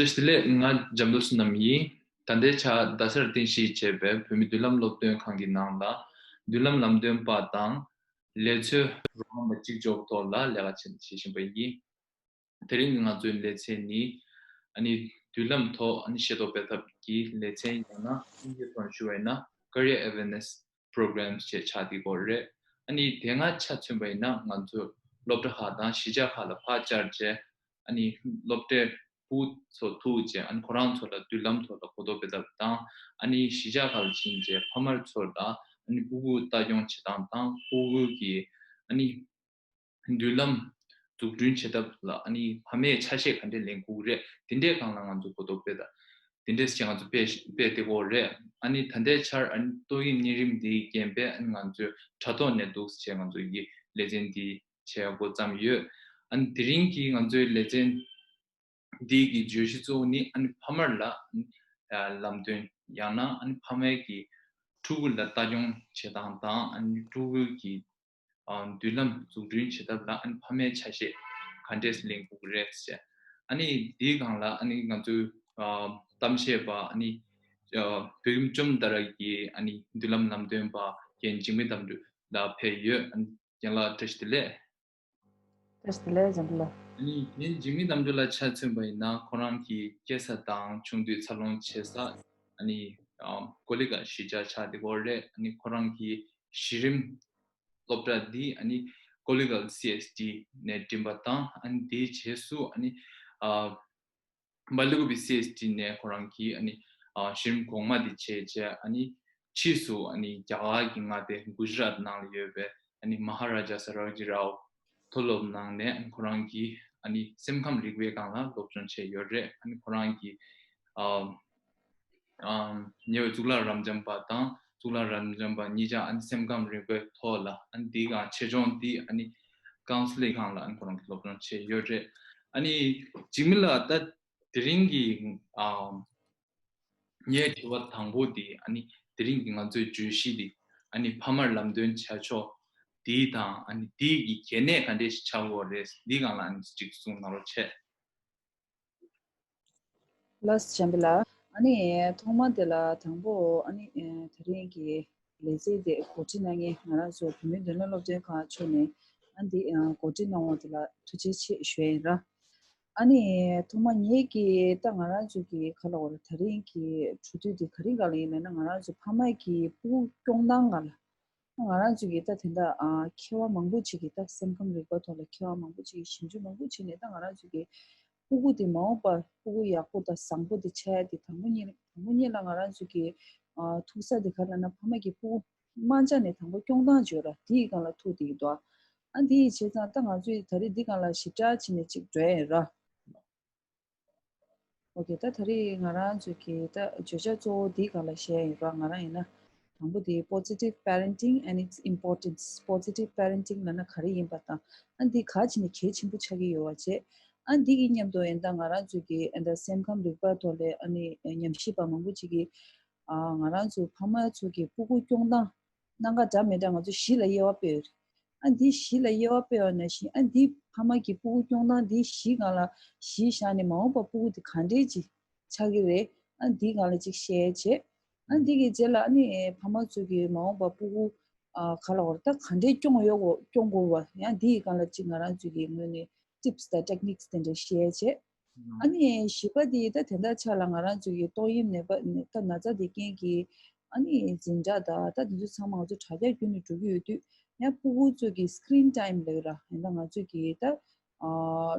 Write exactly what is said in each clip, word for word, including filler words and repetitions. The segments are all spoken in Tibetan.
བཀྲ་ཤིས་བདེ་ལེགས། ང་འཇམ་མགོན་བསོད་ནམས་ཡིན། ད་ལྟའི་ཆར་རྡ་སར་རྟེན་གཞི་བྱས་པའི་བོད་མིའི་མདུན་ལམ་སློབ་སྟོན་ཁང་གི་ནང་ལ་མདུན་ལམ་ལམ་སྟོན་པ་དང་ལས་འཚོལ་རོགས་རམ་པ་གཅིག་ལྕོགས་ཐོག་ལ་ལས་ཀ་བྱེད་བྱེད་བཞིན་པ་ཡིན། དེ་རིང་ང་ཚོའི་ལེ་ཚན་ནི་ཨ་ནི་མདུན་ལམ་ཐོག་ཨ་ནི་ཤེས་རྟོགས་སྤེལ་ཐབས་ཀྱི་ལེ་ཚན་ཡང་ན་དབྱིན་ཇིའི་ཐོག་ནས་ཞུ་བ་ཡིན་ན་Career Awareness Programs ཞེས་ཆགས་བསྡད་ཡོད་རེད། ཨ་ནི་དེ་སྔ་ཆ་མཚོན་པ་ཡིན་ན་ང་ཚོ་སློབ་གྲྭ་ཁག་དང་གཞིས་ཆགས་ཁག་ལ་ཕར་བཅར་བྱས་ཨ་ནི་སློབ་གྲྭའི་ཕྲུ་གུ་ཚོ་ཐུག་བྱས་ཨ་ནི་ཁོ་རང་ཚོ་ལ་མདུན་ལམ་ཐོག་ལ་གོ་རྟོགས་སྤེལ་ཐབས་དང་ཨ་ནི་གཞིས་ཆགས་ཁག་ལ་ཕྱིན་བྱས་ཕ་མ་ཚོ་ལ་ཨ་ནི་སྤུ་གུ་ལྟ་སྐྱོང་བྱེད་སྟངས་དང་སྤུ་གུ་གི་ཨ་ནི་མདུན་ལམ་འཛུགས་སྐྲུན་བྱེད་ཐབས་ལ་ཨ་ནི་ཕ་མས་ཆ་ཤས་ག་འདྲས་ལེན་དགོས་ཀྱི་རེད། དེ་འདྲའི་སྒང་ལ་ང་ཚོ་གོ་རྟོགས་སྤེལ་དང་དེ་འདྲས་ཀྱི་ང་ཚོ་སྤེལ་སྤེལ་བསྡད་ཡོད་རེད། ཨ་ནི་ད་ལྟའི་ཆར་ཨ་ནི་ཏོག་དབྱིབས་གཉན་རིམས་འདིའི་རྐྱེན་པས་ཨ་ནི་ང་ཚོས་དྲ་ཐོག་ནས་འདུག་སེ་བྱས་ང་ཚོ་ཡི་ལེ་ཚན་འདི་བྱེད་འགོ་བརྩམས་ཡོད། ཨ་ནི་དེ་རིང་གི་ང་ཚོའི་ལེ་ཚན་འདི་གི་བརྗོད་གཞི་གཙོ་བོ་ནི་ཨ་ནི་ཕ་མར་ལ་ཨ་ནི་ལམ་སྟོན་ཡང་ན་ཨ་ནི་ཕ་མའི་གི་ཕྲུ་གུ་ལ་ལྟ་སྐྱོང་བྱེད་སྟངས་དང་ཨ་ནི་ཕྲུ་གུ་གི་ཨ་མདུན་ལམ་འཛུགས་སྐྲུན་བྱེད་ཐབས་ལ་ཨ་ནི་ཕ་མས་ཆ་ཤས་ག་འདྲས་ལེན་དགོས་ཀྱི་རེད་ཟེར། ཨ་ནི་འདིའི་སྒང་ལ་ཨ་ནི་ང་ཚོའི་ཨ་གཏམ་བཤད་པ་ཨ་ནི་ཨ་བོད་ཁྱིམ་བཅོམ་ལྟ་ར་གི་ཨ་ནི་མདུན་ལམ་ལམ་སྟོན་པ་རྒན་འཇིགས་མེད་དམ་ཕྲུག་ལགས་ཕེབས་ཡོད། ཨ་ནི་རྒན་ལགས་བཀྲ་ཤིས་བདེ་ལེགས། བཀྲ་ཤིས་བདེ་ལེགས་འཇམ་དཔལ་ལགས། ཨ་ནི་རྒན་འཇིགས་མེད་དམ་ཕྲུག་ལགས་ཆ་མཚོན་པ་ཡིན་ན་ཁོ་རང་གི་སྐྱེས་ས་དང་ཆུང་དུས་འཚར་ལོངས་བྱེད་ས་ཨ་ནི་ཨ་ཀོ་ལི་གྷལ་གཞིས་ཆགས་ཆགས་བསྡད་ཡོད་རེད། ཨ་ནི་ཁོ་རང་གི་གཞི་རིམ་སློབ་གྲྭ་འདི་ཨ་ནི་ཀོ་ལི་གྷལ་སི་ཨེས་ཌི་ནས་འགྲིམས་པ་དང་ཨ་ནི་དེའི་རྗེས་སུ་ཨ་ནི་ཨ་མ་ལི་གུ་པི་སི་ཨེས་ཌི་ནས་ཁོ་རང་གིས་ཨ་ནི་ཨ་གཞི་རིམ་གོང་མ་དེ་བྱས་རྗེས་ཨ་ནི་ཕྱིས་སུ་ཨ་ནི་རྒྱ་གར་གྱི་མངའ་སྡེ་གུ་ཇི་རཱཏ་ནང་ལ་ཡོད་པའི་ཨ་ནི་མ་ཧ་ར་ཇ་ས་ར་ཝ་ཇི་རའོ་མཐོ་སློབ་ནང་ནས་ཁོ་རང་གིས་ཨ་ནི་སེམས་ཁམས་རིག་པའི་སྒང་ལ་སློབ་སྦྱོང་བྱས་ཡོད་རེད། ཨ་ནི་ཁོ་རང་གིས་ཨ་ཨ་ཉེ་བའི་གཙུག་ལག་རབ་འབྱམས་པ་དང་གཙུག་ལག་རབ་འབྱམས་པ་གཉིས་ཆ་ཨ་ནི་སེམས་ཁམས་རིག་པའི་ཐོག་ལ་ཨ་ནི་འདི་ག་ཆེད་སྦྱོང་འདི་ཨ་ནི་ཀའུན་སི་ལིང་སྒང་ལ་ཨ་ནི་ཁོ་རང་གིས་སློབ་སྦྱོང་བྱས་ཡོད་རེད། ཨ་ནི་འཇིགས་མེད་ལགས་ད་དེ་རིང་གི་ཨ་ངའི་དྲི་བ་དང་པོ་དེ་ཨ་ནི་དེ་རིང་གི་ང་ཚོའི་བརྗོད་གཞི་དེ་ཨ་ནི་ཕ་མར་ལམ་སྟོན་བྱ་ཕྱོགས་དེ་དང་ཨ་ནི་དེ་གི་གལ་གནད་ག་འདྲས་ཤིག་ཆགས་ཡོད་རེད། འདི་སྒང་ལ་ཨ་ནི་ཅིག་གསུང་གནང་རོགས་བྱས། ལགས་སོ་འཇམ་དཔལ་ལགས། ཨ་ནི་ཐོག་མ་དེ་ལ་དང་པོ་ཨ་ནི་དེ་རིང་གི་ལེ་ཚན་དེ་གོ་སྒྲིག་གནང་མཁན་ང་རང་ཚོ་བོད་མིའི་མདུན་ལམ་སློབ་སྟོན་ཁང་ཕྱོགས་ནས་ཨ་འདི་གོ་སྒྲིག་གནང་བ་དེ་ལ་ཐུགས་རྗེ་ཆེ་ཞུ་ཡ་ཡིན་ར། ཨ་ནི་ཐོག་མ་ངེད་ཀྱིས་ད་ང་རང་ཚོ་གི་ག་ལ་བར་དེ་རིང་གི་གྲོས་བསྡུར་དེ་ག་རེ་ག་ལ་ཡིན་ལབ་ན་ང་རང་ཚོ་ཕ་མ་གི་སྤུ་གུ་སྐྱོང་སྟངས་ག་ལ། ང་རང་ཚོ་གི་ད་དེ་འདྲ་ཨ་མཁས་པ་མང་པོ་ཅིག་གིས་ད་སེམས་ཁམས་རིག་པ་ཐོག་ལ་མཁས་པ་མང་པོ་ཅིག་གིས་ཞིབ་འཇུག་མང་པོ་བྱས་ནས་ད་ང་རང་ཚོ་གི་སྤུ་གུ་དེ་མ་འོངས་པར་སྤུ་གུ་ཡག་པོ་དང་བཟང་པོ་དེ་ཆགས་ཡ་དེ་དང་པོ་ཉིད་དང་པོ་ཉིད་ལ་ང་རང་ཚོ་གི་ཨ་ཐུག་ས་དེ་ག་རེ་ལབ་ན་ཕ་མ་གི་སྤུ་གུ་དམར་འབྱར་ནས་དང་པོ་སྐྱོང་སྟངས་བརྗོད་ར་དེ་ཡི་སྒང་ལ་ཐུག་བསྡད་ཀྱི་འདུག་ཨ་དེ་ཡི་བྱས་ཙང་ད་ང་ཚོས་ད་རེས་འདི་སྒང་ལ་ཞིབ་ཕྲ་བྱས་ནས་ཅིག་འགྲོ་ཡ་ཡིན་ར། ཨོ་ཀེ། ད་ད་རེས་ང་རང་ཚོ་གི་ད་བརྗོད་བྱ་གཙོ་བོ་འདིའི་སྒང་ལ་བཤད་ཡིན་རོགས། ང་རང་ཡིན་ན་དང་པོ་དེ་positive parenting and its importance. Positive parenting ལབ་ན་ག་རེ་ཡིན་པ་དང་ཨ་འདི་ག་བྱས་ནས་གལ་ཆེན་པོ་ཆགས་ཀྱི་ཡོད་པ་བྱས། ཨ་འདི་གི་མཉམ་དུ་ཡིན་ད་ང་རང་ཚོ་གི་ཨ་ད་སེམས་ཁམས་རིག་པ་ཐོག་ལས་ཨ་ནི་ཉམས་ཞིབ་པ་མང་པོ་ཅིག་གིས་ཨ་ང་རང་ཚོ་ཕ་མ་ཚོ་གི་སྤུ་གུ་སྐྱོང་སྟངས་སྣ་ཁ་འདྲ་མི་འདྲ་ང་ཚོ་གཞི་ལ་དབྱེ་བ་སྤེལ་ཡོད་རེད། ཨ་འདི་གཞི་ལ་དབྱེ་བ་སྤེལ་བ་ནང་བཞིན་ཨ་འདི་ཕ་མ་གི་སྤུ་གུ་སྐྱོང་སྟངས་འདི་གཞི་སྒང་ལ་གཞི་བཞག་ནས་མ་འོངས་པ་སྤུ་གུ་དེ་ག་འདྲས་ཅིག་ཆགས་ཀྱི་རེད། ཨ་འདི་སྒང་ལ་ཅིག་བཤད་བྱས། ཨ་འདི་གི་རྗེས་ལ་ཨ་ནི་ཕ་མ་ཚོ་གི་མ་འོངས་པ་སྤུ་གུ་ཨ་ག་ལ་བར་ད་ག་འདྲས་སྐྱོང་ཡོད་གོ་སྐྱོང་དགོས་པ་ཡང་འདི་ཡི་སྒང་ལ་ཅིག་ང་རང་ཚོ་གི་ངོས་ནས་tips་དང་techniques་དེ་འདྲ་བཤད་བྱས། ཨ་ནི་བཞི་པ་དེ་ད་དེ་འདྲ་ཆ་ལ་ང་རང་ཚོ་གི་ཏོག་དབྱིབས་ནད་པ་ད་ན་ཚ་དེ་རྐྱེན་གྱིས་ཨ་ནི་འཛིན་གྲྭ་དང་ད་དེ་ཚོ་ཚང་མ་ང་ཚོ་དྲ་རྒྱ་བརྒྱུད་ནས་འགྲོ་གི་ཡོད་དུས་ཡང་སྤུ་གུ་ཚོ་གི་screen time་ལབ་ར་ཡིན་ད་ང་ཚོ་གི་ད་ཨ་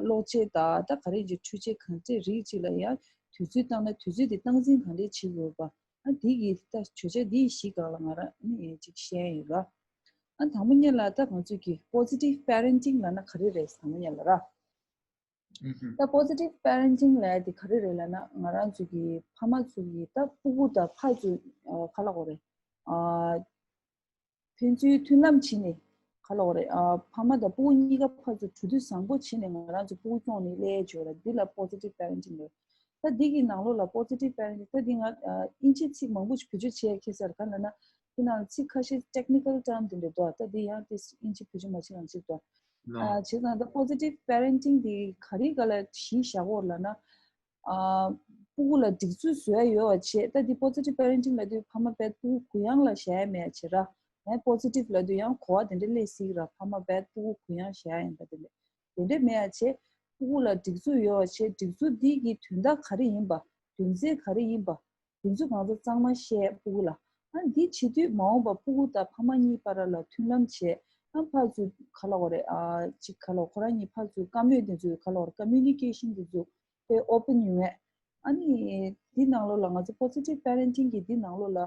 གློག་ཆས་དང་ད་ག་རེ་ཅིག་འཕྲུལ་ཆས་གང་ཅི་རིགས་ཅིག་ལ་ཡང་དུས་ཚོད་བཏང་ན་དུས་ཚོད་དེ་སྟངས་འཛིན་གང་འདྲས་བྱེད་དགོས་པ་ཨ་འདི་གི་ད་བརྗོད་བྱ་འདི་གཞི་སྒང་ལ་ང་རང་ཨ་ནི་ཅིག་བཤད་ཡིན་ར། ཨ་དང་པོ་ཉིད་ལ་ད་ང་ཚོ་གི་positive parenting་ལབ་ན་ག་རེ་རེད་དང་པོ་ཉིད་ལ་ར། ད་positive parenting་ལབ་ཡ་དེ་ག་རེ་རེད་ལབ་ན་ང་རང་ཚོ་གི་ཕ་མ་ཚོ་གི་ད་སྤུ་གུ་དང་ཕ་ཚོ་ཨ་ག་ལབ་དགོས་རེད། ཨ་ཕན་ཚུན་མཐུན་ལམ་བྱས་ནས་ག་ལབ་དགོས་རེད། ཨ་ཕ་མ་དང་སྤུ་གུ་གཉིས་ཀ་ཕར་ཚུར་གྲོས་བསྡུར་བཟང་པོ་བྱས་ནས་ང་རང་ཚོ་སྤུ་གུ་སྐྱོང་ནས་སླེབས་ཡ་བརྗོད་ར་འདི་ལ་positive parenting་ལབ། ད་འདི་གི་ནང་ལོགས་ལ་positive parenting་ད་འདི་ང་ཨ་དབྱིན་ཇི་ཚིག་མང་པོ་ཞིག་བེད་སྤྱོད་བྱས་ཡ་ཁེལ་ས་རེད། ག་ལབ་ན་འདི་ནང་ཚིག་ཁ་ཤས་technical term་དེ་འདྲ་འདུག་ད་འདི་ཡང་དེ་དབྱིན་ཇི་བེད་སྤྱོད་མ་བྱེད་ལང་ཅིག་འདུག་ཨ་བྱས་ཙང་ད་positive parenting་འདི་ག་རེ་ག་ལ་གཞི་བཞག་གོ་ལབ་ན། ཨ་སྤུ་གུ་ལ་སྒྲིག་འཛུགས་བཟོ་ཡ་ཡོད་པ་བྱས། ད་འདི་positive parenting་ལབ་དུས་ཕ་མ་རྦད་སྤུ་གུ་གུ་ཡངས་ལ་བཞག་ཡ་མེད་བྱས་ར། ཡང་positive་ལབ་དུས་ཡང་གོ་བ་དེ་འདྲ་སླེབས་སྲིད་ར། ཕ་མ་རྦད་སྤུ་གུ་གུ་ཡངས་བཞག་ཡ་ཡིན་པ་དེ་འདྲ་དེ་འདྲ་མེད་ཡ་བྱས། སྤུ་གུ་ལ་སྒྲིག་འཛུགས་ཡོད་པ་བྱས། སྒྲིག་འཛུགས་འདི་གི་དོན་དག་ག་རེ་ཡིན་པ། རྒྱུ་མཚན་ག་རེ་ཡིན་པ། དེ་ཚོ་གང་ཚོ་གཙང་མ་བཤད། སྤུ་གུ་ལ་ཨ་འདི་བྱེད་དུས་མ་འོངས་པ་སྤུ་གུ་དང་ཕ་མ་གཉིས་བར་ལ་མཐུན་ལམ་བྱས། ཨ་ཕར་ཚུར་ག་ལབ་དགོས་རེད། ཨ་ཅིག་ག་ལབ། ཁོ་རང་གཉིས་ཕར་ཚུར་བཀའ་མོལ་དེ་ཚོ་ག་ལབ་དགོས་རེད། communication་དེ་ཚོ་དཔེ་open་ཡོང་ཡས། ཨ་ནི་འདི་ནང་ལོགས་ལ་ང་ཚོ་positive parenting་གི་འདི་ནང་ལོགས་ལ་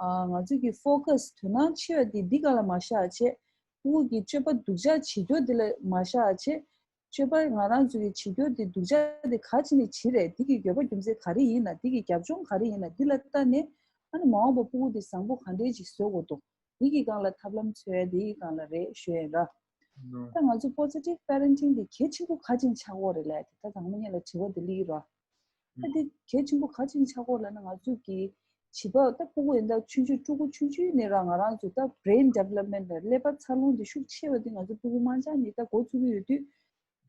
ཨ་ང་ཚོ་གི་focus་དོ་སྣང་ཆེ་བ་འདི་འདི་སྒང་ལ་མ་བཞག་བྱས། སྤུ་གུ་གི་སྤྱོད་པ་སྡུག་ཅག་བྱེད་རྒྱུ་འདི་ལ་མ་བཞག་བྱས། སྤྱོད་པ་ང་རང་ཚོ་གི་བྱེད་རྒྱུ་འདི་སྡུག་ཅག་འདི་ག་ཅི་ནས་བྱེད་རེད། འདི་གི་དགོས་པ་རྒྱུ་མཚན་ག་རེ་ཡིན་ན། འདི་གི་རྒྱབ་ལྗོངས་ག་རེ་ཡིན་ན། འདི་ལ་ལྟ་ནས་ཨ་ནི་མ་འོངས་པ་སྤུ་གུ་འདི་བཟང་པོ་ག་འདྲས་ཅིག་བཟོ་དགོས་འདུག་འདི་གི་སྒང་ལ་ཐབས་ལམ་འཚོལ་ཡ་འདི་གི་སྒང་ལ་རེད་ཞུ་ཡ་ཡིན་ར། ད་ང་ཚོ་positive parenting་འདི་གལ་ཆེན་པོ་ག་ཅི་ནས་ཆགས་ཀྱི་ཡོད་རེད་ལབ་ཡ་དེ་ད་དང་པོ་ཉིད་ལ་དྲི་བ་འདི་སླེབས་ཀྱི་ར། ད་འདི་གལ་ཆེན་པོ་ག་ཅི་ནས་ཆགས་ཀྱི་ཡོད་ལབ་ན། ང་ཚོ་གི་བྱིས་པ་ད་སྤུ་གུ་ཡིན་ད་ཆུང་ཆུང་ཕྲུ་གུ་ཆུང་ཆུང་ནས་ར་ང་རང་ཚོ་ད་brain development་ལ་ཀླད་པ་འཚར་ལོངས་འདི་ཤུགས་ཆེ་བ་འདི་ང་ཚོ་སྤུ་གུ་དམར་འབྱར་ནས་ད་འགོ་ཚུགས་ཀྱི་ཡོད་དུས།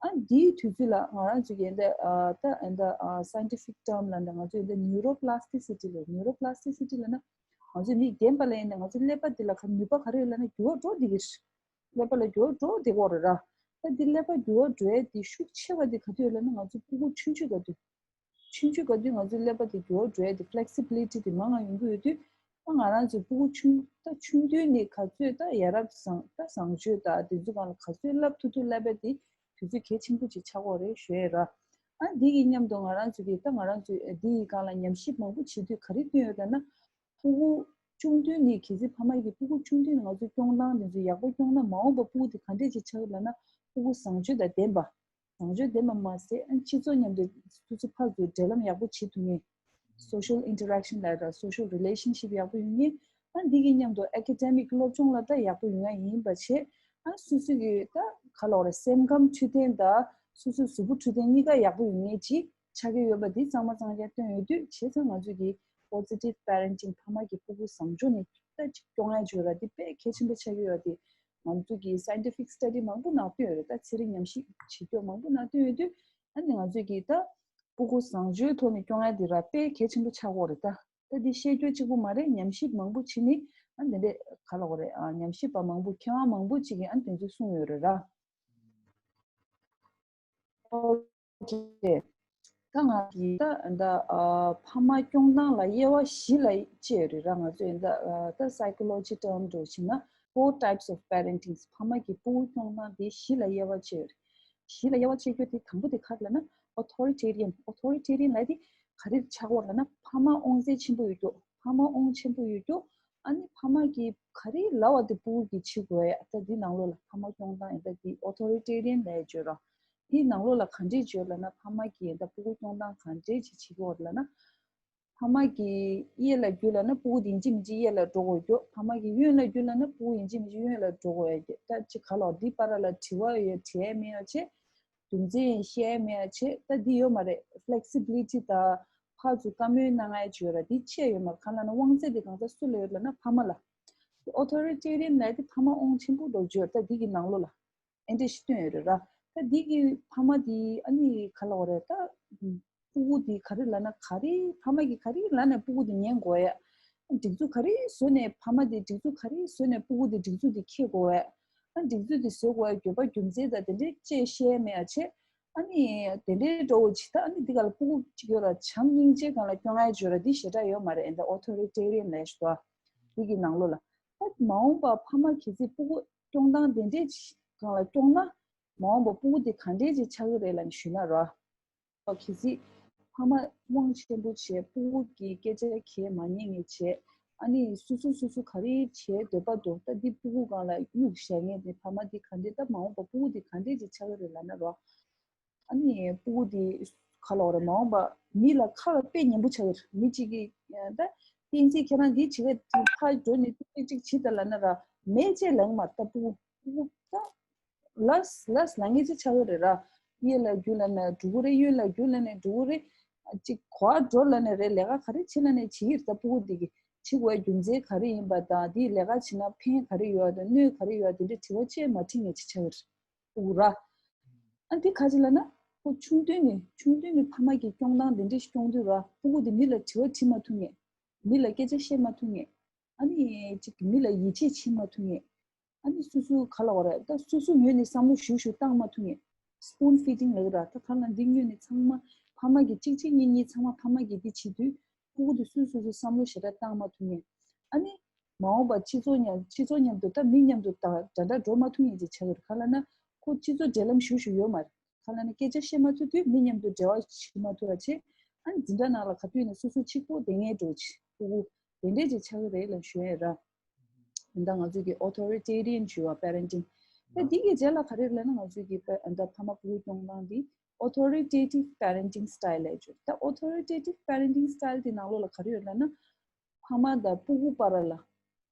ཨ་འདིའི་དུས་ཚོད་ལ་ང་རང་ཚོ་གི་ད་ཨ་ད་ཨ་ད་ཨ་scientific term་ལ་ད་ང་ཚོ་ད་neuroplasticity་ལ། neuroplasticity་ལབ་ན་ང་ཚོ་མིག་བདེན་པ་ལ་ཡིན་ན་ང་ཚོ་ཀླད་པ་འདི་ལ་ག་ནུས་པ་ག་རེ་ཡོད་ལབ་ན་འགྱུར་བ་འགྲོ་བསྡད་ཀྱི་རེད། ཀླད་པ་ལ་འགྱུར་བ་འགྲོ་བསྡད་ཀྱི་ཡོད་རེད་ར། ད་འདི་ཀླད་པ་འགྱུར་བ་འགྲོ་ཡ་འདི་ཤུགས་ཆེ་བ་འདི་ག་དུས་ཡོད་ལབ་ན་ང་ཚོ་སྤུ་གུ་ཆུང་ཆུང་ག་དུས། ཆུང་ཆུང་ག་དུས་ང་ཚོའི་ཀླད་པ་དེ་འགྱུར་བ་འགྲོ་ཡ་དེ་flexibility་དེ་མང་ང་ཡོང་གི་ཡོད་དུས། ཨ་ང་རང་ཚོའི་སྤུ་གུ་ཆུང་ད་ཆུང་དུས་ནས་ག་ཚོད་ད་ཡ་རབས་བཟང་ད་བཟང་སྤྱོད་ད་དེ་ཚོ་སྒང་ལ་ག་ཚོད་བསླབ་ཐུབ་ཐུབ་བསླབ་པ་དེ་དུས་ཚོད་གལ་ཆེན་པོ་ཅིག་ཆགས་ཀྱི་ཡོད་རེད་ཞུ་ཡ་ཡིན་ར། ཨ་འདི་གི་མཉམ་དུ་ང་རང་ཚོ་གི་ད་ང་རང་ཚོའི་འདི་ཡི་སྒང་ལ་ཉམས་ཞིབ་མང་པོ་བྱེད་དུས་ག་རེ་བཏོན་ཡོད་ལབ་ན། སྤུ་གུ་ཆུང་དུས་ནས་གལ་སྲིད་ཕ་མ་གིས་སྤུ་གུ་ཆུང་དུས་ནས་ང་ཚོ་སྐྱོང་སྟངས་དེ་ཚོ་ཡག་པོ་སྐྱོང་ན་མ་འོངས་པ་སྤུ་གུ་དེ་ག་འདྲས་ཅིག་ཆགས་ཡོད་ལབ་ན། སྤུ་གུ་བཟང་སྤྱོད་དང་ལྡན་པ། བཟང་སྤྱོད་ལྡན་པ་མ་ཟད་ཨ་སྤྱི་ཚོགས་མཉམ་དུ་སོ་སོ་ཕར་ཚུར་འབྲེལ་ལམ་ཡག་པོ་བྱེད་ཐུབ་མཁན། social interaction་ལབ་ཡ་དང་social relationship་ཡག་པོ་ཡོང་མཁན། ཨ་འདི་གི་མཉམ་དུ་academic་སློབ་སྦྱོང་ལ་ད་ཡག་པོ་ཡོང་ཡ་ཡིན་པ་བྱས། ཨ་སོ་སོ་གི་ད་ག་ལབ་དགོས་རེད། སེམས་ཁམས་འཕྲོད་བསྟེན་དང་སོ་སོའི་གཟུགས་པོ་འཕྲོད་བསྟེན་གཉིས་ཀ་ཡག་པོ་ཡོང་མཁན་ཅིག་ཆགས་ཀྱི་ཡོད་པ་འདི་གཙང་མ་གཙང་རྐྱང་བཏོན་ཡོད་དུས། བྱས་ཙང་ང་ཚོས་ཀྱི་positive parenting་ཕ་མ་གི་སྤུ་གུ་བཟང་སྤྱོད་ནས་ད་ཅིག་སྐྱོང་ཡ་བྱོས་ར་འདི་དཔེ་གལ་ཆེན་པོ་ཆགས་ཀྱི་ཡོད་དེ། ང་ཚོས་ཀྱི་scientific study་མང་པོ་ནང་བཏོན་ཡོད་རེད། ད་ཚན་རིག་ཉམས་ཞིབ་བྱེད་སྐྱོར་མང་པོ་ནང་བཏོན་ཡོད་དུས། ཨ་ནི་ང་ཚོས་ཀྱི་ད་སྤུ་གུ་བཟང་སྤྱོད་ཐོག་ནས་སྐྱོང་ཡ་འདི་ར་དཔེ་གལ་ཆེན་པོ་ཆགས་ཀྱི་ཡོད་རེད་ད། ད་འདི་བཤད་རྒྱུ་གཅིག་པུ་མ་རེད། ཉམས་ཞིབ་མང་པོ་བྱས་ནས་ཨ་འདི་འདྲས་ག་ལབ་དགོས་རེད། ཨ་ཉམས་ཞིབ་པ་མང་པོ་མཁས་དབང་མང་པོ་ཅིག་གིས་ཨ་དེ་ཚོ་གསུངས་ཡོད་རེད་ར། ཨོ་ཁེ། ད་ང་གིས་ད་ད་ཨ་ཕ་མ་སྐྱོང་སྟངས་ལ་དབྱེ་བ་བཞི་ལ་ཕྱེ་ཡོད་རེད་ར། ང་ཚོས་ད་ཨ་ད་psychology term་འགྲོ་བྱས་ན་four types of parenting། ཕ་མ་གི་སྤུ་གུ་སྐྱོང་སྟངས་དེ་བཞི་ལ་དབྱེ་བ་ཕྱེ་ཡོད་རེད། བཞི་ལ་དབྱེ་བ་ཕྱེ་རྒྱུ་དེ་དང་པོ་དེ་ག་རེ་ལབ་ན་authoritarian། authoritarian་ལབ་དེ་ག་རེ་ཆགས་ཀྱི་ཡོད་ལབ་ན། ཕ་མ་དབང་ཚད་ཆེན་པོ་ཡོད་རྒྱུ། ཕ་མ་དབང་ཆེན་པོ་ཡོད་རྒྱུ། ཨ་ནི་ཕ་མ་གིས་ག་རེ་ལབ་པ་དེ་སྤུ་གུ་གིས་བྱེད་དགོས་ཡ། ད་འདི་ནང་ལོགས་ལ་ཕ་མ་སྐྱོང་སྟངས་ཡིན་ད་འདི་authoritarian་ལབ་ཡ་བརྗོད་ར། འདི་ནང་ལོགས་ལ་ག་འདྲས་བརྗོད་ལབ་ན། ཕ་མ་གིས་ཡིན་ད་སྤུ་གུ་སྐྱོང་སྟངས་ག་འདྲས་ཅིག་བྱེད་ཀྱི་ཡོད་ལབ་ན། ཕ་མ་གིས་གཡས་ལ་བརྒྱུད་ལབ་ན་སྤུ་གུ་དེ་ཡིན་གཅིག་མིན་གཅིག་གཡས་ལ་འགྲོ་དགོས་རྒྱུ། ཕ་མ་གིས་གཡོན་ལ་བརྒྱུད་ལབ་ན་སྤུ་གུ་ཡིན་གཅིག་མིན་གཅིག་གཡོན་ལ་འགྲོ་དགོས་ཡ། ད་ཅིག་ག་ལབ་འདི་བར་ལ་དྲི་བ་ཡོད་དྲི་ཡ་མེད་ཡ་བྱས། རྒྱུ་མཚན་བཤད་ཡ་མེད་ཡ་བྱས། ད་འདི་ཡོད་མ་རེད། flexibility་དང་ཕར་ཚུར་བཀའ་མོལ་གནང་ཡ་བྱས་ཡོད་ར། འདི་ཆད་ཡོད་མ་རེད། གང་ལབ་ན་དབང་ཚད་དེ་གང་ཟག་སུ་ལ་ཡོད་ལབ་ན་ཕ་མ་ལ། authoritarian་ལབ་དེ་ཕ་མ་དབང་ཆེན་པོ་འགྲོ་བརྗོད་ད་འདི་གི་ནང་ལོགས་ལ། ཨེ་འདྲ་ཞིག་བཏོན་ཡོད་རེད་ར། ད་འདི་གི་ཕ་མ་དེ་ཨ་ནི་ག་ལབ་དགོས་རེད་ད། སྤུ་གུ་དེ་ག་རེ་ལབ་ན་ག་རེ་ཕ་མ་གིས་ག་རེ་ལབ་ནས་སྤུ་གུ་དེ་ཉན་དགོས་ཡ། སྒྲིག་འཛུགས་ག་རེ་བཟོས་ནས་ཕ་མ་དེ་སྒྲིག་འཛུགས་ག་རེ་བཟོས་ནས་སྤུ་གུ་དེ་སྒྲིག་འཛུགས་དེ་འཁྱེར་དགོས་ཡ། ཨ་སྒྲིག་འཛུགས་དེ་བཟོ་དགོས་ཡ་དགོས་པ་རྒྱུ་མཚན་དང་དེ་འདྲའི་བཅས་བཤད་མེད་ཡ་བྱས། ཨ་ནི་དེ་འདྲའི་འགྲོ་བ་ཇི་ལྟར་ཨ་ནི་འདི་ག་ལ་སྤུ་གུ་གཅིག་ཡོད་ར་བྱམས་སྙིང་རྗེ་སྒང་ལ་སྐྱོང་ཡ་བརྗོད་ར་འདི་ཞེ་དྲག་ཡོད་མ་རེད། ཨེ་འདྲ་authoritarian་ལབ་ཞིག་འདུག་ཨ། འདི་གི་ནང་ལོགས་ལ། ད་མ་འོངས་པ་ཕ་མ་གལ་སྲིད་སྤུ་གུ་སྐྱོང་སྟངས་དེ་འདྲའི་སྒང་ལ་སྐྱོང་ན། མ་འོངས་པ་སྤུ་གུ་དེ་ག་འདྲས་ཅིག་ཆགས་ཀྱི་རེད་ལབ་ནས་ཞུས་ན་ར། གལ་སྲིད་ཕ་མ་དབང་ཆེན་པོ་བྱས་སྤུ་གུ་གི་སྐད་ཆ་གལ་མ་ཉན་མཁན་བྱས། ཨ་ནི་སོ་སོ་སོ་སོ་ག་རེ་བྱེད་འདོད་པ་འདུག་ད་འདི་སྤུ་གུ་སྒང་ལ་གཡུག་བཞག་མཁན་དེ་ཕ་མ་འདི་ག་འདྲས། ད་མ་འོངས་པ་སྤུ་གུ་འདི་ག་འདྲས་ཅིག་ཆགས་ཀྱི་རེད་ལབ་ན་རོ། ཨ་ནི་སྤུ་གུ་འདི་ག་ལབ་དགོས་རེད། མ་འོངས་པ་མི་ལ་ཁ་ལ་དཔེ་ཉན་པོ་ཆགས་ཀྱི་རེད། མི་གཅིག་གིས་ད་བསྟན་འཛིན་ཁྱེད་རང་འདི་བྱེད་ཀ་ཕར་འགྲོ་ནས་ཅིག་ཅིག་བྱེད་ད་ལབ་ན་ར་མེད་ཅེས་ལབ་མ་རེད། ད་སྤུ་གུ་སྤུ་གུ་ད། ལས་ལས་ལ་ངེས་ཅིག་ཆགས་ཀྱི་རེད་ར། གཡས་ལ་རྒྱུག་ལབ་ན་འགྲོ་གི་རེད། གཡོན་ལ་རྒྱུག་ལབ་ན་འགྲོ་གི་རེད། ཅིག་ག་པར་འགྲོ་ལབ་ན་རེད། ལས་ཀ་ག་རེ་བྱེད་ལབ་ན་བྱེད་ཀྱི་རེད། ད་སྤུ་གུ་འདི་གིས་བྱེད་དགོས་རྒྱུ་མཚན་ག་རེ་ཡིན་པ་དང་། འདིས་ལས་ཀ་བྱེད་ན་ཕན་ག་རེ་ཡོད་དང་གནོད་ག་རེ་ཡོད་དེ་འདྲ་དྲི་བ་ཅིག་མ་དྲིས་ངེས་ཅིག་ཆགས་ཀྱི་རེད། སྤུ་གུ་ར། ཨ་འདི་ག་ཅི་ལབ་ན། ཁོ་ཆུང་དུས་ནས་ཆུང་དུས་ནས་ཕ་མ་གི་སྐྱོང་སྟངས་དེ་འདྲ་ཞིག་སྐྱོང་དུས་ར། སྤུ་གུ་དེ་མི་ལ་དྲི་བ་དྲིས་མ་ཐུབ་མཁན། མི་ལ་སྐད་ཆ་བཤད་མ་ཐུབ་མཁན། ཨ་ནི་ཅིག་མི་ལ་ཡིད་ཆེས་བྱེད་མ་ཐུབ་མཁན། ཨ་ནི་སོ་སོའི་ག་ལ་བ་རེད། ད་སོ་སོའི་ངོས་ནས་བསམ་བློ་ཞུ་ཞུ་བཏང་མ་ཐུབ་མཁན། སྤུན་ཕི་ཌིང་ལབ་ཀྱི་ར། ད་ག་ལ་འདི་ངོས་ནས་ཚང་མ་ཕ་མ་གི་གཅིག་གཅིག་གཉིས་གཉིས་ཚང་མ་ཕ་མ་གི་འདི་བྱེད་དུས། སྤུ་གུ་དེ་སོ་སོ་སོ་བསམ་བློ་ཞེ་དྲག་བཏང་མ་ཐུབ་མཁན། ཨ་ནི་མ་འོངས་པ་སྤྱི་ཚོགས་མཉམ་སྤྱི་ཚོགས་མཉམ་དུ་ད་མི་མཉམ་དུ་ད་འདྲ་འདྲ་འགྲོ་མ་ཐུབ་མཁན་ཅིག་ཆགས་ཀྱི་རེད། ག་ལ་ན་ཁོ་སྤྱི་ཚོགས་འབྲེལ་ལམ་ཞུ་ཞུ་ཡོད་མ་རེད། ག་ལ་ན་སྐད་ཆ་བཤད་མ་ཐུབ་དུས་མི་མཉམ་དུ་འབྲེལ་བ་བྱེད་མ་ཐུབ་པ་བྱས། ཨ་ནི་འཛིན་གྲྭ་ནང་ལ་ག་དུས་ནས་སོ་སོ་གཅིག་པོ་བསྡད་མཁན་འགྲོ་ཅིག་སྤུ་གུ་དེ་འདྲས་ཅིག་ཆགས་ཀྱི་རེད་ལབ་ཞུ་ཡས་ར། ད་ང་ཚོ་གི་ཨོ་ཐོ་རི་ཊེ་རི་ཡན་ཞུ་བ་པེ་རེན་ཊིང་། ད་འདི་གི་རྗེས་ལ་ག་རེ་ལབ་ན། ང་ཚོ་གི་པེ་ད་ཕ་མ་སྤུ་གུ་སྐྱོང་སྟངས་འདི་ཨོ་ཐོ་རི་ཊེ་ཊིབ་པེ་རེན་ཊིང་སི་ཊའིལ་ལབ་ཡོད། ད་ཨོ་ཐོ་རི་ཊེ་ཊིབ་པེ་རེན་ཊིང་སི་ཊའིལ་འདི་ནང་ལོགས་ལ་ག་རེ་ཡོད་ལབ་ན། ཕ་མ་དང་སྤུ་གུ་བར་ལ་གྲོས་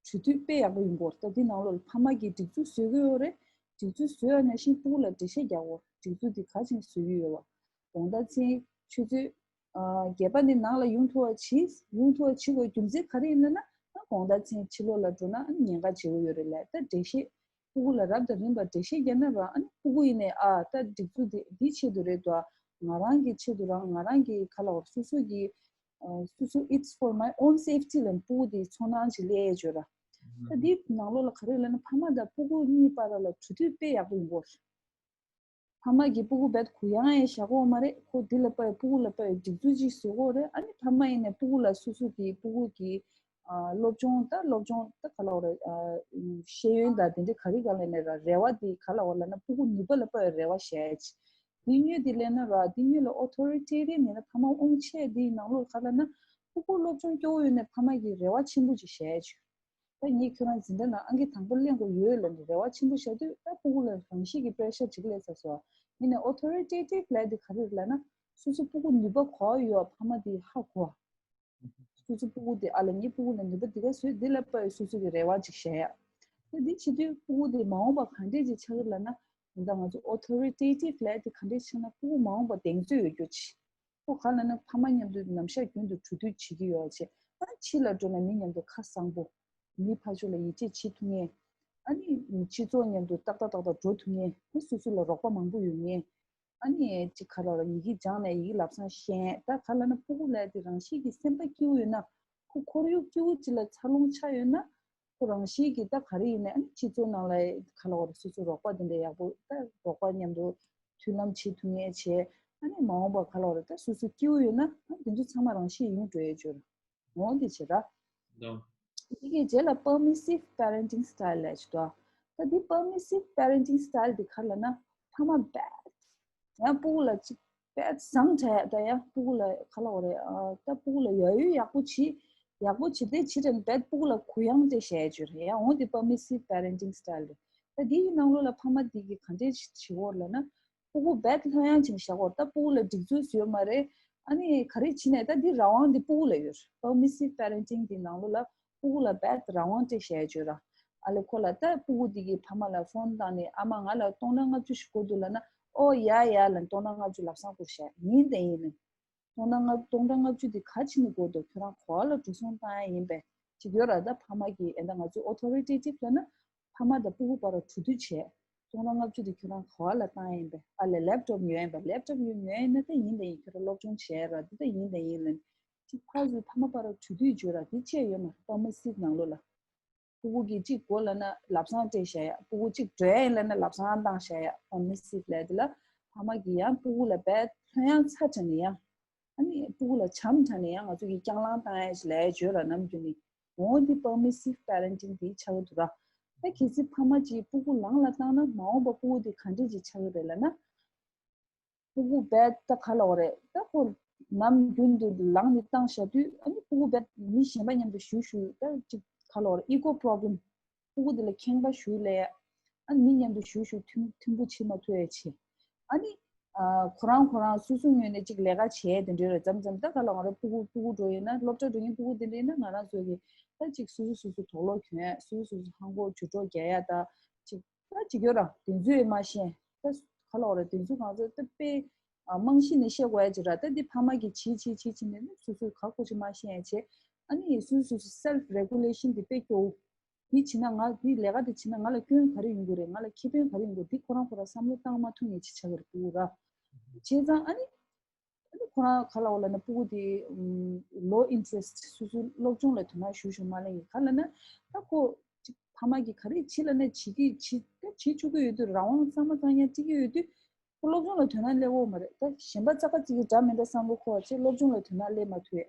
བསྡུར་དཔེ་ཡག་པོ་ཡོང་གི་ཡོད་རེད། ད་འདི་ནང་ལོགས་ལ་ཕ་མ་གིས་སྒྲིག་འཛུགས་བཟོ་གི་ཡོད་རེད། སྒྲིག་འཛུགས་བཟོས་པ་ནང་བཞིན་སྤུ་གུ་ལ་འགྲེལ་བཤད་རྒྱག་དགོས། སྒྲིག་འཛུགས་འདི་ག་ཅིག་བཟོ་གི་ཡོད་པ། དགོང་དག་མཚན་ཆུ་ཚོད་ཨ་བརྒྱད་པ་ནས་ནང་ལ་ཡོང་ཐུབ་པ་བྱེད། ཡོང་ཐུབ་པ་བྱེད་དགོས་རྒྱུ་མཚན་ག་རེ་ཡིན་ལབ་ན། ཨ་དགོང་དག་མཚན་ཕྱི་ལོགས་ལ་འགྲོ་ན་ཨ་ཉེན་ཁ་ཆེ་པོ་ཡོད་རེད་ལབ། ད་འགྲེལ་བཤད་སྤུ་གུ་ལ་རབ་དང་རིམ་པར་འགྲེལ་བཤད་རྒྱག་ན་ར། ཨ་ནི་སྤུ་གུ་ཡིན་ནའི་ཨ་ད་སྒྲིག་འཛུགས་འདི་འདིའི་ཆེད་དུ་རེད་དོ། ང་རང་གི་ཆེད་དུ་རང་ང་རང་གི་ག་ལ་བར་སོ་སོ་གི་ཨ་སོ་སོ་it's for my own safety ལབ་སྤུ་གུ་དེ་ཚོར་སྣང་ཅིག་སླེབས་ཡས་ཡོད་ར། ད་འདི་ནང་ལོགས་ལ་ག་རེ་ལབ་ན། ཕ་མ་དང་སྤུ་གུ་གཉིས་བར་ལ་གྲོས་བསྡུར་དཔེ་ཡག་པོ་ཡོང་གི་ཡོད་རེད། ཕ་མ་གིས་སྤུ་གུ་རྦད་གུ་ཡངས་ཡས་བཞག་གི་ཡོད་མ་རེད། ཁོ་འདི་ལ་དཔའ་བའི་སྤུ་གུ་ལ་དཔའ་བའི་སྒྲིག་འཛུགས་ཅིག་བཟོ་གི་ཡོད་རེད། ཨ་ནི་ཕ་མ་ཡིན་ནའི་སྤུ་གུ་ལ་སོ་སོ་གི་སྤུ་གུ་གི་ཨ་སློབ་སྦྱོང་ད་སློབ་སྦྱོང་ད་ག་ལ་བ་རེད། ཨ་ཤེས་ཡོན་དང་དེ་འདྲའི་ག་རེ་ག་ལ་ནས་ར་རེ་བ་དེ་ག་ལ་བ་ལབ་ན། སྤུ་གུ་ནུས་པ་ལ་དཔའ་བའི་རེ་བ་བཞག་ཡས་ཅིག་འདི་ཉོས་འདི་ལེན་ན་ར། འདི་ཉོས་ལ་ཨོ་ཐོ་རི་ཊེ་རི་ཡན་ཡིན་ན་ཕ་མ་དབང་ཆེ་འདི་ནང་ལོགས་ག་ལ་ན། སྤུ་གུ་སློབ་སྦྱོང་སྐྱོ་བོ་ཡོད་ནའི་ཕ་མ་གིས་རེ་བ་ཆེན་པོ་ཅིག་བཞག་ཡས་ཅིག་ད་ངས་ཁྱོད་རང་འཛིན་གྲྭ་ནང་ཨང་ཀི་དང་པོ་ལེན་དགོས་ཡོད་ལབ་ནས་རེ་བ་ཆེན་པོ་བཞག་དུས། ད་སྤུ་གུ་ལ་རང་བཞིན་གྱི་པེ་རེ་ཤར་ཅིག་སླེབས་ཚར་སོང་། ཡིན་ནའི་ཨོ་ཐོ་རི་ཊེ་ཊིབ་ལབ་དེ་ག་རེ་རེད་ལབ་ན། སོ་སོ་སྤུ་གུ་ནུས་པ་ག་པར་ཡོད་པ་ཕ་མ་དེས་ཧ་གོ་བ། སོ་སོ་སྤུ་གུ་དེ་ཨ་ལ་ངའི་སྤུ་གུ་ལ་ནུས་པ་འདི་ག་ཚོད་འདི་ལ་དཔའ་བའི་སོ་སོ་གི་རེ་བ་ཅིག་བཞག་ཡ། ད་འདི་བྱེད་དུས་སྤུ་གུ་དེ་མ་འོངས་པ་ག་འདྲས་ཅིག་ཆགས་ཀྱི་ལབ་ན། ད་ང་ཚོ་ཨོ་ཐོ་རི་ཊེ་ཊིབ་ལབ་དེ་ག་འདྲས་ཆགས་ན། སྤུ་གུ་མ་འོངས་པ་གདེང་ཚོད་ཡོད་རྒྱུ་ཅིག་ཁོ་ག་ལ་ན་ཕ་མ་མཉམ་དུ་ནམ་ཞག་རྒྱུན་དུ་གྲོས་བསྡུར་བྱེད་ཀྱི་ཡོད་བྱས། ཨ་ཕྱི་ལ་འགྲོ་ན་མི་མཉམ་དུ་ཁ་གསང་པོ། མི་ཕར་ཕྱོགས་ལ་ཡིད་ཆེས་བྱེད་ཐུབ་མཁན། ཨ་ནི་སྤྱི་ཚོགས་མཉམ་དུ་ཏག་ཏག་ཏག་ཏག་འགྲོ་ཐུབ་མཁན། ཨ་སོ་སོ་ལ་རོགས་པ་མང་པོ་ཡོད་མཁན། ཨ་ནི་ཅིག་ག་ལ་ལ་ཡི་གེ་སྦྱངས་ནས་ཡི་གེ་ལབ་སང་ཤེས། ད་ག་ལ་ན་སྤུ་གུ་ལ་དེ་རང་བཞིན་གྱི་སེམས་པ་སྐྱིད་པོ་ཡོད་ན། ཁོ་ཁོར་ཡུག་སྐྱིད་པོ་ཅིག་ལ་འཚར་ལོངས་ཆགས་ཡོད་ན། ཁོ་རང་བཞིན་གྱིས་ད་ག་རེ་ཡིན་ནའི་ཨ་ནི་སྤྱི་ཚོགས་ནང་ལ་ག་ལ་བར་སོ་སོ་རོགས་པ་དེ་འདྲ་ཡག་པོ། ད་རོགས་པ་མཉམ་དུ་མཐུན་ལམ་བྱེད་ཐུབ་མཁན་བྱས། ཨ་ནི་མ་འོངས་པ་ག་ལ་བར་ད་སོ་སོ་སྐྱིད་པོ་ཡོད་ན། ཨ་དེ་ཚོ་ཚང་མ་རང་བཞིན་ཡོང་འགྲོ་ཡས་ཅིག་འོང་དེ་བྱེད་ར། དེ་གི་རྗེས་ལ་པར་མི་སིབ་པེ་རེན་ཊིང་སི་ཊའིལ་ལབ་ཅིག་འདུག་ད་འདི་པར་མི་སིབ་པེ་རེན་ཊིང་སི་ཊའིལ་འདི་ག་རེ་ལབ་ན། ཕ་མ་རྦད་ཡང་སྤུ་གུ་ལ་ཅིག་རྦད་བཟང་དྲགས། ད་ཡང་སྤུ་གུ་ལ་ག་ལབ་དགོས་རེད། ཨ་ད་སྤུ་གུ་ལ་ཡ་ཡོ་ཡག་པོ་བྱེད། ཡག་པོ་བྱེད་དེ་བྱེད་དྲན་རྦད་སྤུ་གུ་ལ་གུ་ཡངས་སྤྲད་བཞག་ཡས་ཅིག་རེད། ཡང་འོང་དེ་པར་མི་སིབ་པེ་རེན་ཊིང་སི་ཊའིལ་རེད། ད་འདི་གི་ནང་ལོགས་ལ་ཕ་མ་འདི་གིས་ག་འདྲས་བྱེད་དགོས་རེད་ལབ་ན། སྤུ་གུ་རྦད་ལྷོད་ཡངས་བྱས་བཞག་གོ། ད་སྤུ་གུ་ལ་སྒྲིག་འཛུགས་ཡོད་མ་རེད། ཨ་ནི་ག་རེ་བྱེད་ནའི་ད་འདི་རང་དབང་འདི་སྤུ་གུ་ལ་ཡོད། པར་མི་སིབ་པེ་རེན་ཊིང་འདི་ནང་ལོགས་ལ་སྤུ་གུ་ལ་རྦད་རང་དབང་སྤྲད་བཞག་ཡས་ཅིག་ར། ཨ་ལས་ཁོ་ལ་ད་སྤུ་གུ་འདི་གིས་ཕ་མ་ལ་ཕོན་བཏང་ནས། ཨ་མ་ང་ལ་སྟོང་ཕྲག་ལྔ་བཅུ་ཞིག་དགོས་འདུག་ལབ་ན། ཨོ་ཡ་ཡ་ལབ་སྟོང་ཕྲག་ལྔ་བཅུ་ལབ་སང་བསྐུར་བཞག་ཡིན་དང་ཡིན་ནི། སྟོང་ཕྲག་ལྔ་སྟོང་ཕྲག་ལྔ་བཅུ་འདི་ག་བྱེད་ནི་དགོས་འདུག་ཁྱོད་རང་ག་པར་ལ་འགྲོ་སོང་བཏང་ཡ་ཡིན་པས། ཅིག་ཡོད་ར། ད་ཕ་མ་གིས་ཨེ་ད་ང་ཚོ་ཨོ་ཐོ་རི་ཊེ་ཊིབ་ལབ་ན་ཕ་མ་དང་སྤུ་གུ་བར་ལ་གྲོས་བསྡུར་བྱས། སྟོང་ཕྲག་ལྔ་བཅུ་འདི་ཁྱོད་རང་ག་པར་ལ་བཏང་ཡ་ཡིན་པས། ཨ་ལས་ལེབ་ཊོབ་ཉོ་ཡ་ཡིན་པས། ལེབ་ཊོབ་ཉོ་ཉོ་ཡ་ཡིན་ན་ད་ཡིན་དང་ཡིན། ཁྱོད་རང་སློབ་སྦྱོང་བྱས་ར། འདི་ད་ཡིན་དང་ཡིན་ལབ་ནས། ཅིག་ཕར་ཚུར་ཕ་མ་བར་ལ་གྲོས་བསྡུར་བྱས་ར། འདི་བྱས་ཡོད་མ་རེད། པར་མི་སིབ་ནང་ལོགས་ལ། སྤུ་གུ་གིས་གཅིག་དགོས་ལབ་ན་ལབ་སང་སྤྲད་བཞག་ཡ། སྤུ་གུ་གཅིག་འགྲོ་ཡ་ཡིན་ལབ་ན་ལབ་སང་བཏང་བཞག་ཡ། པར་མི་སིབ་ལབ་དེ་ལ་ཕ་མ་གིས་ཡང་སྤུ་གུ་ལ་རྦད་ལྷོད་ཡངས་ཚ་དྲགས་ནས་ཡང་། ཨ་ནི་སྤུ་གུ་ལ་བྱམས་དྲགས་ནས་ཡང་ང་ཚོ་གིས་རྐྱང་ལངས་བཏང་ཡ་ཞིག་ལབ་ཡ་བརྗོད་ར། ནམ་རྒྱུན་ནས་འོ་འདི་པར་མི་སིབ་པེ་རེན་ཊིང་འདི་ཆགས་ཀྱི་འདུག་ར། ད་གལ་སྲིད་ཕ་མ་གཅིག་སྤུ་གུ་ལངས་ལ་བཏང་ན་མ་འོངས་པ་སྤུ་གུ་འདི་ག་འདྲས་ཅིག་ཆགས་ཀྱི་རེད་ལབ་ན། སྤུ་གུ་རྦད་ད་ག་ལབ་དགོས་རེད། ད་ཁོ་ནམ་རྒྱུན་དུ་ལངས་ནས་བཏང་བཞག་དུས། ཨ་ནི་སྤུ་གུ་རྦད་མི་གཞན་པ་མཉམ་དུ་ཞུགས་ཞུགས། ད་ཅིག་ག་ལབ་དགོས་རེད། ཨི་གོ་པོ་རོབ་ལེམ། སྤུ་གུ་དེ་ལ་ཁེངས་པ་ཞུགས་ལས། ཨ་ནི་མི་མཉམ་དུ་ཞུགས་ཞུགས་མཐུན་མཐུན་པོ་བྱེད་མ་ཐུབ་ཡ་བྱེད། ཨ་ནི་ཨ་ཁོ་རང་ཁོ་རང་སོ་སོའི་ངོས་ནས་ཅིག་ལས་ཀ་བྱས་དེ་འདྲ་རེད། མཚམས་མཚམས་ད་ག་ལབ་དགོས་རེད། སྤུ་གུ་སྤུ་གུ་འགྲོ་ཡིན་ན། སློབ་གྲྭ་འགྲོ་མཁན་སྤུ་གུ་དེ་འདྲ་ཡིན་ན་ང་རང་ཚོ་གིས་ད་ཅིག་སོ་སོ་སོ་སོ་དོགས་སློང་གྱོན་ཡ། སོ་སོ་སོ་སོ་ཧང་གོ་ཇུས་གཏོགས་རྒྱག་ཡ། ད་ཅིག་ད་ཅིག་ཡོད་ར། དེ་ཚོས་མ་ཤེས། ད་ག་ལབ་དགོས་རེད། དེ་ཚོ་ང་ཚོ་ད་དཔེ་ཨ་རྨང་གཞི་ནས་བཤད་དགོས་ཡ་ཅིག་ར། ད་འདི་ཕ་མ་གིས་བྱེད་བྱེད་བྱེད་བྱེད་ནས་ནི་སོ་སོས་ག་གོ་ཅིག་མ་ཤེས་ཡ་བྱས། ཨ་ནི་སོ་སོ་སོ་སོ་སེལ་ཕི་རེ་གུ་ལེ་ཤན་འདི་དཔེ་སྐྱོ་བོ། འདི་བྱེད་ན་ང་འདི་ལས་ཀ་འདི་བྱེད་ན་ང་ལ་སྐྱོན་ག་རེ་ཡོང་གི་རེད། ང་ལ་ཁེ་ཕན་ག་རེ་ཡོང་གི་རེད། འདི་ཁོ་རང་ཁོ་རང་བསམ་བློ་བཏང་མ་ཐུབ་མཁན་ཅིག་ཆགས་ཀྱི་རེད་འདུག་ར། བྱས་ཙང་ཨ་ནི་ཨ་ནི་ཁོ་རང་ག་ལ་འོ་ལ་ན་སྤུ་གུ་དེ་ལོ་ཨིན་ཊི་རེ་སི་ཊི་སོ་སོའི་སློབ་སྦྱོང་ལ་དོ་སྣང་ཞུ་ཞུ་མ་ལེན་གི་ག་ལ་ན་ད་ཁོ་ཅིག་ཕ་མ་གི་ག་རེ་བྱེད་ལ་ན་བྱེད་ཀྱི་བྱེད་ད་བྱེད་ཆོག་གི་ཡོད་དུས་རང་དབང་གཙང་མ་གཙང་ཡང་སྤྲད་ཀྱི་ཡོད་དུས་ཁོ་སློབ་སྦྱོང་ལ་དོ་སྣང་སླེབས་འོ་མ་རེད། ད་གཞན་པ་ཙག་ག་ཅིག་གི་འདྲ་མི་འདྲ་བསམ་བློ་འཁོར་བ་བྱས་སློབ་སྦྱོང་ལ་དོ་སྣང་སླེབས་མ་ཐུབ་ཡ་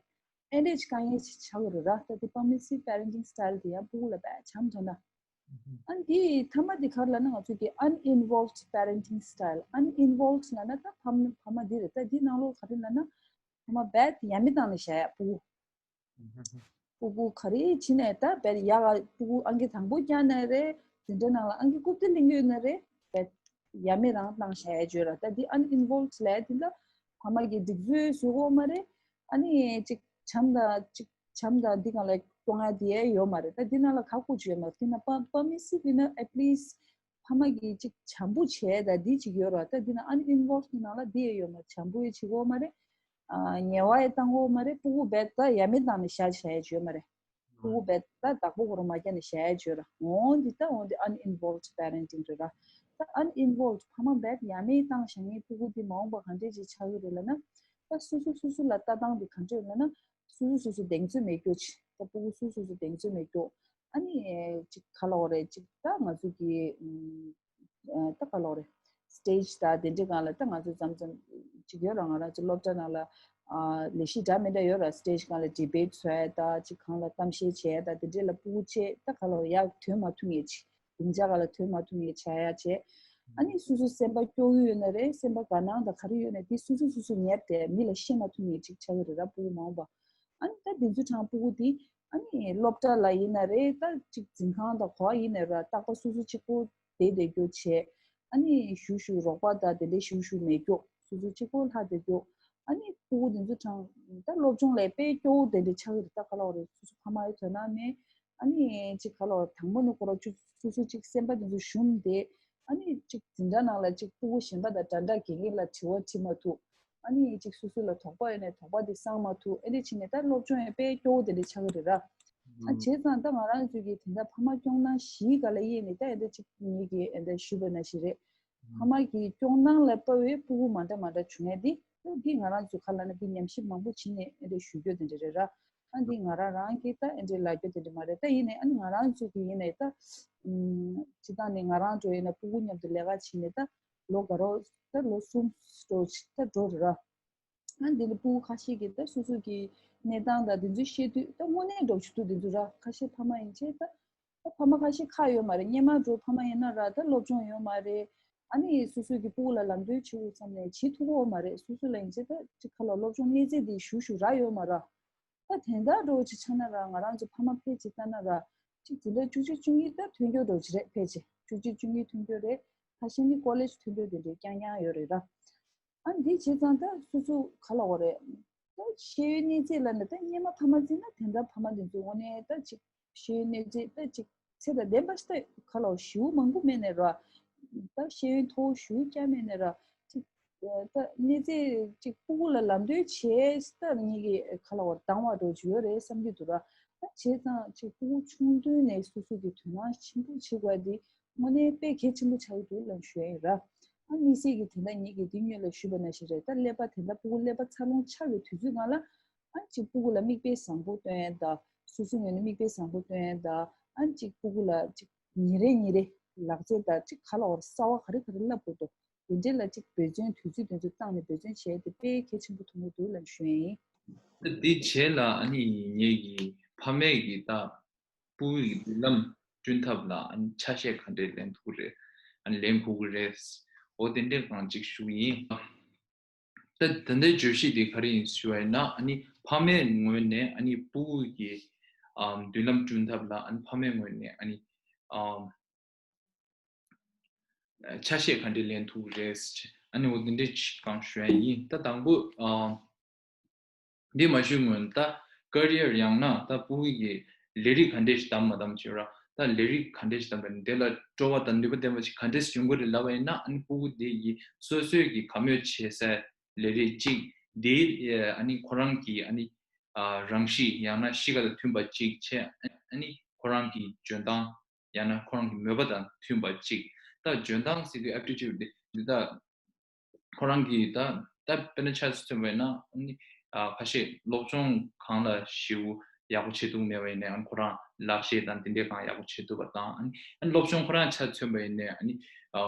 ཨེ་འདྲས་ཅིག་དཀའ་ངལ་ཅིག་ཆགས་ཀྱི་རེད་ར། ད་དེ་པར་མི་སིབ་པེ་རེན་ཊིང་སི་ཊའིལ་དེ་ཡང་སྤུ་གུ་ལ་དཔེ་བྱམས་དྲགས་ན། ཨ་ནི་དེ་མཐའ་མ་དེ་ག་རེ་ལབ་ན་ང་ཚོ་གི་uninvolved parenting style. Uninvolved ལབ་ན་ད་ཕ་མ་ཕ་མ་དེ་རེད། ད་དེ་ནང་ལོགས་ག་རེ་ལབ་ན་ཕ་མ་རྦད་ཡ་མེད་བཏང་ནས་བཞག་ཡ་སྤུ་གུ། སྤུ་གུ་ག་རེ་བྱེད་ནས་ད་རྦད་ཡ་ག་སྤུ་གུ་ཨང་ཀི་དང་པོ་བཀྱག་ནས་རེད། འཛིན་གྲྭ་ནང་ལ་ཨང་ཀི་རྐུབ་སྟེགས་ལེན་གྱི་ཡོད་ན་རེད། རྦད་ཡ་མེད་རང་བཏང་བཞག་ཡ་བརྗོད་ར། ད་དེ་uninvolved ལབ་ཡ་དེ་ལ་ཕ་མ་གི་སྒྲིག་འཛུགས་བཟོ་གི་ཡོད་མ་རེད། ཨ་ནི་ཅིག་བྱམས་དང་ཅིག་བྱམས་དང་འདི་གང་ལ་སྐྱོང་ཡ་དེ་ཡ་ཡོད་མ་རེད། ད་འདི་ནང་ལ་ག་གོ་ཅིག་ཡོད་མ་རེད། འདི་ན་པ་པ་མི་སི་བི་ན་at least ཕ་མ་གིས་ཅིག་བྱམས་པོ་བྱས་ད་འདི་ཅིག་ཡོད་ར། ད་འདི་ན་uninvolved ནང་ལ་འདི་ཡ་ཡོད་མ་རེད། བྱམས་པོ་ཡ་བྱེད་གོ་མ་རེད། ཨ་ཉེ་བ་ཡ་བཏང་གོ་མ་རེད། སྤུ་གུ་རྦད་ད་ཡ་མེད་བཏང་ནས་བཞག་བྱ་ཡ་ཅིག་ཡོད་མ་རེད། སྤུ་གུ་རྦད་ད་བདག་པོ་ཁོ་རང་མ་རྒྱག་ནས་བཞག་ཡ་ཅིག་ཡོད་ར། འོ་འདི་ད་འོ་འདི་uninvolved parenting རེད་ར། ད་uninvolved ཕ་མ་རྦད་ཡ་མེད་བཏང་བཞག་ནས་སྤུ་གུ་འདི་མ་འོངས་པ་ག་འདྲས་ཅིག་ཆགས་ཀྱི་རེད་ལབ་ན། ད་སོ་སོ་སོ་སོ་ལ་ལྟ་སྟངས་འདི་ག་འདྲས་ལབ་ན། སོ་སོ་སོ་སོ་གདེང་ཚོད་མེད་རྒྱུ་ཅིག་ད་སྤུ་གུ་སོ་སོ་སོ་གདེང་ཚོད་མེད་རྒྱུ། ཨ་ནི་ཅིག་ག་ལབ་དགོས་རེད། ཅིག་ད་ང་ཚོ་གི་ཨ་ད་ག་ལབ་དགོས་རེད། སི་ཊེ་ཇི་ད་དེ་འདྲའི་སྒང་ལ་ད་ང་ཚོ་མཚམས་མཚམས་ཅིག་ཡོད་ར། ང་རང་ཚོ་སློབ་གྲྭ་ནང་ལ་ཨ་ལས་གཞི་འདྲ་མི་འདྲ་ཡོད་ར། སི་ཊེ་ཇི་སྒང་ལ་ཌི་བེཊ་བཟོ་ཡ་ད་ཅིག་གང་ལ་གཏམ་བཤད་བྱེད་ཡ་ད་དེ་འདྲའི་ལ་སྤུ་གུ་བྱས་ད་ག་ལབ་དགོས་རེད། ཡར་ཐོན་མ་ཐུབ་མཁན་ཅིག་སྡིངས་ཆ་སྒང་ལ་ཐོན་མ་ཐུབ་མཁན་ཆགས་ཡ་བྱས། ཨ་ནི་སོ་སོ་སེམས་པ་སྐྱོ་གི་ཡོད་ན་རེད། སེམས་པ་དགའ་སྣང་དང་ག་རེ་ཡོད་ན་དེ་སོ་སོ་སོ་སོ་ཉར་ཏེ་མི་ལ་བཤད་མ་ཐུབ་མཁན་ཅིག་ཆགས་ཀྱི་རེད་ར། སྤུ་གུ་མ་འོངས་པ། ཨ་ནི་ད་དེ་ཚོ་གྲངས་སྤུ་གུ་དེ་ཨ་ནི་སློབ་གྲྭ་ལ་ཡིན་ན་རེད། ད་ཅིག་འཛིན་ཁང་དང་ག་པར་ཡིན་ན་ར་རྟག་པར་སོ་སོ་གཅིག་པོ་བསྡད་བསྡད་རྒྱུ་བྱས། ཨ་ནི་ཞུ་ཞུ་རོགས་པ་དང་དེ་འདྲའི་ཞུ་ཞུ་མེད་རྒྱུ། སོ་སོ་གཅིག་པོ་ལྷག་བསྡད་རྒྱུ། ཨ་ནི་སྤུ་གུ་དེ་ཚོ་གྲངས་ད་སློབ་སྦྱོང་ལ་དཔེ་སྐྱོ་བོ་དེ་འདྲ་ཆགས་ཀྱི་རེད། ད་ག་ལབ་དགོས་རེད། སོ་སོ་ཕ་མ་ཡི་དོ་སྣང་མེད། ཨ་ནི་ཅིག་ག་ལབ་དགོས་རེད། དང་པོ་ནས་ཁོ་རང་ཅིག་སོ་སོ་ཅིག་སེམས་པ་དེ་ཚོ་ཞུམ་བསྡད། ཨ་ནི་ཅིག་འཛིན་གྲྭ་ནང་ལ་ཅིག་སྤུ་གུ་གཞན་པ་དང་འདྲ་འདྲ་གི་ངེད་ལ་དྲི་བ་དྲིས་མ་ཐུབ། ཨ་ནི་ཅིག་སོ་སོ་ལ་དོགས་པ་ཡོད་ནའི་དོགས་པ་དེ་སངས་མ་ཐུབ། ཨེ་འདྲ་བྱས་ནས་ད་སློབ་སྦྱོང་ཡང་དཔེ་སྐྱོ་བོ་དེ་འདྲ་ཆགས་ཀྱི་རེད་ར། ཨ་བྱས་ཙང་ད་ང་རང་ཚོས་ཀྱི་དེ་འདྲ་ཕ་མ་སྐྱོང་སྟངས་བཞིའི་སྒང་ལ་དབྱེ་ནས་ད་ཨེ་འདྲ་ཅིག་ངེད་ཀྱིས་ཨེ་འདྲ་ཞུས་པ་ནང་བཞིན་རེད། ཕ་མ་གི་སྐྱོང་སྟངས་ལ་དཔག་པའི་སྤུ་གུ་མ་འདྲ་མ་འདྲ་བྱུང་ཡ་འདི་འདི་ང་རང་ཚོས་ག་ལབ་ན་འདི་ཉམས་ཞིབ་མང་པོ་བྱས་ནས་ཨེ་འདྲ་ཞུ་རྒྱུ་དེ་འདྲ་རེད་ར། ཨ་འདི་ང་རང་རང་གིས་ད་ཨེ་འདྲ་ལབ་རྒྱུ་དེ་འདྲ་མ་རེད། ད་ཡིན་ནའི་ཨ་ནི་ང་རང་ཚོས་ཀྱི་ཡིན་ནའི་ད་སྤྱིར་བཏང་ནས་ང་རང་འགྲོ་ཡིན་ན་སྤུ་གུ་མཉམ་དུ་ལས་ཀ་བྱས་ནས་ད་ལོ་དགའ་རོགས་ད་ལོ་གསུམ་འགྲོ་ད་འགྲོ་རེད་ར། ཨ་འདི་ལ་སྤུ་གུ་ཁ་ཤས་ཀྱིས་ད་སོ་སོ་གི་གནས་སྟངས་དང་དེ་ཚོ་བཤད་དུས་ད་དངོས་གནས་འགྲོ་བཅུག་ཐུབ་དེ་ཚོ་ར། ཁ་ཤས་ཕ་མ་ཡིན་ཆེ་ད་ད་ཕ་མ་ཁ་ཤས་ཁག་ཡོད་མ་རེད། སྔོན་མ་འགྲོ་ཕ་མ་ཡིན་ན་ར་ད་སློབ་སྦྱོང་ཡོད་མ་རེད། ཨ་ནི་སོ་སོ་གི་སྤུ་གུ་ལ་ལམ་སྟོན་བྱེད་དགོས་བསམ་ནས་བྱེད་ཐུབ་ཀྱི་ཡོད་མ་རེད། སོ་སོ་ལ་ཡིན་ཆེ་ད་ཅིག་ཁ་ལ་སློབ་སྦྱོང་གནས་ཚད་དེ་ཞུ་ཞུ་རག་ཡོད་མ་ར། ད་དེ་འདྲ་འགྲོ་ཅིག་ཆགས་ན་ར་ང་རང་ཚོ་ཕ་མ་ཕལ་ཆེར་ལྟ་ན་ར་ཅིག་འཛིན་གྲྭ་བཅུ་གཅིག་བཅུ་གཉིས་ད་ཐོན་རྒྱུ་འགྲོ་ཅིག་རེད། ཕལ་ཆེར་བཅུ་གཅིག་བཅུ་གཉིས་ཐོན་རྒྱུ་རེད། ཁ་ཤས་ནི་ཀོ་ལེཇ་ཐོན་རྒྱུ་དེ་འདྲའི་རྐྱང་རྐྱང་ཡོད་རེད་ར། ཨ་འདི་བྱས་ཙང་ད་སོ་སོ་ག་ལབ་དགོས་རེད། ད་ཤེས་ཡོན་གནས་ཚད་ལ་ནི་ད་སྔོན་མ་ཕ་མ་བརྩིས་ན་དེ་འདྲ་ཕ་མ་དེ་ཚོ་དངོས་གནས་ད་ཅིག་ཤེས་ཡོན་གནས་ཚད་ད་ཅིག་ཚད་དང་ལྡན་པ་ཞིག་ད་ག་ལབ་ཞེ་པོ་མང་པོ་མེད་ནའི་ར། ད་ཤེས་ཡོན་མཐོ་བོ་ཞེ་པོ་རྐྱང་མེད་ནའི་ར། ཅིག་ད་གནས་ཚད་ཅིག་སྤུ་གུ་ལ་ལམ་སྟོན་བྱས་ད་ངེད་ཀྱི་ག་ལབ་དགོས་རེད། དང་བ་འགྲོ་རྒྱུ་ཡོད་རེད་བསམ་གྱི་འདུག་ར། ད་བྱས་ཙང་ཅིག་སྤུ་གུ་ཆུང་དུས་ནས་སོ་སོ་གི་དོ་སྣང་ཆེན་པོ་བྱེད་དགོས་དེ་དངོས་གནས་དཔེ་གལ་ཆེན་པོ་ཆགས་ཀྱི་འདུག་ལབ་ཞུ་ཡ་ཡིན་ར། ཨ་དམིགས་བསལ་གྱི་དེ་འདྲ་ངེད་ཀྱིས་འདི་སྔོན་ལ་ཞུས་པ་ནང་བཞིན་རེད། ད་ཀླད་པ་དེ་འདྲ་སྤུ་གུ་ཀླད་པ་འཚར་ལོངས་ཆགས་པའི་དུས་ཚོད་སྒང་ལ་ཨ་ཅིག་སྤུ་གུ་ལ་མིག་དཔེ་བཟང་པོ་སྟོན་ཡ་དང་སོ་སོའི་ངོས་ནས་མིག་དཔེ་བཟང་པོ་སྟོན་ཡ་དང་ཨ་ཅིག་སྤུ་གུ་ལ་ཅིག་ཉིན་རེ་ཉིན་རེ་ལག་རྩལ་དང་ཅིག་ག་ལབ་དགོས་རེད། གསར་བ་ག་རེ་ག་རེ་བསླབ་དགོས་འདུག་དེ་འདྲའི་ལ་ཅིག་འབད་བརྩོན་དུས་ཚོད་དུས་ཚོད་བཏང་ནས་འབད་བརྩོན་བྱས་ཏེ་དཔེ་གལ་ཆེན་པོ་མཐོང་གི་འདུག་ལབ་ཞུ་ཡ་ཡིན། ད་འདི་བྱས་ལ་ཨ་ནི་ངེད་ཀྱི་ཕ་མས་ཀྱི་ད་སྤུ་གུ་ཡི་མདུན་ལམ་བསྐྲུན་ཐབས་ལ་ཨ་ནི་ཆ་ཤས་ག་འདྲས་ལེན་ཐུབ་རེད། ཨ་ནི་ལེན་དགོས་ཀྱི་རེད། འོ་དེ་འདྲས་གང་ཅིག་ཞུ་གི་ཡིན། ད་ད་ལྟའི་བརྗོད་གཞི་དེ་ག་རེ་ཡིན་ཞུ་བ་ཡིན་ན་ཨ་ནི་ཕ་མའི་ངོས་ནས་ཨ་ནི་སྤུ་གུ་གི་ཨམ་མདུན་ལམ་བསྐྲུན་ཐབས་ལ་ཨ་ནི་ཕ་མའི་ངོས་ནས་ཨ་ནི་ཨམ་ཆ་ཤས་ག་འདྲས་ལེན་ཐུབ་རེད། ཨ་ནི་འོ་འདི་འདྲས་ཅིག་གང་ཞུ་ཡ་ཡིན། ད་དང་པོ་ཨ་འདི་མ་ཞུ་སྔོན་ད་ཀེ་རི་ཡར་ཡང་ན་ད་སྤུ་གུ་གི་ལས་རིགས་ག་འདྲས་ཤིག་བདམས་མ་བདམས་བྱེད་ར། ད་ལས་རིགས་ག་འདྲས་ཤིག་བདམས་པ་ནི་དེ་ལ་སྤྲོ་བ་དང་ནུས་པ་ལྡན་པ་ཞིག་ག་འདྲས་ཤིག་ཡོང་གི་རེད་ལབ་པ་ཡིན་ན་ཨ་ནི་སྤུ་གུ་དེ་ཡི་སོ་སོས་ཀྱི་དགའ་མོས་བྱེད་སའི་ལས་རིགས་གཅིག་དེ་ཨ་ནི་ཁོ་རང་གི་ཨ་ནི་ཨ་རང་གཤིས་ཡང་ན་གཤིས་ཀ་དང་མཐུན་པ་གཅིག་བྱས། ཨ་ནི་ཁོ་རང་གི་འཇོན་ཐང་ཡང་ན་ཁོ་རང་གི་མོས་པ་དང་མཐུན་པ་གཅིག་ད་འཇོན་ཐང་ཟེར་དུས་ཨེབ་ཊི་ཊིའུཌ་དེ་འདི་ད་ ཁོ་རང་གིས་ད་ད་དཔེར་ན་ཆ་མཚོན་པ་ཡིན་ན་ཨ་ནི་ཨ་ཁ་ཤས་སློབ་སྦྱོང་གང་ལ་ཞེ་པོ་ཡག་པོ་བྱེད་ཐུབ་མེད་པ་ཡིན་ན་ཡང་ཁོ་རང་ལག་ཤེས་དང་དེ་འདྲའི་གང་ཡག་པོ་བྱེད་ཐུབ་པ་དང་། ཨ་ནི་ཨ་ནི་སློབ་སྦྱོང་ཁོ་རང་ཆ་མཚོན་པ་ཡིན་ན་ཨ་ནི་ཨ་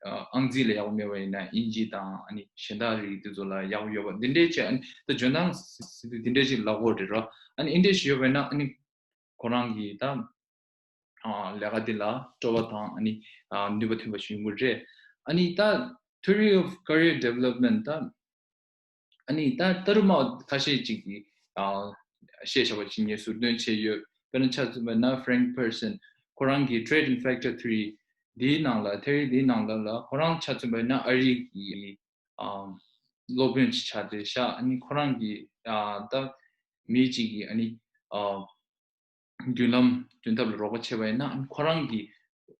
ཨ་ཨང་རྩིས་ལ་ཡག་པོ་མེད་པ་ཡིན་ན་དབྱིན་ཇི་དང་ཨ་ནི་གཞན་དག་རིགས་དེ་ཚོ་ལ་ཡག་པོ་ཡོད་པ་འདི་འདྲའི་བྱས། ཨ་ནི་ད་འཇོན་ཐང་ཟེར་དུས་འདི་འདྲའི་ཅིག་ལབ་དགོས་རེད་ར། ཨ་ནི་ཨིན་འདྲའི་ཞིག་ཡོད་པ་ཡིན་ན་ཨ་ནི་ཁོ་རང་གིས་ད་ཨ་ལས་ཀ་འདི་ལ་སྤྲོ་བ་དང་ཨ་ནི་ཨ་ནུས་པ་ཐོན་པ་ཞིག་ཡོང་གི་རེད། ཨ་ནི་ད་Theory of Career Development ད་ཨ་ནི་ད་ལྟ་རུ་མ་ཁ་ཤས་ཅིག་གིས་ཨ་བཤད་བཞག་པ་ཅིག་ངས་ཟུར་འདོན་བྱས་ཡོད། དཔེར་ན་ཆ་མཚོན་པ་ན་Frank Pearson ཁོ་རང་གི་Trade and Factor Theory འདིའི་ནང་ལ་theory འདིའི་ནང་ལ་ལ་ཁོ་རང་ཆ་མཚོན་པ་ན་ཨ་རི་གི་ཨ་སློབ་དཔོན་ཅིག་ཆགས་བསྡད་ཤག་ཨ་ནི་ཁོ་རང་གིས་ཨ་ད་མི་གཅིག་གིས་ཨ་ནི་ཨ་མདུན་ལམ་སྟོན་ཐབས་ལ་རོགས་པ་བྱས་པ་ཡིན་ན་ཨ་ནི་ཁོ་རང་གི་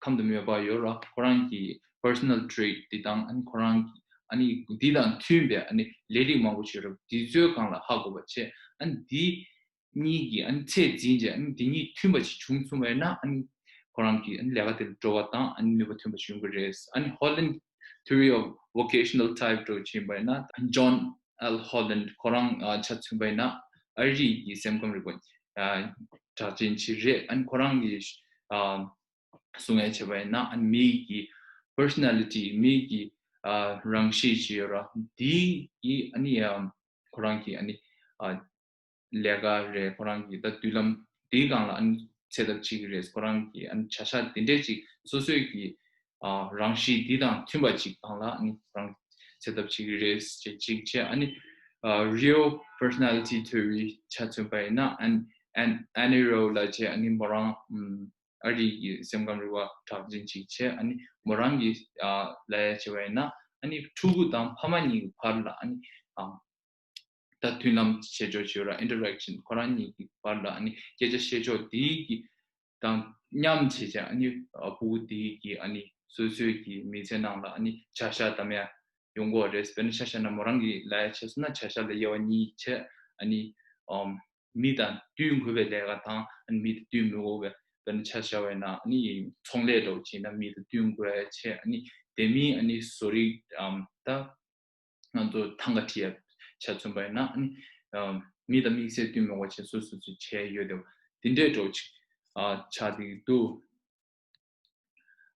ཁམས་དང་མོས་པ་ཡོད་ར། ཁོ་རང་གི་personal trait འདི་དང་ཨ་ནི་ཁོ་རང་གི་ཨ་ནི་འདི་དང་མཐུན་པའི་ཨ་ནི་ལས་རིགས་མང་པོ་ཞིག་ཡོད་ར། འདི་ཚོའི་སྒང་ལ་ཧ་གོ་བ་བྱས། ཨ་ནི་འདི་གཉིས་ཀྱི་ཨ་ནི་ཚད་འཛིན་བྱས་ཨ་ནི་འདི་གཉིས་མཐུན་པ་ཞིག་བྱུང་སོང་བ་ཡིན་ན་ཨ་ནི་ཁོ་རང་གི་ཨ་ནི་ལས་ཀ་དེ་ལ་སྤྲོ་བ་དང་ཨ་ནི་ནུས་པ་ཐོན་པ་ཞིག་ཡོང་གི་རེད། ཨ་ནི་Holland Theory of Vocational Type འདྲ་བོ་ཕྱིན་པ་ཡིན་ན་John L Holland ཁོ་རང་ཨ་ཆ་མཚོན་པ་ཡིན་ན་ཨ་རི་གི་སེམས་ཁམས་རིག་པ་ཨ་གྲགས་ཅན་ཅིག་རེད། ཨ་ནི་ཁོ་རང་གི་ཨ་གསུང་ཡ་བྱས་པ་ཡིན་ན་ཨ་ནི་མི་གི་personality མི་གི་ཨ་རང་གཤིས་ཅིག་ཡོད་ར། འདི་གི་ཨ་ནི་ཨ་ཁོ་རང་གི་ཨ་ནི་ཨ་ལས་ཀ་རེད། ཁོ་རང་གི་ད་མདུན་ལམ་འདིའི་སྒང་ལ་ཨ་ནི་འཚོལ་ཐབས་བྱེད་ཀྱི་རེད། ཁོ་རང་གི་ཨ་ནི་བྱ་གཞག་འདི་འདྲས་ཅིག་སོ་སོའི་གི་ཨ་རང་གཤིས་འདི་དང་མཐུན་པ་ཅིག་སྒང་ལ་ཨ་ནི་ཁོ་རང་འཚོལ་ཐབས་བྱེད་ཀྱི་རེད་ཅེས་ཅིག་བྱས། ཨ་ནི་ཨ་Real Personality Theory ཆ་མཚོན་པ་ཡིན་ན་ཨ་ནི་ཨན་ཨན་ནི་རོ་ལབ་བྱས། ཨ་ནི་མོ་རང་ཨམ་ཨ་རི་གི་སེམས་ཁམས་རིག་པ་གྲགས་ཅན་ཅིག་བྱས། ཨ་ནི་མོ་རང་གིས་ཨ་ལབ་ཡ་བྱས་པ་ཡིན་ན་ཨ་ནི་ཕྲུ་གུ་དང་ཕ་མ་གཉིས་ཀྱི་བར་ལ་ཨ་ནི་ཨམ་ད་མཐུན་ལམ་བྱེད་ཕྱོགས་བྱེད་ར་interaction ཁོ་རང་གཉིས་ཀྱི་བར་ལ་ཨ་ནི་སྐད་ཆ་བཤད་ཕྱོགས་དེའི་གི་དང་མཉམ་བྱས་བྱས་ཨ་ནི་ཨ་ཕྲུ་གུ་དེའི་གི་ཨ་ནི་སོ་སོའི་གི་མི་ཚེ་ནང་ལ་ཨ་ནི་བྱ་གཞག་གདམ་ཡ་ཡོང་གི་རེད། དཔེར་ན་ཆ་བཞག་ན་མོ་རང་གི་ལབ་ཡ་བྱས་སོང་ན་བྱ་གཞག་ལ་དབྱེ་བ་གཉིས་བྱས། ཨ་ནི་ཨམ་མི་དང་བསྟུན་དགོས་པའི་ལས་ཀ་དང་ཨ་ནི་མི་དང་བསྟུན་མི་དགོས་པའི། དཔེར་ན་ཆ་བཞག་པ་ཡིན་ན་ཨ་ནི་ཚོང་ལས་འདྲ་བོ་བྱས་ན་མི་དང་བསྟུན་དགོས་ཡ་བྱས། ཨ་ནི་དེ་མིན་ཨ་ནི་བཟོ་རིག་ཨམ་ད་ང་ཚོ་ཐང་ག་བྲིས་ཡ་ཆ་མཚོན་པ་ཡིན་ན་ཨ་ནི་ཨམ་མི་དང་དམིགས་བསལ་བསྟུན་མི་དགོས་བྱས་སོ་སོ་སོ་བྱས་ཡོད་དེ་འདི་འདྲའི་འདྲ་བོ་ཅིག་ཨ་ཆགས་བསྡད་ཀྱི་འདུག་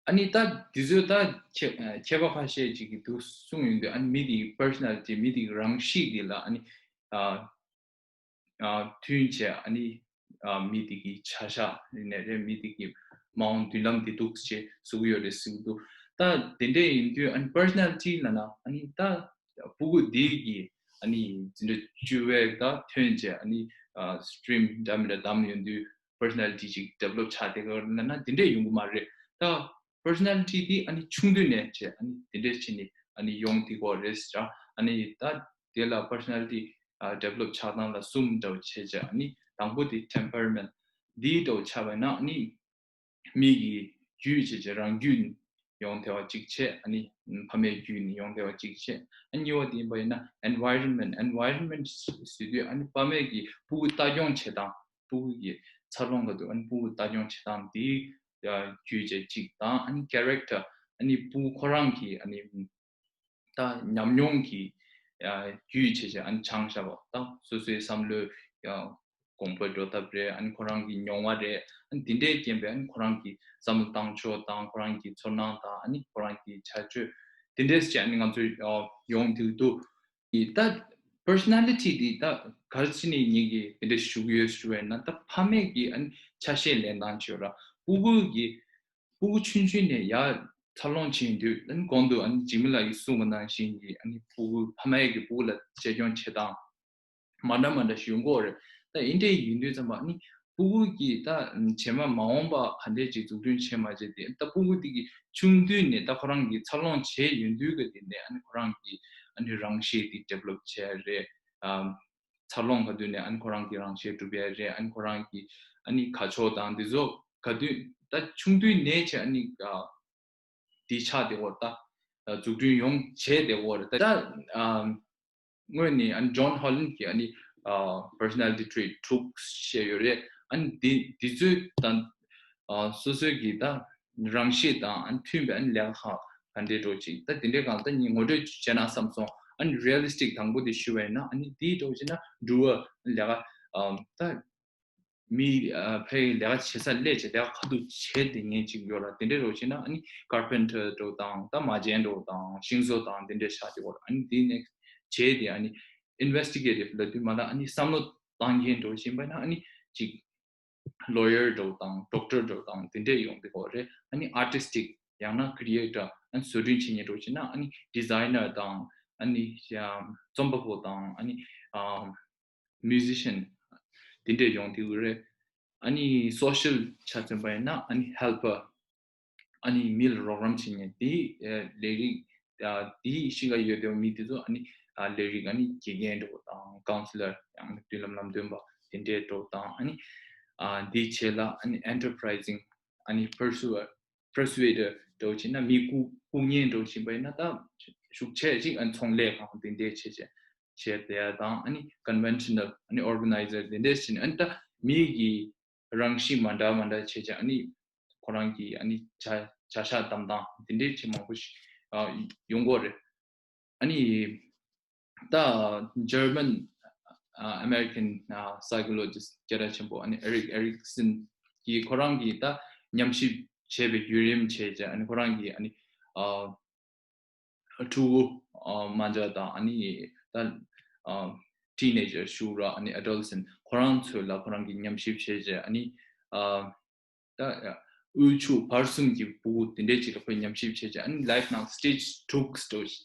ཨ་ནི་ད་འདི་ཚོའི་ད་ཁྱད་ཁྱད་པར་ཁ་ཤས་ཅིག་གི་འདུག་གསུངས་ཡོང་དུས་ཨ་ནི་མི་དེའི་personality མི་དེའི་རང་གཤིས་དེ་ལ་ཨ་ནི་ཨ་ཨ་མཐུན་བྱས་ཨ་ནི་ཨ་མི་དེ་གི་བྱ་གཞག་ནས་རེད། མི་དེ་གི་མ་འོངས་མདུན་ལམ་དེ་འདུག་ཅེས་གསུང་གི་ཡོད་རེད་ཟེར་གི་འདུག་ད་དེ་འདྲས་ཡིན་དུས་ཨ་ནི་personality ལབ་ན་ཨ་ནི་ད་ཕྲུ་གུ་དེ་གི་ཨ་ནི་འཛིན་གྲྭ་བཅུ་པའི་ད་ཐོན་བྱས་ཨ་ནི་ཨ་stream འདྲ་མི་འདྲ་བདམས་ཡོང་དུས། personality ཅིག་develop ཆགས་བསྡད་ཀྱི་ཡོད་ན་འདི་འདྲས་ཡོང་གི་མ་རེད། ད་personality འདི་ཨ་ནི་ཆུང་དུས་ནས་བྱས་ཨ་ནི་འདི་འདྲས་བྱས་ནས་ཨ་ནི་ཡོང་བསྡད་ཀྱི་ཡོད་རེད་ཟེར། ཨ་ནི་ད་དེ་ལ་personality ཨ་develop ཆགས་སྟངས་ལ་གསུམ་འདྲ་བོ་བྱས་བྱས། ཨ་ནི་དང་པོ་དེ་temperament འདི་འདྲ་བོ་ཆགས་པ་ན་ཨ་ནི་མི་གི་རྒྱུད་བྱས་བྱས་རང་རྒྱུད་ཡོང་བདེ་བ་གཅིག་བྱས། ཨ་ནི་ཕ་མའི་རྒྱུད་ནས་ཡོང་བདེ་བ་གཅིག་བྱས། ཨ་གཉིས་པ་དེ་ཡིན་པ་ཡིན་ན་environment environment ཟེར་དུས་ཨ་ནི་ཕ་མས་ཀྱི་ཕྲུ་གུ་ལྟ་སྐྱོང་བྱེད་སྟངས། ཕྲུ་གུ་གི་འཚར་ལོངས་ག་དུས་ཨ་ནི་ཕྲུ་གུ་ལྟ་སྐྱོང་བྱེད་སྟངས་དེའི་རྒྱུད་བྱས་གཅིག་དང་། ཨ་ནི་character ཨ་ནི་ཕྲུ་གུ་ཁོ་རང་གི་ཨ་ནི་ད་ཉམས་མྱོང་གི་རྒྱུད་བྱས་བྱས་ཨ་ནི་སྦྱངས་བཞག་པ་དང་། སོ་སོའི་བསམ་བློའི་གོང་འཕེལ་འགྲོ་ཐབས་རེད། ཨ་ནི་ཁོ་རང་གི་མྱོང་བ་རེད། ཨ་ནི་དེ་འདྲའི་རྐྱེན་པས་ཨ་ནི་ཁོ་རང་གི་བསམ་བློ་བཏང་ཕྱོགས་དང་ཁོ་རང་གི་ཚོར་སྣང་དང་ཨ་ནི་ཁོ་རང་གི་བྱ་སྤྱོད་དེ་འདྲས་བྱས་ཨ་ནི་ང་ཚོ་ཡོང་བསྡད་འདུག་ད་personality འདི་ད་ག་རེ་བྱས་ནས་ངེད་ཀྱིས་དེ་འདྲ་ཞུ་གི་ཡོད་ཞུ་བས་ན། ད་ཕ་མས་ཀྱི་ཨ་ནི་ཆ་ཤས་ལེན་སྟངས་བྱས་ར་ཕྲུ་གུ་གི་ཕྲུ་གུ་ཆུང་ཆུང་ནས་ཡར་འཚར་ལོངས་བྱེད་དུས་ཨ་ནི་གོང་དུ་ཨ་ནི་འཇིགས་མེད་ལགས་ཀྱིས་གསུངས་པ་ནང་བཞིན་གྱི་ཨ་ནི་ཕྲུ་གུ་ཕ་མས་ཀྱི་ཕྲུ་གུ་ལ་གཅེས་སྐྱོང་བྱེད་སྟངས་མ་འདྲ་མ་འདྲ་ཞིག་ཡོང་གི་ཡོད་རེད། ད་ཨིན་འདྲས་ཡིན་དུས་ཙམ་པ་ཨ་ནི་ཕྲུ་གུ་གིས་ད་རྗེས་མ་མ་འོངས་པ་ག་འདྲས་ཅིག་འཛུགས་སྐྲུན་བྱས་མ་བྱས་དེ་ད་ཕྲུ་གུ་དེ་གི་ཆུང་དུས་ནས་ད་ཁོ་རང་གི་འཚར་ལོངས་བྱས་ཡོང་དུས་ག་དེ་ནས་ཨ་ནི་ཁོ་རང་གི་ཨ་ནི་རང་ཤེས་དེ་develop བྱས་རེད། ཨམ་འཚར་ལོངས་ག་དུས་ནས་ཨ་ནི་ཁོ་རང་གི་རང་ཤེས་གྲུབ་ཡ་རེད། ཨ་ནི་ཁོ་རང་གི་ཨ་ནི་ཁ་ཕྱོགས་དང་འདི་ཚོ་ག་དུས་ད་ཆུང་དུས་ནས་བྱས་ཨ་ནི་ཨ་དེ་ཆགས་བསྡད་ཡོད་རེད། ད་འཛུགས་སྐྲུན་ཡོང་བྱས་བསྡད་ཡོད་རེད། ད་ཨམ་དངོས་ནས་ཨ་ནི་John Holland གི་ཨ་ནི་ཨ་personality trait དྲུག་བཤད་ཡོད་རེད། ཨ་ནི་འདི་འདི་ཚོའི་དང་ཨ་སོ་སོའི་གི་ད་རང་ཤེས་དང་ཨ་ནི་མཐུན་པའི་ཨ་ནི་ལས་ཀ་ཁག་ ག་འདྲའི་འགྲོ་ཅིག་ད་དེ་འདྲའི་སྒང་ད་ངོ་སྤྲོད་བྱས་ན་བསམ་སོང་། ཨ་ནི་realistic དང་པོ་དེ་ཞུ་བས་ན་ཨ་ནི་དེའི་འགྲོ་ཅིག་ན་འགྲུལ་བ་ལས་ཀ་ད། མི་ཕའི་ལས་ཀ་བྱེད་ས་སླེབས་བྱས་ལས་ཀ་ཁ་ཐུག་བྱེད་དེ་ངེས་ཅིག་ཡོད་ལ་དེ་འདྲའི་རོགས་བྱེད་ན་ཨ་ནི་carpenter འགྲོ་དང་ད་མ་བྱན་འགྲོ་དང་ཤིང་བཟོ་དང་དེ་འདྲའི་ཤག་དེ་གོ་ཨ་ནི་དེ་ནས་བྱས་དེ་ཨ་ནི་investigative ལ་དུས་མ་ལ་ཨ་ནི་བསམ་བློ་བཏང་མཁན་འགྲོ་བཞིན་པ་ན་ཨ་ནི་ཅིག་lawyer འགྲོ་དང་doctor འགྲོ་དང་དེ་འདྲའི་ཡོང་དེ་གོ་རེད། ཨ་ནི་artistic ཡང་ན་creator ཨ་ནི་བཟོ་སྐྲུན་བྱེད་མཁན་འགྲོ་བཞིན་ན་ཨ་ནི་designer དང་ཨ་ནི་རྩོམ་པ་པོ་དང་ཨ་ནི་musician དེ་འདྲས་ཡོང་དེ་རེད། ཨ་ནི་social ཆ་མཚོན་པ་ཡིན་ན་ཨ་ནི་helper ཨ་ནི་མི་ལ་རོགས་རམ་བྱེད་མཁན་དེ་ལས་རིགས་དེ་གཤིས་ཀ་ཡོད་དེ་མི་དེ་ཚོ་ཨ་ནི་ལས་རིགས་ཨ་ནི་དགེ་རྒན་འགྲོ་དང་counselor ཡང་ན་མདུན་ལམ་ལམ་སྟོན་པ་དེ་འདྲས་འགྲོ་དང་ཨ་ནི་དེའི་ཆེད་ལ་ཨ་ནི་enterprising ཨ་ནི་persuader འགྲོ་བྱེད་ན་མི་བཀུག་བཀུག་མཁན་འགྲོ་བཞིན་པ་ཡིན་ན་ད་ཤུགས་ཆེ་ཅིག་ཨ་ནི་ཚོང་ལས་ཁང་དེ་འདྲས་བྱེད་བྱེད་བྱས་བསྡད་ཡ་དང་ཨ་ནི་conventional ཨ་ནི་organizer དེ་འདྲས་བྱས་ནས་ཨ་ནི་ད་མི་གི་རང་གཤིས་མ་འདྲ་མ་འདྲ་བྱས་བྱས་ཨ་ནི་ཁོ་རང་གི་ཨ་ནི་བྱ་བྱ་གཞག་བདམས་སྟངས་དེ་འདྲས་བྱེད་མང་པོ་ཞིག་ཨ་ཡོང་གི་རེད། ཨ་ནི་ད་German ཨ་American ཨ་psychologist སྐད་གྲགས་ཆེན་པོ་ཨ་ནི་Erik Erikson གིས་ཁོ་རང་གིས་ད་ཉམས་ཞིབ་བྱས་པའི་བརྒྱུད་རིམ་བྱས་བྱས་ཨ་ནི་ཁོ་རང་གིས་ཨ་ནི་ཨ་ཕྲུ་གུ་ཨ་དམ་དྲག་དང་ཨ་ནི་ད་ཨ་teenager ཞུ་ར་ཨ་ནི་adolescent ཁོ་རང་ཚོ་ལ་ཁོ་རང་གིས་ཉམས་ཞིབ་བྱས་རྗེས་ཨ་ནི་ཨ་ད་དབུལ་ཕྱུག་བར་གསུམ་གྱི་ཕྲུ་གུ་དེ་འདྲས་ཅིག་ལ་ཁོས་ཉམས་ཞིབ་བྱས་རྗེས་ཨ་ནི་life ནང་stage དྲུག་འགྲོ་བྱས་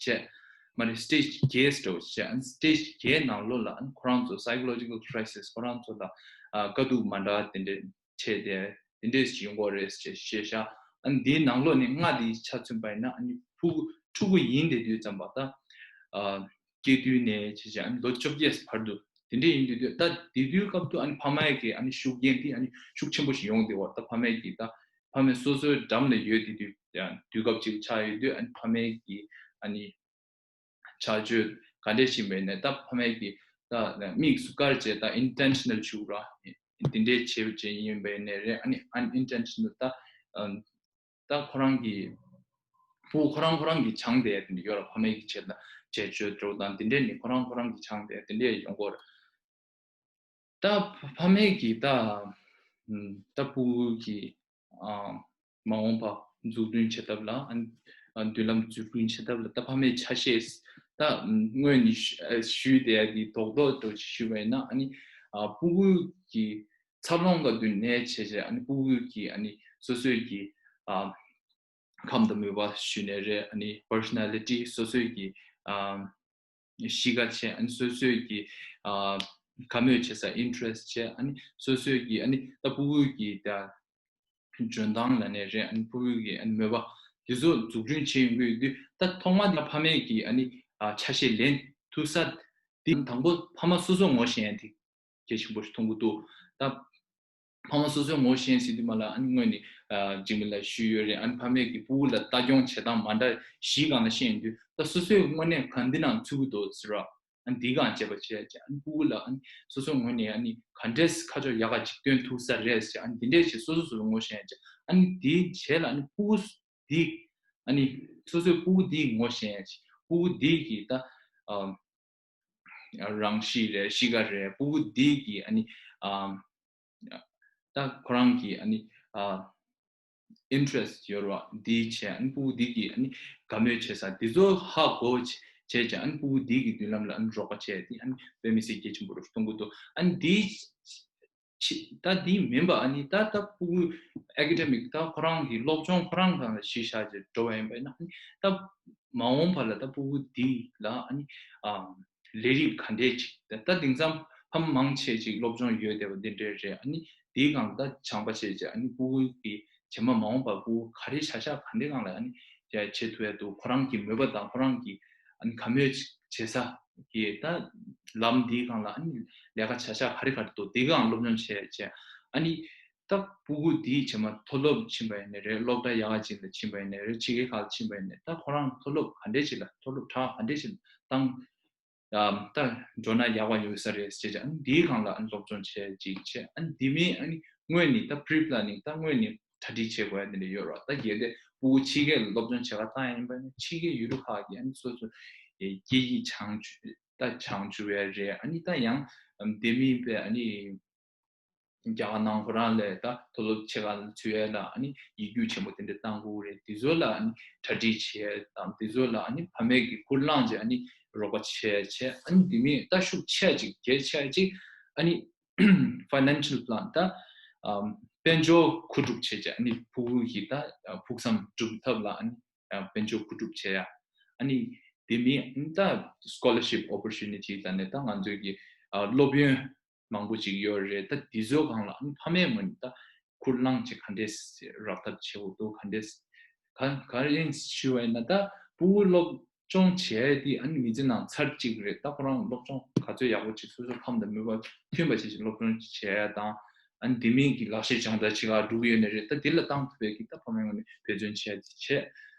མ་རེད་stage བརྒྱད་འགྲོ་བྱས་ཨ་ནི་stage བརྒྱད་ནང་ལོགས་ལ་ཨ་ནི་ཁོ་རང་ཚོ་psychological crisis ཁོ་རང་ཚོ་ལ་ཨ་དཀའ་སྡུག་མ་འདྲ་དེ་འདྲས་བྱས་ཏེ་དེ་འདྲས་ཞིག་ཡོང་གི་རེད་ཅེས་བཤད་ཤག་ཨ་ནི་འདིའི་ནང་ལོགས་ནས་ལྔ་དེའི་ཆ་མཚོན་པ་ཡིན་ན་ཨ་ནི་ཕྲུ་གུ་ཕྲུ་གུ་ཡིན་བསྡད་དུས་ཙམ་པ་ད་ཨ་སྐྱེས་དུས་ནས་བྱས་བྱས་ཨ་ནི་ལོ་བཅོ་བརྒྱད་བར་དུ་དེ་འདྲས་ཡིན་དུས་དུས་ད་དེ་དུས་སྐབས་དུ་ཨ་ནི་ཕ་མ་ཡི་གི་ཨ་ནི་ཤུགས་རྐྱེན་དེ་ཨ་ནི་ཤུགས་ཆེན་པོ་ཞིག་ཡོང་བསྡད་པ་ད་ཕ་མ་ཡི་གི་ད་ཕ་མ་སོ་སོའི་འགྲམ་ལ་ཡོད་བསྡད་དུས་དུས་སྐབས་ཅིག་ཆགས་ཡོད་དུས་ཨ་ནི་ཕ་མ་ཡི་གི་ཨ་ནི་བྱ་སྤྱོད་ག་འདྲས་ཤིག་མེད་ནས་ད་ཕ་མས་ཀྱི་ད་དམིགས་སུ་བཀར་བྱས་ད་intentional ཞུ་ར་དེ་འདྲས་བྱེད་བྱེད་ཡིན་པའི་ནས་རེད། ཨ་ནི་unintentional ད་ད་ཁོ་རང་གི་ཕྲུ་གུ་ཁོ་རང་ཁོ་རང་གི་སྦྱངས་བསྡད་དེ་འདྲ་ཡོད་ར། ཕ་མས་ཀྱི་བྱེད་ད་བྱེད་སྤྱོད་འགྲོ་དང་དེ་འདྲས་ནི་ཁོ་རང་ཁོ་རང་གི་སྦྱངས་བསྡད་དེ་འདྲས་ཡོང་གི་རེད། ད་ཕ་མས་ཀྱིས་ད་ད་ཕྲུ་གུ་གི་ཨ་མ་འོངས་པ་འཛུགས་སྐྲུན་བྱེད་ཐབས་ལ་ཨ་མདུན་ལམ་འཛུགས་སྐྲུན་བྱེད་ཐབས་ལ་ད་ཕ་མའི་ཆ་ཤས་ད་སྔོན་ནས་ཞུས་བསྡད་ཡ་དེ་རྡོག་རྡོག་འགྲོ་ཅིག་ཞུས་པ་ཡིན་ན་ཨ་ནི་ཨ་ཕྲུ་གུ་གི་འཚར་ལོངས་ག་དུས་ནས་བྱས་བྱས་ཨ་ནི་ཕྲུ་གུ་གི་ཨ་ནི་སོ་སོའི་གི་ཨ་ཁམས་དང་མོས་པ་ཞུས་ནས་རེད། ཨ་ནི་personality སོ་སོའི་གི་ཨ་གཤིས་ཀ་བྱས་ཨ་ནི་སོ་སོའི་གི་ཨ་དགའ་མོས་བྱེད་ས་interest བྱས་ཨ་ནི་སོ་སོའི་གི་ཨ་ནི་ད་ཕྲུ་གུ་གི་ད་འཇོན་ཐང་ལ་ནས་རེད། ཨ་ནི་ཕྲུ་གུ་གི་ཨ་ནི་མོས་པ་དེ་ཚོ་འཛུགས་སྐྲུན་བྱེད་ཡོང་གི་ཡོད་དུས་ད་ཐོག་མ་དེ་ཕ་མས་གི་ཨ་ནི་ཨ་ཆ་ཤས་ལེན་ཐུབ་ས་དེ་དང་པོ་ཕ་མ་སོ་སོ་ངོ་ཤེས་ཡ་དེ་གལ་ཆེན་པོ་ཞིག་མཐོང་གི་འདུག་ད་ཕ་མ་སོ་སོའི་ངོ་ཤེས་ཟིན་དུས་མ་ལ་ཨ་ནི་སྔོན་ནས་ཨ་འཇིགས་མེད་ལ་ཞུས་ཡོད་རེད། ཨ་ནི་ཕ་མས་ཀྱི་ཕྲུ་གུ་ལ་ལྟ་སྐྱོང་བྱེད་སྟངས་མ་འདྲ་བཞིའི་སྒང་ལ་ཤེས་ཡོང་དུས་ད་སོ་སོའི་དངོས་གནས་གང་འདི་ནང་ཚུད་ཀྱི་འདུག་ཟེར་རོ། ཨ་ནི་འདིའི་སྒང་དཔྱད་པ་བྱས་བྱས་ཨ་ནི་ཕྲུ་གུ་ལ་ཨ་ནི་སོ་སོའི་ངོས་ནས་ཨ་ནི་ག་འདྲས་ཁ་ཕྱོགས་ཡག་ག་ཅིག་སྟོན་ཐུབ་ས་རེད་ཟེར་ཨ་ནི་འདི་འདྲས་བྱས་སོ་སོ་སོ་སོ་ངོ་ཤེས་བྱས་ཨ་ནི་དེའི་རྗེས་ལ་ཨ་ནི་ཕྲུ་གུ་འདི་ཨ་ནི་སོ་སོའི་ཕྲུ་གུ་འདི་ངོ་ཤེས་བྱས་ཕྲུ་གུ་འདི་གི་ད་ཨ། རང་གཤིས་རེད། གཤིས་ཀ་རེད། ཕྲུ་གུ་འདི་གི་ཨ་ནི་ཨ་ད་ཁོ་རང་གི་ཨ་ནི་ཨ་interest ཡོད་རེད་བ། འདི་བྱས་ཨ་ནི་ཕྲུ་གུ་འདི་གི་ཨ་ནི་དགའ་མོས་བྱེད་ས་འདི་ཚོ་ཧ་གོ་བྱས་བྱས་ཨ་ནི་ཕྲུ་གུ་འདི་གི་མདུན་ལམ་ལ་ཨ་ནི་རོགས་པ་བྱས་ཏེ་ཨ་ནི་དཔེ་མི་སྲིད་གལ་ཆེན་པོ་རེད་གཏོང་གི་འདུག་ཨ་ནི་འདི་ཆེ་ད་འདི་མིན་པ་ཨ་ནི་ད་ད་ཕྲུ་གུ་academic ད་ཁོ་རང་གི་སློབ་སྦྱོང་ཁོ་རང་སྒང་ལ་གཞི་བཞག་བྱས་འགྲོ་བ་ཡིན་པ་ཡིན་ན་ཨ་ནི་ད་མ་འོངས་པ་ལ་ད་ཕྲུ་གུ་འདི་ལ་ཨ་ནི་ཨ་ལས་རིགས་ག་འདྲས་ཅིག་ད་ད་དེང་སང་ཕ་མ་མང་ཆེ་ཅིག་སློབ་སྦྱོང་ཡོད་བསྡད་པ་འདི་འདྲས་རེད། ཨ་ནི་འདིའི་སྒང་ད་སྦྱངས་པ་བྱས་བྱས་ཨ་ནི་ཕྲུ་གུ་གི་རྗེས་མ་མ་འོངས་པ་ཕྲུ་གུ་ག་རེ་བྱ་བཞག་ག་འདྲའི་སྒང་ལ་ཨ་ནི་བྱེད་ཐུབ་ཡ་འདུག་ཁོ་རང་གི་མོས་པ་དང་ཁོ་རང་གི་ཨ་ནི་དགའ་མོས་བྱེད་ས་གི་ད་ལམ་འདིའི་སྒང་ལ་ཨ་ནི་ལས་ཀ་བྱ་བཞག་ག་རེ་ག་རེ་འདུག་འདིའི་སྒང་སློབ་སྦྱོང་བྱས་བྱས་ཨ་ནི་ད་ཕྲུ་གུ་འདིའི་རྗེས་མ་མཐོ་སློབ་ཕྱིན་པ་ཡིན་ནའི་རེད། སློབ་གྲྭ་ཡག་ག་ཅིག་ལ་ཕྱིན་པ་ཡིན་ནའི་རེད། ཕྱི་རྒྱལ་ཁག་ལ་ཕྱིན་པ་ཡིན་ནའི་ད་ཁོ་རང་མཐོ་སློབ་ག་འདྲས་ཅིག་ལ་མཐོ་སློབ་གྲྭ་ག་འདྲས་ཅིག་ལ་བཏང་ཨ་ད་འགྲོ་ན་ཡག་པ་ཡོད་ས་རེད་ཟེར་བྱས་ཨ་ནི་འདིའི་སྒང་ལ་ཨ་ནི་སློབ་སྦྱོང་བྱས་ཅིག་བྱས་ཨ་ནི་འདི་མིན་ཨ་ནི་སྔོན་ནས་ད་pre planning ད་སྔོན་ནས་གྲ་སྒྲིག་བྱེད་དགོས་ཡ་འདི་འདྲ་ཡོད་རེད། ད་གལ་ཏེ་ ཕྲུ་གུ་ཕྱི་རྒྱལ་སློབ་སྦྱོང་བྱེད་ག་བཏང་ཡ་ཡིན་པ་ནི་ཕྱི་རྒྱལ་ཡུལ་གྲུ་ཁག་གི་ཨ་ནི་སོ་སོ་སྐད་ཡིག་སྦྱང་བཅུག་ད་སྦྱང་བཅུག་ཡ་རེད། ཨ་ནི་ད་ཡང་དེ་མིན་པའི་ཨ་ནི་རྒྱ་གར་ནང་ཁོ་རང་ལ་ད་མཐོ་སློབ་ཆེ་ཁག་ལ་ཚུད་ཡ་ལ་ཨ་ནི་ཡིག་རྒྱུགས་ཆེན་པོ་དེ་འདྲ་བཏང་དགོས་རེད། དེ་ཚོ་ལ་ཨ་ནི་གྲ་སྒྲིག་བྱེད་ཡ་དང་དེ་ཚོ་ལ་ཨ་ནི་ཕ་མས་ཀྱི་ཁུར་བླངས་བྱས་ཨ་ནི་རོགས་པ་བྱེད་ཡ་བྱས། ཨ་ནི་དེ་མིན་ད་ཤུགས་ཆེ་ཅིག་གལ་ཆེ་ཅིག་ཨ་ནི་financial plan ད་དཔལ་འབྱོར་མཁོ་སྒྲུབ་བྱེད་བྱས་ཨ་ནི་ཕྲུ་གུ་གི་ད་ཕུགས་བསམ་སྒྲུབ་ཐབས་ལ་ཨ་ནི་དཔལ་འབྱོར་མཁོ་སྒྲུབ་བྱེད་ཡ། ཨ་ནི་དེ་མིན་ད་scholarship opportunity ད་ནས་ད་ང་ཚོའི་གི་སློབ་ཡོན་མང་པོ་ཅིག་ཡོད་རེད། ད་དེ་ཚོ་སྒང་ལ་ཨ་ནི་ཕ་མས་ངོས་ནས་ད་ཁུར་བླངས་བྱས་ག་འདྲས་རག་ཐབས་བྱེད་དགོས་འདུག་ག་འདྲས་ག་ག་རེ་ཞུ་བ་ཡིན་ན་ད་ཕྲུ་གུ་སློབ་སྦྱོང་བྱས་ཏེ་ཨ་ནི་མི་ཚེ་ནང་ཚར་གཅིག་རེད། ད་ཁོ་རང་སློབ་སྦྱོང་ག་ཚོད་ཡག་པོ་ཅིག་སོ་སོ་ཁམས་དང་མོས་པ་མཐུན་པ་བྱས་ཤིང་སློབ་སྦྱོང་བྱས་ཡ་དང་ཨ་ནི་དེ་མིན་གྱི་ལག་ཤེས་སྦྱོང་བརྡར་བྱེད་ག་འགྲོ་གི་ཡོད་ནི་རེད། ད་དེ་ལ་བཏང་ཐུབ་པའི་གི་ད་ཕ་མའི་ངོས་ནས་འབད་བརྩོན་བྱས་བྱས་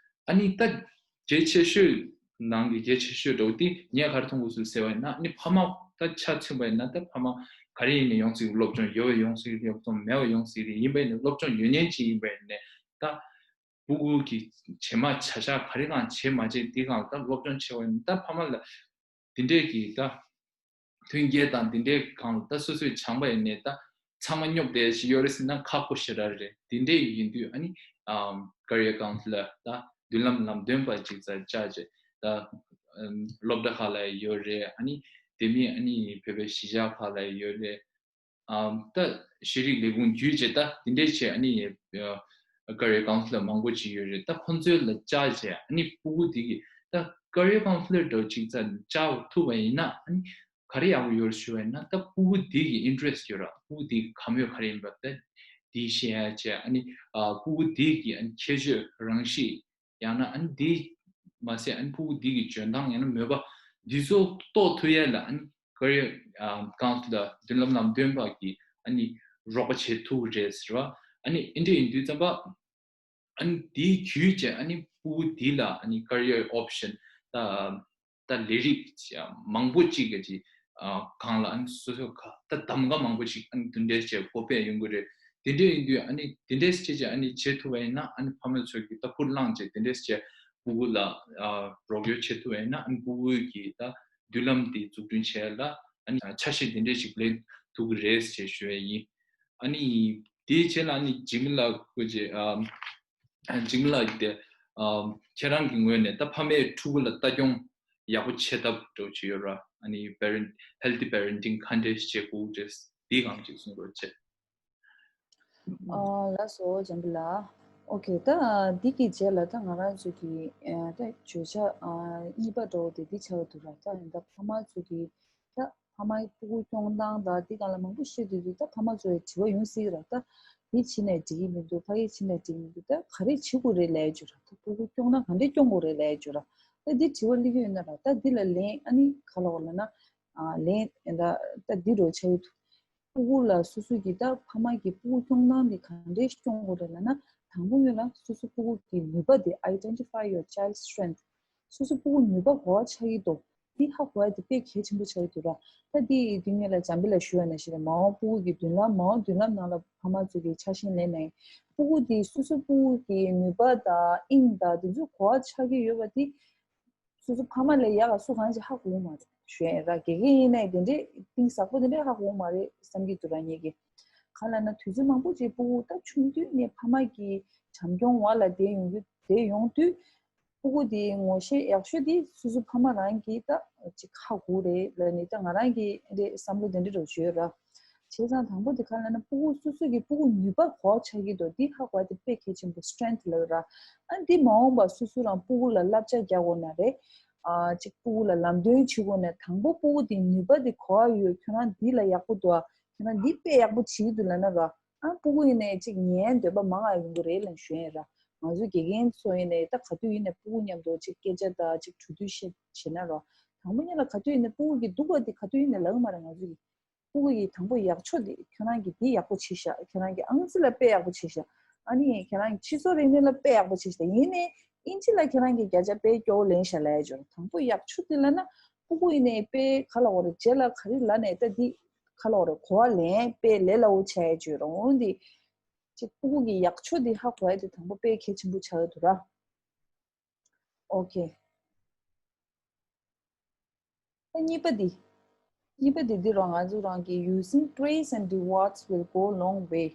ཨ་ནི་ད་གལ་ཆེ་ཤོས་ནང་གི་གལ་ཆེ་ཤོས་འདྲ་བོ་དེ་ངས་ག་རེ་མཐོང་དགོས་སུ་ཟེར་བ་ཡིན་ན་ཨ་ནི་ཕ་མ་ད་ཆ་མཚོན་པ་ཡིན་ན་ད་ཕ་མ་ག་རེ་ཡིན་ནས་ཡོང་སྲིད་སློབ་སྦྱོང་ཡོད་པ་ཡོང་སྲིད་རེད། སློབ་སྦྱོང་མེད་པ་ཡོང་སྲིད་རེད། ཡིན་པ་ཡིན་ནས་སློབ་སྦྱོང་ཡོད་མཁན་ཅིག་ཡིན་པ་ཡིན་ནས་ད། ཕྲུ་གུ་གི་བྱེ་མ་བྱ་བཞག་ག་རེ་གང་བྱེད་མ་བྱེད་དེ་གང་ལ་ད་སློབ་སྦྱོང་བྱེད་པ་ཡིན་ད་ཕ་མ་ལ་དེ་འདྲས་ཀྱི་ད་མཐུན་རྐྱེན་དང་དེ་འདྲས་གང་ལ་ད་སོ་སོས་སྦྱངས་པ་ཡིན་ནས་ད་ཚང་མ་སྙོབ་བསྡད་ཞིག་ཡོད་རེད་ཟེར་ན་ཁག་པོ་ཞེ་དྲག་རེད། དེ་འདྲས་ཡིན་དུས་ཨ་ནི་career counselor ད་མདུན་ལམ་ལམ་སྟོན་པ་ཅིག་ཙམ་བཅར་བྱས་ད་སློབ་གྲྭ་ཁག་ལ་ཡོད་རེད། ཨ་ནི་དེ་མིན་ཨ་ནི་བོད་པའི་གཞིས་ཆགས་ཁག་ལ་ཡོད་རེད། ཨམ་ད་ཤེས་རིག་ལས་ཁུངས་བརྒྱུད་བྱས་ད་དེ་འདྲས་བྱས་ཨ་ནི་ཨ་career counselor མང་པོ་ཅིག་ཡོད་རེད། ད་ཁོང་ཚོའི་ལ་བཅར་བྱས་ཨ་ནི་ཕྲུ་གུ་དེ་གི་ད་career counselor འདྲ་བོ་ཅིག་ཙམ་བཅར་ཐུབ་པ་ཡིན་ན་ཨ་ནི་ག་རེ་ཡག་པོ་ཡོད་ཞུ་བ་ཡིན་ན་ད་ཕྲུ་གུ་དེ་གི་interest ཡོད་ར་ཕྲུ་གུ་དེ་གི་ག་མོས་ག་རེ་ཡིན་པ་ད་དེ་ཤེས་ཡ་བྱས་ཨ་ནི་ཨ་ཕྲུ་གུ་དེ་གི་ཨ་ནི་ཁྱད་ཆོས་རང་གཤིས། ཡང་ན་ཨ་ནི་འདི་མ་ཟད་ཨ་ནི་ཕྲུ་གུ་འདི་གི་འཇོན་ཐང་ཡང་ན་མོས་པ་འདི་ཚོ་རྟོགས་ཐུབ་ཡ་ལ་ཨ་ནི་career counselor མདུན་ལམ་ལམ་སྟོན་པ་གི་ཨ་ནི་རོགས་པ་བྱེད་ཐུབ་ཀྱི་རེད་ཟེར་བ། ཨ་ནི་ཨིན་འདྲ་ཡིན་དུས་ཙམ་པ་ཨ་ནི་འདི་བརྒྱུད་བྱས་ཨ་ནི་ཕྲུ་གུ་འདི་ལ་ཨ་ནི་career option ད་ད་ལས་རིགས་མང་པོ་ཅིག་གི་ཅིག་གང་ལ་ཨ་ནི་སོ་སོ་ཁ་ད་གདམ་ག་མང་པོ་ཅིག་ཨ་ནི་འདི་འདྲས་བྱས་གོ་སྤེལ་ཡོང་གི་རེད། དེ་འདྲས་ཡིན་དུས་ཨ་ནི་དེ་འདྲས་བྱས་བྱས་ཨ་ནི་བྱེད་ཐུབ་པ་ཡིན་ན་ཨ་ནི་ཕ་མ་ཚོས་ཀྱི་ད་ཁུར་བླངས་བྱས་དེ་འདྲས་བྱས་ཕྲུ་གུ་ལ་རོགས་སྐྱོར་བྱེད་ཐུབ་པ་ཡིན་ན་ཨ་ནི་ཕྲུ་གུ་གི་ད་མདུན་ལམ་དེ་འཛུགས་སྐྲུན་བྱས་ལ་ཨ་ནི་ཆ་ཤས་དེ་འདྲས་ཅིག་ལེན་ཐུབ་ཀྱི་རེད་ཅེས་ཞུ་ཡ་ཡིན། ཨ་ནི་དེའི་རྗེས་ལ་ཨ་ནི་འཇིགས་མེད་ལགས་སྐུ་མཁྱེན། འཇིགས་མེད་ལགས་དེ་ཁྱེད་རང་གི་ངོས་ནས་ད་ཕ་མས་ཕྲུ་གུ་ལ་ལྟ་སྐྱོང་ཡག་པོ་བྱེད་ཐབས་འགྲོ་བྱེད་ཡོད་ར། ཨ་ནི་parent healthy parenting ག་འདྲས་བྱེད་དགོས་ཅེས་འདི་གང་ཅིག་གསུང་རོགས་བྱེད། ཨ་ལགས་སོ་འཇམ་པོ་ལགས། ཨོ་ཁེ། ད་འདི་གི་རྗེས་ལ་ད་ང་རང་ཚོ་གི་ད་བརྗོད་བྱ་གཉིས་པ་འདྲ་བོ་དེ་འདི་ཆགས་འདུག་ར། ད་ཡིན་ད་ཕ་མ་ཚོ་གི་ད་ཕ་མའི་ཕྲུ་གུ་སྐྱོང་སྟངས་དང་འདི་སྒང་ལ་མང་པོ་བཤད་དུས་དུས་ད་ཕ་མ་ཚོའི་དྲི་བ་ཡོང་སྲིད་ར། ད་འདི་བྱེད་ནས་འགྲིག་གི་མི་འདུག་ཕ་གི་བྱེད་ནས་འགྲིག་གི་མི་འདུག་ད་ག་རེ་བྱེད་དགོས་རེད་ལབ་བརྗོད་ར། ད་ཕྲུ་གུ་སྐྱོང་ན་ག་འདྲས་སྐྱོང་དགོས་རེད་ལབ་བརྗོད་ར། ད་འདི་དྲི་བ་སླེབས་ཀྱི་ཡོད་ན་ར། ད་འདི་ལ་ལན་ཨ་ནི་ག་ལ་བ་ལ་ན་ལན་ད་ད་འདི་འདྲ་བོ་ཆགས་ཡོད་འདུག་ཕྲུ་གུ་ལ་སོ་སོ་གི་ད་ཕ་མ་གི་ཕྲུ་གུ་སྐྱོང་སྟངས་འདི་ག་འདྲས་སྐྱོང་དགོས་རེད་ལབ་ན་དང་པོ་ཉིད་ལ་སོ་སོ་ཕྲུ་གུ་གི་ནུས་པ་དེ། identify your child's strength. སོ་སོ་ཕྲུ་གུ་ནུས་པ་ག་པར་ཆགས་ཀྱི་འདུག་འདི་ཧ་གོ་ཡ་དེ་དཔེ་གལ་ཆེན་པོ་ཆགས་ཀྱི་འདུག་ར། ད་འདི་དེ་སྔོན་ལ་འཇམ་དཔལ་ལགས་ཞུས་པ་ནང་བཞིན་རེད། མ་འོངས་ཕྲུ་གུ་གི་མདུན་ལམ་མ་འོངས་མདུན་ལམ་ནང་ལ་ཕ་མ་ཚོ་གི་ཆ་ཤས་ལེན་ནས་ཕྲུ་གུ་དེ་སོ་སོ་ཕྲུ་གུ་གི་ནུས་པ་དང་དབྱིངས་དང་དེ་ཚོ་ག་པར་ཆགས་ཀྱི་ཡོད་པ་དེ་སོ་སོ་ཕ་མ་ལས་ཡག་ག་སུ་གང་ཅིག་ཧ་གོ་གི་མ་རེད་ཞུ་ཡ་ཡིན་ར། དགེ་རྒན་ཡིན་ནའི་དེ་འདྲས་གཏིང་ཟབ་པོ་དེ་འདྲས་ཧ་གོ་གི་མ་རེད་བསམ་གྱི་འདུག་ར། ངེད་ཀྱི་གང་ལབ་ན་དུས་ཚོད་མང་པོ་ཅིག་ཕྲུ་གུ་ད་ཆུང་དུས་ནས་ཕ་མ་གི་བྱམས་སྐྱོང་འོག་ལ་བསྡད་ཡོང་རྒྱུ་བསྡད་ཡོང་དུས། ཕྲུ་གུ་དེའི་ངོ་ཤེས་ཡག་ཤོས་དེ་སོ་སོ་ཕ་མ་རང་གིས་ད་ཅིག་ཧ་གོ་རེད་ལབ་ནས་ད་ང་རང་གི་རེད་བསམ་བློ་དེ་འདྲ་རུ་བྱོས་ར། བྱས་ཙང་དང་པོ་དེ་ག་ལབ་ན་ཕྲུ་གུ་སོ་སོ་གི་ཕྲུ་གུ་ནུས་པ་ག་པར་ཆགས་ཀྱི་འདུག་འདི་ཧ་གོ་བ་དེ་དཔེ་གལ་ཆེན་པོ་strength ལབ་ར། ཨ་འདི་མ་འོངས་པ་སོ་སོ་རང་ཕྲུ་གུ་ལ་བསླབ་བྱ་རྒྱག་དགོས་ན་རེད། ཨ་ཅིག་ཕྲུ་གུ་ལ་ལམ་སྟོན་བྱེད་དགོས་ན་དང་པོ་ཕྲུ་གུ་དེ་ནུས་པ་དེ་ག་པར་ཡོད། ཁྱོད་རང་འདི་ལ་ཡག་པོ་འདུག་ཨ་ཁྱོད་རང་འདི་དཔེ་ཡག་པོ་བྱེད་ཀྱི་འདུག་ལབ་ན་ར། ཨ་ཕྲུ་གུ་ཡིན་ནའི་ཅིག་ཉན་འདོད་པ་མང་ང་ཡོང་གི་རེད་ལབ་ཞུ་ཡིན་ར། ང་ཚོ་དགེ་རྒན་ཚོ་ཡིན་ནའི་ད་ག་དུས་ཡིན་ནའི་ཕྲུ་གུ་མཉམ་དུ་ཅིག་སྐད་ཆ་དང་ཅིག་གྲོས་བསྡུར་བྱེད་བྱེད་ན་ར། དང་པོ་ཉིད་ལ་ག་དུས་ཡིན་ནའི་ཕྲུ་གུ་གི་སྡུག་པ་དེ་ག་དུས་ཡིན་ནའི་ལབ་ཀྱི་མ་རེད། ང་ཚོ་གི་ཕྲུ་གུ་ཡི་དང་པོ་ཡག་ཕྱོགས་དེ་ཁྱོད་རང་གིས་འདི་ཡག་པོ་བྱས་ཤག་ཁྱོད་རང་གིས་ཨང་རྩིས་ལ་དཔེ་ཡག་པོ་བྱས་ཤག་ཨ་ནི་ཁྱོད་རང་གིས་སྤྱི་ཚོགས་རིག་གནས་ལ་དཔེ་ཡག་པོ་བྱས་ཤག་ཡིན་ནའི་ཨིན་ཇི་ལ་ཁྱོད་རང་གིས་བརྒྱ་ཆ་དཔེ་སྐྱོ་བོ་ལེན་ཤག་ལབ་ཡ་ཅིག་ཡོད་ར། དང་པོ་ཡག་ཕྱོགས་དེ་ལབ་ན་ཕྲུ་གུ་ཡིན་ནའི་དཔེ་ག་ལབ་དགོས་རེད། རྗེས་ལ་ག་རེ་ལབ་ནའི་ད་འདི་ག་ལབ་དགོས་རེད། གོ་བ་ལེན་དཔེ་ལས་སླ་བོ་ཆགས་ཡ་ཅིག་ཡོད་ར། འོན་ཏེ། ཅིག་སྤུ་གུ་གི་ཡག་ཕྱོགས་དེ་ཧ་གོ་ཡ་དེ་དང་པོ་དཔེ་གལ་ཆེན་པོ་ཆགས་ཡོད་འདུག་ར། ཨོ་ཁེ། ད་གཉིས་པ་འདི། གཉིས་པ་འདི་འདི་རང་ང་ཚོ་རང་གི using praise and rewards will go long way།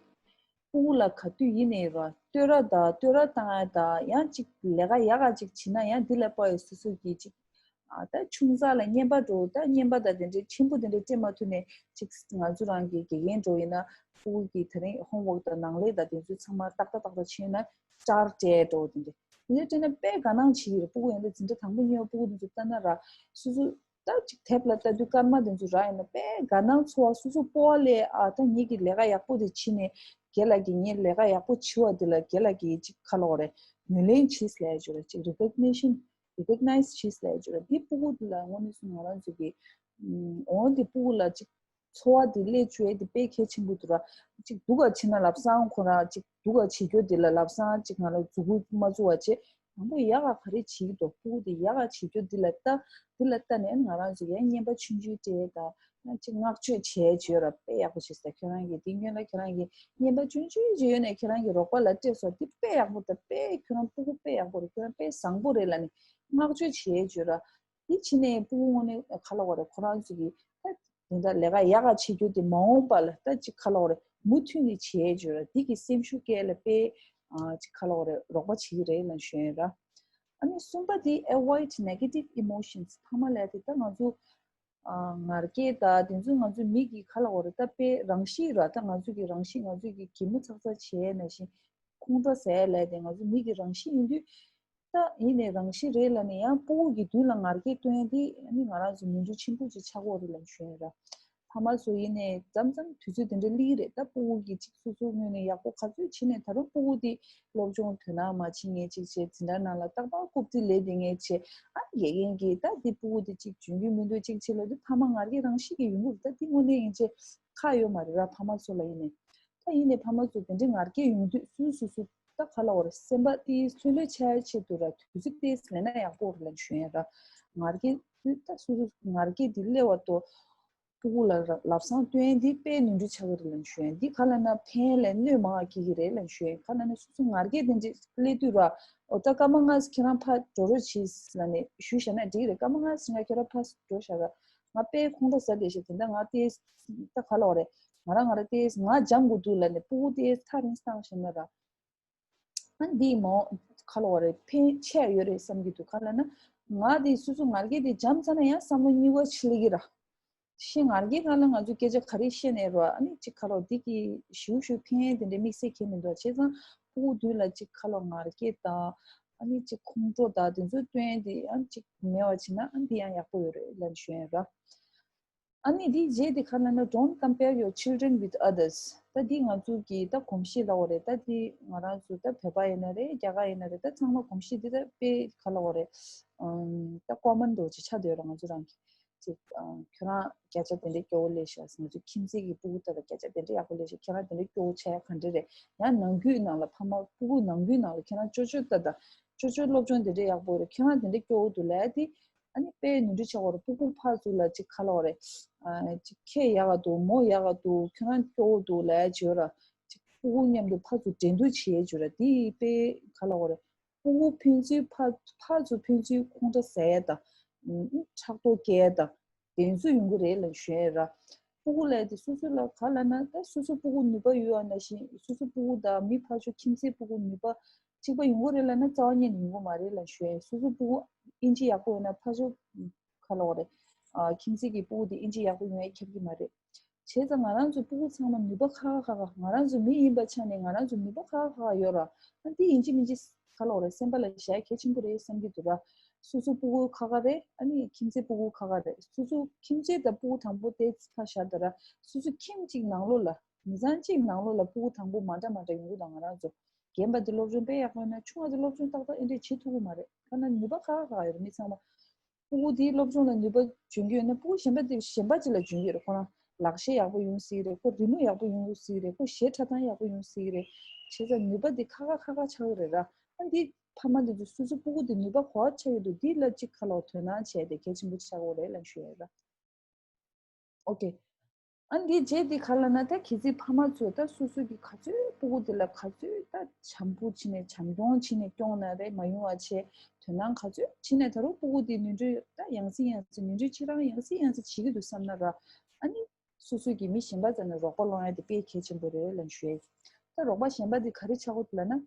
སྤུ་གུ་ལ་ག་དུས་ཡིན་ནའི་ར་བསྟོད་ར་དང་བསྟོད་ར་བཏང་ཡ་དང་ཡང་ཅིག་ལས་ཀ་ཡག་ག་ཅིག་བྱེད་ན་ཡང་འདི་ལ་དཔག་ཡོད་སོ་སོ་གི་ཅིག་ཨ་ད་ཆུང་ཙག་ལ་རྔན་པ་འགྲོ་ད་རྔན་པ་དང་དེ་འདྲའི་ཆེན་པོ་དེ་འདྲའི་སྤྲད་མ་ཐུབ་ནས་ཅིག་ང་ཚོ་རང་གི་དགེ་རྒན་འགྲོ་ཡིན་ན་སྤུ་གུ་གི་དེ་རིང་ཧོམ་ཝོག་དང་ནང་ལས་དང་དེ་ཚོ་ཚང་མ་ཏག་ཏག་ཏག་ཏག་བྱས་ན་ཅར་སྤྲད་འགྲོ་དེ་འདྲ། དེ་འདྲ་སྤྲད་ན་དཔེ་དགའ་སྣང་བྱེད་ཀྱི་རེད། སྤུ་གུ་ཡིན་ད་འཛིན་གྲྭ་དང་པོ་གཉིས་པ་སྤུ་གུ་དེ་ཚོ་ལྟ་ན་ར་སོ་སོ་ད་ཅིག་དེབ་ལ་ལྟ་དུས་སྐར་མ་དེ་ཚོ་རག་ཡིན་ན་དཔེ་དགའ་སྣང་ཚོར་བ་སོ་སོ་སྤོ་བ་ལས་ཨ་ད་ངེད་ཀྱི་ལས་ཀ་ཡག་པོ་དེ་བྱིས་ནས་རྒན་ལགས་ཀྱིས་ངའི་ལས་ཀ་ཡག་པོ་བྱིས་པ་དེ་ལ་རྒན་ལགས་ཀྱིས་ཅིག་ཁ་ལོག་རེད་ངོས་ལེན་བྱིས་ལས་བརྗོད་ར་ཅིག་recognition recognize བྱིས་ལས་བརྗོད་ར་འདི་སྤུ་གུ་དེ་ལ་དངོས་གནས་སུ་ང་རང་ཚོ་གི་འོ་འདི་སྤུ་གུ་ལ་ཅིག་ཚོར་བ་དེ་སླེབས་བཅུག་ཡས་དེ་དཔེ་གལ་ཆེན་པོ་འདུག་ར། ཅིག་སྡུག་ག་བྱེད་ན་ལབ་སང་ཁོ་རང་ཅིག་སྡུག་ག་བྱེད་རྒྱུ་དེ་ལ་ལབ་སང་ཅིག་ང་ལ་མཛུ་གུ་མ་བཙུགས་པ་བྱེད། དང་པོ་ཡག་ག་ག་རེ་བྱེད་ཀྱི་འདུག་སྤུ་གུ་དེ་ཡག་ག་བྱེད་རྒྱུ་དེ་ལ་ལྟ། དེ་ལ་ལྟ་ནས་ང་རང་ཚོ་ཡང་རྔན་པ་ཆུང་ཆུང་སྤྲད་དང་ཡང་ཅིག་བསྔགས་བརྗོད་བྱས་བརྗོད་ར་དཔེ་ཡག་པོ་བྱེད་ས་ཁྱོད་རང་གིས་དེ་སྔོན་ལ་ཁྱོད་རང་གིས་རྔན་པ་ཆུང་ཆུང་ཅིག་ཡོད་ནས་ཁྱོད་རང་གིས་རོགས་པ་ལ་སྤྲད་སོང་དེ་དཔེ་ཡག་པོ་དང་དཔེ་ཁྱོད་རང་སྤུ་གུ་དཔེ་ཡག་པོ་རེད་ཁྱོད་རང་དཔེ་བཟང་པོ་རེད་ལབ་ནས་བསྔགས་བརྗོད་བྱས་བརྗོད་ར། དེ་བྱས་ནས་སྤུ་གུ་དངོས་གནས་ཁ་ལོག་རེད་ཁོ་རང་ཚོ་གིས་ད་དེ་འདྲ་ལས་ཀ་ཡག་ག་བྱེད་རྒྱུ་དེ་མ་འོངས་པ་ལ་ད་ཅིག་ཁ་ལོག་རེད་མུ་མཐུད་ནས་བྱེད་བརྗོད་ར་འདི་གི་སེམས་ཤུགས་སྐྱེད་ལ་དཔེ་ཨ་ཅིག་ཁ་ལོག་རེད་རོགས་པ་བྱེད་ཀྱི་རེད་ལབ་ཞུ་ཡིན་ར། ཨ་ནི་གསུམ་པ་དེ་avoid negative emotions ཕ་མ་ལབ་དེ་ད་ང་ཚོ་ཨ་ང་རྒྱལ་ད་དེ་ཚོ་ང་ཚོ་མི་གི་ཁ་ལོག་རེད་ད་དཔེ་རང་གཤིས་ར་ད་ང་ཚོ་གི་རང་གཤིས་ང་ཚོ་གི་གད་མོ་ཚག་ཚག་བྱས་ནང་བཞིན་ཁོང་ཁྲོ་ཟ་ཡ་ལབ་དེ་ང་ཚོ་མི་གི་རང་གཤིས་ཡིན་དུས། ད་ཡིན་ནའི་རང་བཞིན་རེད་ལབ་ནས་ཡང་སྤུ་གུ་གི་མདུན་ལ་ང་རྒྱལ་སྟོན་ཡ་དེ་ཨ་ནི་ང་རང་ཚོ་ནོར་འཁྲུལ་ཆེན་པོ་ཅིག་ཆགས་ཀྱི་ཡོད་རེད་ལབ་ཞུ་ཡིན་ར། ཕ་མ་ཚོ་ཡིན་ནའི་མཚམས་མཚམས་དུས་ཚོད་དེ་འདྲ་སླེབས་ཀྱི་རེད་ད་སྤུ་གུ་གི་ཅིག་སོ་སོའི་ངོས་ནས་ཡག་པོ་ག་ཚོད་བྱས་ནས་ད་རུང་སྤུ་གུ་དེ་སློབ་སྦྱོང་དོ་སྣང་མ་བྱེད་མཁན་ཅིག་བྱས་འཛིན་གྲྭ་ནང་ལ་རྟག་པར་རྐུབ་རྩེད་ལས་བསྡད་མཁན་བྱས་ཨ་ནི་དགེ་རྒན་གྱིས་ད་འདི་སྤུ་གུ་དེ་ཅིག་འཇོན་གྱི་མི་འདུག་ཅིག་བྱས་ལབ་དུས་ཕ་མ་ང་རྒྱལ་རང་བཞིན་གྱིས་ཡོང་གི་རེད་ད་འདི་དངོས་གནས་ཡིན་བྱས་ཁག་ཡོད་མ་རེད་ར་ཕ་མ་ཚོ་ལ་ཡིན་ནའི། ད་ཡིན་ནའི་ཕ་མ་ཚོ་དེ་འདྲའི་ང་རྒྱལ་ཡོང་དུས་སོ་སོ་སོ་ད་ག་ལ་བ་རེད་སེམས་པ་ཏིས་ལྷོད་ལྷོད་ཆགས་ཡ་ཆེད་དུ་ར་དུས་ཚོད་ཏིས་ལེན་ན་ཡག་པོ་རེད་ལབ་ཞུ་ཡ་ར། ང་རྒྱལ་དུས་ད་སོ་སོ་ང་རྒྱལ་འདི་སླེབས་པ་ཏོ་སྤུ་གུ་ལ་ར་ལབ་སང་སྟོན་འདི་དཔེ་ནོར་འཁྲུལ་ཆགས་ཀྱི་རེད་ལབ་ཞུ་ཡ་འདི་ག་ལ་ན་ཕན་ལས་གནོད་མང་བ་སྐྱེ་གི་རེད་ལབ་ཞུ་ཡ་ག་ལ་ན་སོ་སོ་ང་རྒྱལ་དེ་འདྲའི་སླེབས་དུས་ར་འོ་ད་སྐར་མ་ལྔ་ཁྱེད་རང་ཕར་འགྲོ་རོགས་བྱེད་ལབ་ནས་ཞུས་བཞག་ན་འགྲིག་གི་རེད་སྐར་མ་ལྔ་ང་ཁྱེད་རང་ཕར་འགྲོ་བཞག་ར་ང་དཔེ་ཁོང་ཁྲོ་ཟ་བསྡད་ཤག་དེ་འདྲ་ང་ཏིས་ད་ག་ལ་བ་རེད། ང་རང་ང་རང་ཏེས་ང་སྦྱང་དགོས་འདུག་ལབ་ནས་སྤུ་གུ་ཏེས་ཐག་རིང་བཏང་བཞག་ན་ར། ཨ་འདིས་མོ་ཁ་ལོ་བ་རེད་ཕན་ཆེ་ཡོད་རེད་བསམ་གྱི་འདུག་ག་ལབ་ན། ང་དེ་སོ་སོ་ང་རྒྱལ་དེ་འཇམ་ཚ་ན་ཡང་བསམ་བློ་གཉིས་པ་ཆི་ལེ་གི་ར། ཤི་ང་རྒྱལ་གང་ལ་ང་ཚོ་སྐད་ཆ་ག་རེ་བཤད་ནས་ར་ཨ་ནི་ཅིག་ཁ་ལོ་འདི་གི་ཞུ་ཞུ་ཕན་དེ་འདྲའི་དམིགས་བསལ་གྱི་མི་འདུག་བྱས་ཙང་སྤུ་གུ་དུས་ལ་ཅིག་ཁ་ལོ་ང་རྒྱལ་དང་ཨ་ནི་ཅིག་ཁོང་ཁྲོ་དང་དེ་ཚོ་སྟོན་དེ་ཨ་ནི་ཅིག་མེད་པ་བྱས་ན་ཨ་ནི་འདི་ཡང་ཡག་པོ་ཡོད་རེད་ལབ་ཞུ་ཡ་ར། ཨ་ནི་འདིའི་རྗེས་དེ་ག་ལབ་ན་don't compare your children with others ད་འདི་ང་ཚོ་གི་ད་གོམས་གཤིས་ལབ་དགོས་རེད་ད་འདི་ང་རང་ཚོ་ད་བོད་པ་ཡིན་ན་རེད་རྒྱ་གར་ཡིན་ན་རེད་ད་ཚང་མ་གོམས་གཤིས་འདི་ད་དཔེ་ག་ལབ་དགོས་རེད་ཨམ་ད་ཀོ་མན་འདྲ་ཅིག་ཆགས་བསྡད་ཡོད་རེད་ང་ཚོ་རང་གི་ཅིག་ཨམ་ཁྱོད་རང་བརྒྱ་ཆ་དེ་འདྲའི་སྐྱོ་བོ་སླེབས་ཤག་ང་ཚོ་ཁྱིམ་མཚེས་ཀྱི་སྤུ་གུ་ད་ལ་བརྒྱ་ཆ་དེ་འདྲའི་ཡག་པོ་སླེབས་ཤག་ཁྱེད་རང་དེ་འདྲའི་སྐྱོ་བོ་ཆགས་ཡ་ག་འདྲ་རེད་ཡང་ནང་ཁུལ་ནང་ལ་ཕ་མ་སྤུ་གུ་ནང་ཁུལ་ནང་ལ་ཁྱེད་རང་ཅོ་ཅོ་ད་ད་ཅོ་ཅོ་སློབ་སྦྱོང་དེ་འདྲའི་ཡག་པོ་རེད་ཁྱེད་རང་དེ་འདྲའི་སྐྱོ་བོ་འདུག་ལབ་ཡ་དེ། ཨ་ནི་དཔེ་ནོར་འཁྲུལ་ཆགས་པ་རེད། སྤུ་གུ་ཕར་ཚུར་ལ་ཅིག་ག་ལབ་དགོས་རེད། ཨ་ཅིག་ཁྱེད་ཡག་ག་འདུག་མོ་ཡག་ག་འདུག་ཁྱོད་རང་སྐྱོ་བོ་འདུག་ལབ་ཡ་བྱོས་ར། ཅིག་སྤུ་གུ་མཉམ་དུ་ཕར་ཚུར་འགྲན་བསྡུར་བྱེད་ཡ་བྱོས་ར་དེ་དཔེ་ག་ལབ་དགོས་རེད། སྤུ་གུ་ཕན་ཚུན་ཕར་ཕར་ཚུར་ཕན་ཚུན་ཁོང་ཁྲོ་ཟ་ཡ་དང་། ཕྲག་དོག་སྐྱེ་ཡ་དང་། དེ་ཚོ་ཡོང་གི་རེད་ལབ་ཞུ་ཡ་ར། སྤུ་གུ་ལབ་ཡ་དེ་སོ་སོ་ལ་ག་ལབ་ན་ད་སོ་སོ་སྤུ་གུ་ནུས་པ་ཡོད་པ་ནང་བཞིན་སོ་སོ་སྤུ་གུ་དང་མི་ཕར་ཕྱོགས་ཁྱིམ་མཚེས་སྤུ་གུ་ནུས་པ་གཅིག་པ་ཡོང་གི་རེད་ལབ་ན་རྩ་བ་ཉིད་ནས་ཡོང་གི་མ་རེད་ལབ་ཞུ་ཡ་ཡིན། སོ་སོ་སྤུ་གུ་ཨིན་ཇི་ཡག་པོ་ཡོད་ན་ཕར་ཕྱོགས་ག་ལབ་དགོས་རེད། ཨ་ཁྱིམ་མཚེས་ཀྱི་སྤུ་གུ་དེ་ཨིན་ཇི་ཡག་པོ་ཡོང་ཡ་ཁྱབ་ཀྱི་མ་རེད། བྱས་ཙང་ང་རང་ཚོ་སྤུ་གུ་ཚང་མ་ནུས་པ་ཁག་ཁག་ཁག་ང་རང་ཚོ་མི་ཡིན་པ་ཆ་ནས་ང་རང་ཚོ་ནུས་པ་ཁག་ཁག་ཁག་ཡོད་ར། ཨ་འདི་ཡིན་གཅིག་མིན་གཅིག་ག་ལབ་དགོས་རེད། སེམས་པ་ལ་བཞག་གལ་ཆེན་པོ་རེད་བསམ་གྱི་འདུག་ར། སོ་སོ་སྤུ་གུ་ཁག་ཁག་རེད། ཨ་ནི་ཁྱིམ་མཚེས་སྤུ་གུ་ཁག་ཁག་རེད། སོ་སོ་ཁྱིམ་མཚེས་དང་སྤུ་གུ་དང་པོ་དེ་ཕར་བཞག་ད་ར། སོ་སོ་ཁྱིམ་གཅིག་ནང་ལོགས་ལ་མི་ཚང་གཅིག་ནང་ལོགས་ལ་སྤུ་གུ་དང་པོ་མ་འདྲ་མ་འདྲ་ཡོང་གི་འདུག་ང་རང་ཚོ་རྒན་པ་དེ་སློབ་སྦྱོང་དཔེ་ཡག་པོ་ཡོད་ན་ཆུང་བ་དེ་སློབ་སྦྱོང་ཏག་ཏག་ཨེ་འདྲས་བྱེད་ཐུབ་ཀྱི་མ་རེད། ཐ་ན་ནུས་པ་ཁག་ཁག་ཡོད་རེད་མི་ཚང་མ། སྤུ་གུ་དེའི་སློབ་སྦྱོང་ལ་ནུས་པ་འཇོན་གྱི་ཡོད་ན་སྤུ་གུ་གཞན་པ་དེ་གཞན་པ་ཅིག་ལ་འཇོན་གྱི་ཡོད་རེད། ཁོ་རང་ལག་ཤེས་ཡག་པོ་ཡོང་སྲིད་ཀྱི་རེད། ཁོ་རི་མོ་ཡག་པོ་ཡོང་སྲིད་ཀྱི་རེད། ཁོ་གཞས་འཁྲབ་སྟངས་ཡག་པོ་ཡོང་སྲིད་ཀྱི་རེད། བྱས་ཙང་ནུས་པ་དེ་ཁག་ཁག་ཁག་ཁག་ཆགས་ཀྱི་རེད་ར། ཨ་འདི་ཕ་མ་དེ་ཚོ་སོ་སོ་སྤུ་གུ་དེ་ནུས་པ་ག་པར་ཆགས་ཀྱི་འདུག་འདི་ལ་ཅིག་ག་ལབ་དོ་སྣང་བྱས་ཏེ་གལ་ཆེན་པོ་ཆགས་ཀྱི་ཡོད་རེད་ལབ་ཞུ་ཡ་ར། ཨོ་ཁེ། ཨ་འདི་རྗེས་འདི་ག་ལ་ན་ད་གལ་སྲིད་ཕ་མ་ཚོས་ད་སོ་སོ་གི་ག་ཚོད་སྤུ་གུ་འདི་ལ་ག་ཚོད་ད་བྱམས་པོ་བྱས་ནས་བྱམས་སྐྱོང་བྱས་ནས་སྐྱོང་ན་རེད་མ་ཡོང་བ་བྱས་དོ་སྣང་ག་ཚོད་བྱས་ནས་ད་རུང་སྤུ་གུ་འདི་ནོར་འཁྲུལ་ད་ཡང་སེ་ཡང་སེ་ནོར་འཁྲུལ་ཅིག་རང་ཡང་སེ་ཡང་སེ་བྱེད་ཀྱི་འདུག་བསམ་ན་ར་ཨ་ནི་སོ་སོ་གི་མི་གཞན་པ་ཚོ་ནས་རོགས་པ་སློང་ཡ་དེ་དཔེ་གལ་ཆེན་པོ་རེད་ལབ་ཞུ་ཡ། ད་རོགས་པ་གཞན་པ་འདི་ག་རེ་ཆགས་ཀྱི་འདུག་ལབ་ན།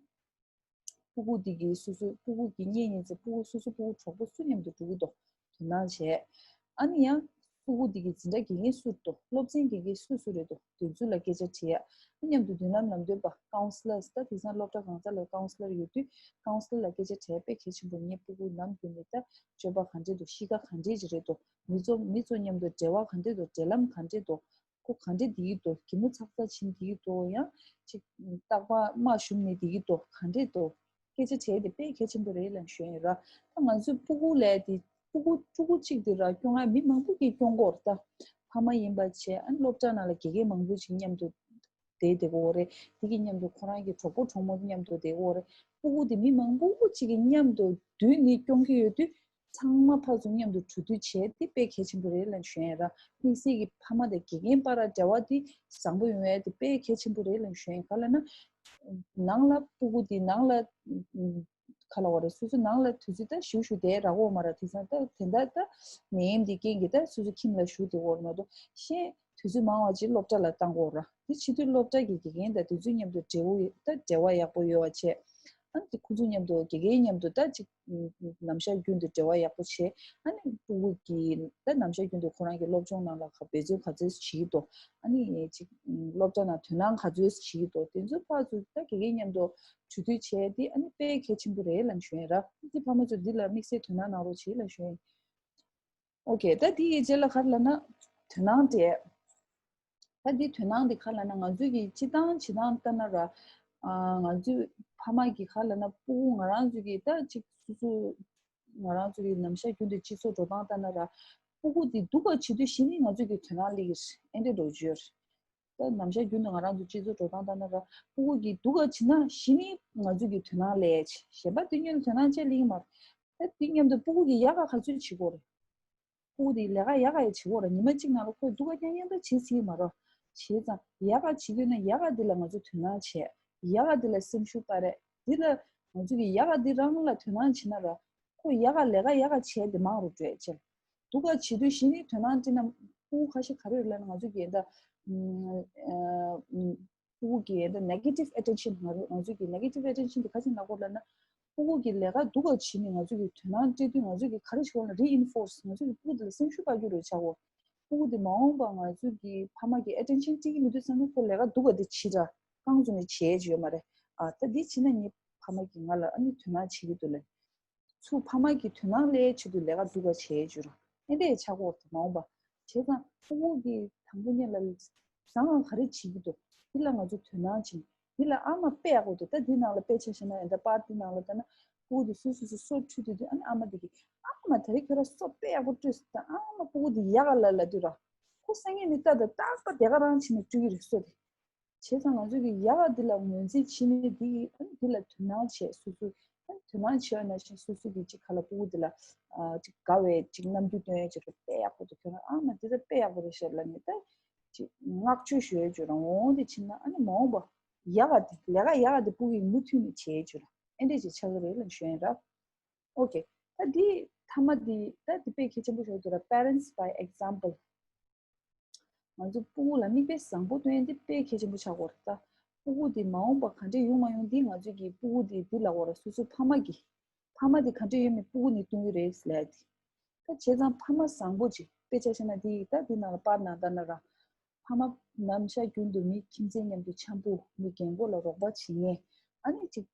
སྤུ་གུ་འདི་གི་སོ་སོ་སྤུ་གུ་གི་གཉེན་ཉེ་ཚེ་སྤུ་གུ་སོ་སོ་སྤུ་གུ་གྲོགས་པོ་སུ་མཉམ་དུ་འགྲོ་གི་འདུག་དོ་སྣང་བྱས། ཨ་ནི་ཡང་སྤུ་གུ་འདི་གི་འཛིན་གྲྭ་དགེ་རྒན་སུ་འདུག་སློབ་ཚན་དགེ་རྒན་སུ་སུ་རེད་འདུག་དེ་ཚོ་ལ་སྐད་ཆ་དྲིས་ཡ། ཨ་མཉམ་དུ་མདུན་ལམ་ལམ་སྟོན་པ་ཀའུན་སི་ལར་ད་དེང་སང་སློབ་གྲྭ་གང་ས་ལ་ཀའུན་སི་ལར་ཡོད་དུས་ཀའུན་སི་ལར་ལ་སྐད་ཆ་དྲིས་དཔེ་གལ་ཆེན་པོ་ངའི་སྤུ་གུ་ནམ་རྒྱུན་ནས་ད་སྤྱོད་པ་ག་འདྲས་འདུག་གཤིས་ཀ་ག་འདྲས་ཅིག་རེད་འདུག་མི་ཚོ་མི་ཚོ་མཉམ་དུ་འབྲེལ་བ་ག་འདྲས་འདུག་འབྲེལ་ལམ་ག་འདྲས་འདུག་ཁོ་ག་འདྲས་བསྡད་ཀྱི་འདུག་གད་མོ་ཚག་ཚག་བྱིན་བསྡད་ཀྱི་འདུག་ཡང་ཅིག་རྟག་པར་དམའ་ཞུམ་ནས་བསྡད་ཀྱི་འདུག་ག་འདྲས་འདུག་སྐད་ཆ་དྲིས་དེ་དཔེ་གལ་ཆེན་པོ་རེད་ལབ་ཞུ་ཡ་ཡིན་ར། ད་ང་ཚོའི་སྤུ་གུ་ལས་དེ་སྤུ་གུ་ཕྲུ་གུ་གཅིག་དེ་ར་སྐྱོང་ཡ་མི་མང་པོ་གིས་སྐྱོང་གི་ཡོད་རེད་ད། ཕ་མ་ཡིན་པ་བྱས་ཨ་ནི་སློབ་གྲྭ་ནང་ལ་དགེ་རྒན་མང་པོ་ཅིག་མཉམ་དུ་བསྡད་བསྡད་ཀྱི་ཡོད་རེད། དེ་གི་མཉམ་དུ་ཁོ་རང་གི་གྲོགས་པོ་གྲོགས་མོ་མཉམ་དུ་བསྡད་ཀྱི་ཡོད་རེད། སྤུ་གུ་དེ་མི་མང་པོ་གཅིག་གིས་མཉམ་དུ་བསྡུས་ནས་སྐྱོང་གི་ཡོད་དུས། ཚང་མ་ཕར་ཚུར་མཉམ་དུ་གྲོས་བསྡུར་བྱས་ཏེ་དཔེ་གལ་ཆེན་པོ་རེད་ལབ་ཞུ་ཡ་ར། དམིགས་བསལ་གྱི་ཕ་མ་དང་དགེ་རྒན་བར་འབྲེལ་བ་དེ་བཟང་པོ་ཡོང་ཡ་དེ་དཔེ་གལ་ཆེན་པོ་རེད་ལབ་ཞུ་ཡ་ག་ལ་ན། ནང་ལ་སྤུ་གུ་དེ་ནང་ལ་ག་ལ་བ་རེད་སོ་སོ་ནང་ལ་དུས་ཚོད་ད་ཞུ་ཞུ་དེ་རག་འོ་མ་ར་དེ་ཚང་ད་དེ་འདྲ་ད་ནད་ཡམས་དེ་རྐྱེན་གྱིས་ད་སོ་སོ་ཁྱིམ་ལ་བཞུགས་དེ་འོར་མ་གཏོགས་ཤེས་དུས་ཚོད་མང་བ་ཅིག་སློབ་གྲྭ་ལ་བཏང་དགོས་ར། དེ་བྱེད་དུས་སློབ་གྲྭ་གི་དགེ་རྒན་དང་དེ་ཚོའི་མཉམ་དུ་འབྲེལ་བ་ད་འབྲེལ་བ་ཡག་པོ་ཡོད་པ་བྱས། ཨ་ནི་ཁོ་ཚོ་མཉམ་དུ་དགེ་རྒན་མཉམ་དུ་ད་ཅིག་ནམ་ཞག་རྒྱུན་དུ་འབྲེལ་བ་ཡག་པོ་བྱས། ཨ་ནི་སྤུ་གུ་གི་ད་ནམ་ཞག་རྒྱུན་དུ་ཁོ་རང་གི་སློབ་སྦྱོང་ནང་ལ་ག་འབད་བརྩོན་ག་ཚོད་བྱེད་ཀྱི་འདུག་ཨ་ནི་ཅིག་སློབ་གྲྭ་ནང་དོ་སྣང་ག་ཚོད་བྱེད་ཀྱི་འདུག་དེ་ཚོ་ཕར་ཚུར་ད་དགེ་རྒན་མཉམ་དུ་གྲོས་བསྡུར་བྱས་ཏེ་ཨ་ནི་དཔེ་གལ་ཆེན་པོ་རེད་ལབ་ཞུ་ཡིན་ར། ཨ་ནི་ཕ་མ་ཚོ་འདི་ལ་དམིགས་བསལ་དོ་སྣང་གནང་རོགས་བྱེད་ལབ་ཞུ་ཡིན། ཨོ་ཀེ། ད་དེ་ཡི་རྗེས་ལ་ག་རེ་ལབ་ན་དོ་སྣང་སྤྲད། ད་འདི་དོ་སྣང་འདི་ག་ལབ་ན་ང་ཚོས་ཀྱི་སྤྱི་བཏང་སྤྱི་བཏང་ལྟ་ན་ར། ཨ་ང་ཚོས་ཕ་མ་གི་ག་ལབ་ན་སྤུ་གུ་ང་རང་ཚོས་ཀྱི་ད་ཅིག་སོ་སོ་ང་རང་ཚོ་གི་ནམ་ཞག་རྒྱུན་དུ་སྤྱི་ཚོགས་འགྲོ་སྟངས་ལྟ་ན་ར། སྤུ་གུ་འདི་སྡུག་ག་བྱེད་དུས་གཞི་ནས་ང་ཚོས་ཀྱི་དོ་སྣང་སླེབས་ཀྱི་རེད་ཨེ་འདྲ་འགྲོ་རྒྱུ་ཡོད་རེད། ད་ནམ་ཞག་རྒྱུན་དུ་ང་རང་ཚོ་སྤྱི་ཚོགས་འགྲོ་སྟངས་ལྟ་ན་ར་སྤུ་གུ་གི་སྡུག་ག་བྱེད་ན་གཞི་ནས་ང་ཚོས་ཀྱི་དོ་སྣང་སླེབས་གཞན་པ་དེ་སྔོན་ལ་དོ་སྣང་བྱས་སླེབས་ཀྱི་མ་རེད། ད་དེ་མཉམ་དུ་སྤུ་གུ་གི་ཡག་ག་ག་ཚོད་བྱེད་དགོས་རེད། སྤུ་གུ་དེ་ལས་ཀ་ཡག་ག་ཡང་བྱེད་དགོས་རེད། ཉི་མ་གཅིག་ནང་ལ་ཁོས་སྡུག་ག་རྐྱང་རྐྱང་ད་བྱེད་སྲིད་མ་རེད། བྱས་ཙང་ཡག་ག་བྱེད་དགོས་ན་ཡག་ག་དེ་ལ་ང་ཚོ་དོ་སྣང་བྱས། ཡག་ག་དེ་ལ་སེམས་ཤུགས་སྤར་རེད། དེ་ལ་ང་ཚོ་གི་ཡག་ག་དེ་རང་ལ་དོ་སྣང་བྱས་ན་ར། ཁོ་ཡག་ག་ལས་ཀ་ཡག་ག་བྱས་ཏེ་མང་རུ་འགྲོ་ཡ་བྱས། སྡུག་ག་བྱེད་དུས་གཞི་ནས་དོ་སྣང་སྤྲད་ན་སྤུ་གུ་ཁ་ཤས་ག་རེ་ཡོད་ལབ་ན་ང་ཚོ་གི་ད་ཨ་ཨ་སྤུ་གུ་གི་ད་negative attention ང་རང་ང་ཚོ་གི་negative attention དེ་ག་ཅིག་ལབ་དགོས་ལབ་ན། སྤུ་གུ་གི་ལས་ཀ་སྡུག་ག་བྱེད་ནས་ང་ཚོ་གི་དོ་སྣང་སྤྲད་དུས་ང་ཚོ་གི་ག་རེ་བྱེད་དགོས་ལབ་ན་reinforce ང་ཚོ་གི་སྤུ་གུ་དེ་ལ་སེམས་ཤུགས་སྤར་རྒྱུ་རེད་བྱ་དགོས། སྤུ་གུ་དེ་མ་འོངས་པ་ང་ཚོ་གི་ཕ་མ་གི་attention སྤྲད་ཀྱི་མི་འདུག་བསམ་ན་ཁོ་ལས་ཀ་སྡུག་ག་དེ་བྱེད་འདྲ་རྐང་བཙུགས་ནས་བྱེད་ཀྱི་ཡོད་མ་རེད། ཨ་ད་འདི་བྱེད་ན་ངའི་ཕ་མ་གིས་ང་ལ་ཨ་ནི་དོ་སྣང་བྱེད་ཀྱི་འདུག་ལབ། ཚུར་ཕ་མ་གི་དོ་སྣང་སླེབས་ཆེད་དུ་ལས་ཀ་སྡུག་ག་བྱེད་ཀྱི་ར། ཨེ་འདྲས་ཆགས་ཀྱི་ཡོད་རེད་མ་འོངས་པ། བྱས་ཙང་སྤུ་གུ་གི་དང་པོ་ཉིད་ལ་བཟང་ང་ག་རེ་བྱེད་ཀྱི་འདུག་འདི་ལ་ང་ཚོ་དོ་སྣང་བྱེད། འདི་ལ་ཨ་མ་དཔེ་ཡག་པོ་འདུག་ད་འདི་ནང་ལ་དཔེ་ཆ་བཞག་ན་ཡང་ད་པར་འདི་ནང་ལ་ལྟ་ན་སྤུ་གུ་དེ་སོ་སོ་སོ་སོ་ཁྲུས་དུས་དུས་ཨ་ནི་ཨ་མ་དེ་གིས་ཨ་མ་ད་རེས་ཁྱོད་རང་སོ་དཔེ་ཡག་པོ་བཀྲུས་སོང་ད་ཨ་མ་སྤུ་གུ་དེ་ཡག་ག་ལབ་ལབ་དུས་ར། ཁོ་སང་ཉིན་ནས་ལྟ་ད་རྟག་པ་དེ་ག་རང་བྱས་ནས་བཀྲུ་གི་རེད་སོ་དེ། བྱས་ཙང་ང་ཚོ་གི་ཡག་ག་འདི་ལ་ངོས་འཛིན་བྱེད་ནས་འདི་ཡི་ཨ་ནི་འདི་ལ་དོ་སྣང་བྱས་སོ་སོ་ཨ་ནི་དོ་སྣང་བྱས་པ་ནང་བཞིན་སོ་སོ་གི་ཅིག་ག་ལ་སྤུ་གུ་འདི་ལ་ཨ་ཅིག་དགའ་བའི་ཅིག་རྣམ་འགྱུར་སྟོན་ཡས་ཅིག་རེད་དཔེ་ཡག་པོ་འདུག་ཁྱོད་རང་ཨ་མ་འདི་ད་དཔེ་ཡག་པོ་རེད་ཤག་ལབ་ནས་ད་ཅིག་བསྔགས་བརྗོད་ཞུ་ཡས་ཅིག་རང་འོང་འདི་བྱེད་ན་ཨ་ནི་མ་འོངས་པ་ཡག་ག་འདི་ལས་ཀ་ཡག་ག་འདི་སྤུ་གུ་ཡིས་མུ་མཐུད་ནས་བྱེད་ཡས་ཅིག་ར་ཨེ་འདྲས་ཅིག་ཆགས་ཀྱི་རེད་ལབ་ཞུ་ཡིན་ར། ཨོ་ཀེ། ད་འདི་མཐའ་མ་འདི་ད་འདི་དཔེ་གལ་ཆེན་པོ་ཞིག་འདུག་ར། Parents by example། ང་ཚོ་སྤུ་གུ་ལ་མིག་དཔེ་བཟང་པོ་སྟོན་ཡ་འདི་དཔེ་གལ་ཆེན་པོ་ཆགས་ཀྱི་ཡོད་རེད་ད། སྤུ་གུ་འདི་མ་འོངས་པ་ག་འདྲས་ཡོང་མ་ཡོང་འདི་ང་ཚོ་གི་སྤུ་གུ་འདི་འདི་ལབ་དགོས་ར་སོ་སོ་ཕ་མ་གི། ཕ་མ་འདི་ག་འདྲས་ཡོད་མེད་སྤུ་གུ་ནས་སྟོན་གྱི་རེད་ལབ་ཡ་འདི། ད་བྱས་ཙང་ཕ་མ་བཟང་པོ་ཅིག་དཔེ་ཆ་བཞག་ན་འདི་ཡི་ད་འདི་ནང་ལ་པར་ནང་ལྟ་ན་ར། ཕ་མ་ནམ་ཞག་རྒྱུན་དུ་མི་ཁྱིམ་མཚེས་མཉམ་དུ་འཆམ་པོ་མི་རྒན་གོག་ལ་རོགས་པ་བྱེད་མཁན། ཨ་ནི་ཅིག་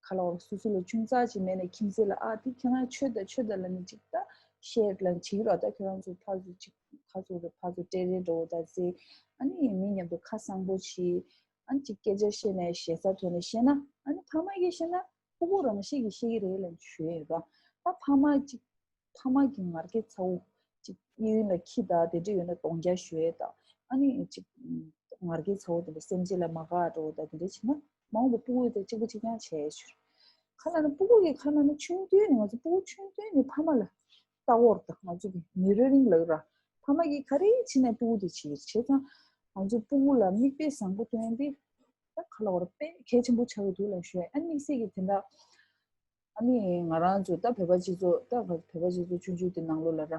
ག་ལ་བར་སོ་སོ་ལ་ཅུང་ཙག་ཅིག་མེད་ན་ཁྱིམ་མཚེས་ལ་ཨ་དེ་ཁྱེད་རང་མཆོད་ད་མཆོད་ད་ལབ་ནས་ཅིག་ད་ཤེར་ལ་བྱེད་ཀྱི་རོགས་ད་ཁྱེད་རང་ཚོ་ཕར་ཚུར་ཅིག་ཁ་ཚུགས་རེ་ཕར་ཚུར་སྤྲད་རེ་འགྲོ་ད་ཟེར། ཨ་ནི་མི་མཉམ་དུ་ཁ་བཟང་པོ་བྱེད། ཨ་ནི་ཅིག་སྐད་ཆ་བཤད་ནས་ཞེ་ས་ཐོན་ནས་བཤད་ན་ཨ་ནི་ཕ་མ་གིས་བཤད་ན་སྤུ་གུ་རང་བཤད་ཀྱི་བཤད་ཀྱི་རེད་ལབ་ཞུ་ཡས་ར། ད་ཕ་མ་ཅིག་ཕ་མ་གི་ང་རྒྱལ་ཚ་བོ་ཅིག་གཡས་གཡོན་ལ་ཁྱི་དང་དེ་འདྲ་ཡོད་ན་གདོང་རྒྱག་ཞུ་ཡས་དང་ཨ་ནི་ཅིག་ང་རྒྱལ་ཚ་བོ་དེ་འདྲ་སེམས་ཅན་ལ་མ་དགའ་འགྲོ་དང་དེ་འདྲ་བྱས་ན་མ་འོངས་པ་སྤུ་གུ་དེ་གཅིག་པ་གཅིག་རྐྱང་བྱས་ཡས་ཞུ། ཁ་ལ་ན་སྤུ་གུ་གི་ཁ་ལ་ན་ཆུང་དུས་ནས་ང་ཚོ་སྤུ་གུ་ཆུང་དུས་ནས་ཕ་མ་ལ་ལྟ་བོར་དང་ང་ཚོ་གི་མི་རོ་རིང་ལ་ར་ ཕ་མ་གིས་ག་རེ་བྱས་ནས་སྤུ་གུ་དེ་བྱེད་ཀྱི་རེད། བྱས་ཙང་ང་ཚོས་སྤུ་གུ་ལ་མིག་དཔེ་བཟང་པོ་སྟོན་ཡ་དེ་ད་ག་ལབ་དགོས་རེད། དཔེ་གལ་ཆེན་པོ་ཆགས་ཀྱི་འདུག་ལབ་ཞུ་ཡ། ཨ་ནི་དམིགས་བསལ་གྱི་དེ་འདྲ། ཨ་ནི་ང་རང་ཚོ་ད་བོད་པ་སྤྱི་ཚོགས། ད་བོད་པ་སྤྱི་ཚོགས་ཆུང་ཆུང་དེ་ནང་ལོགས་ལ་ར།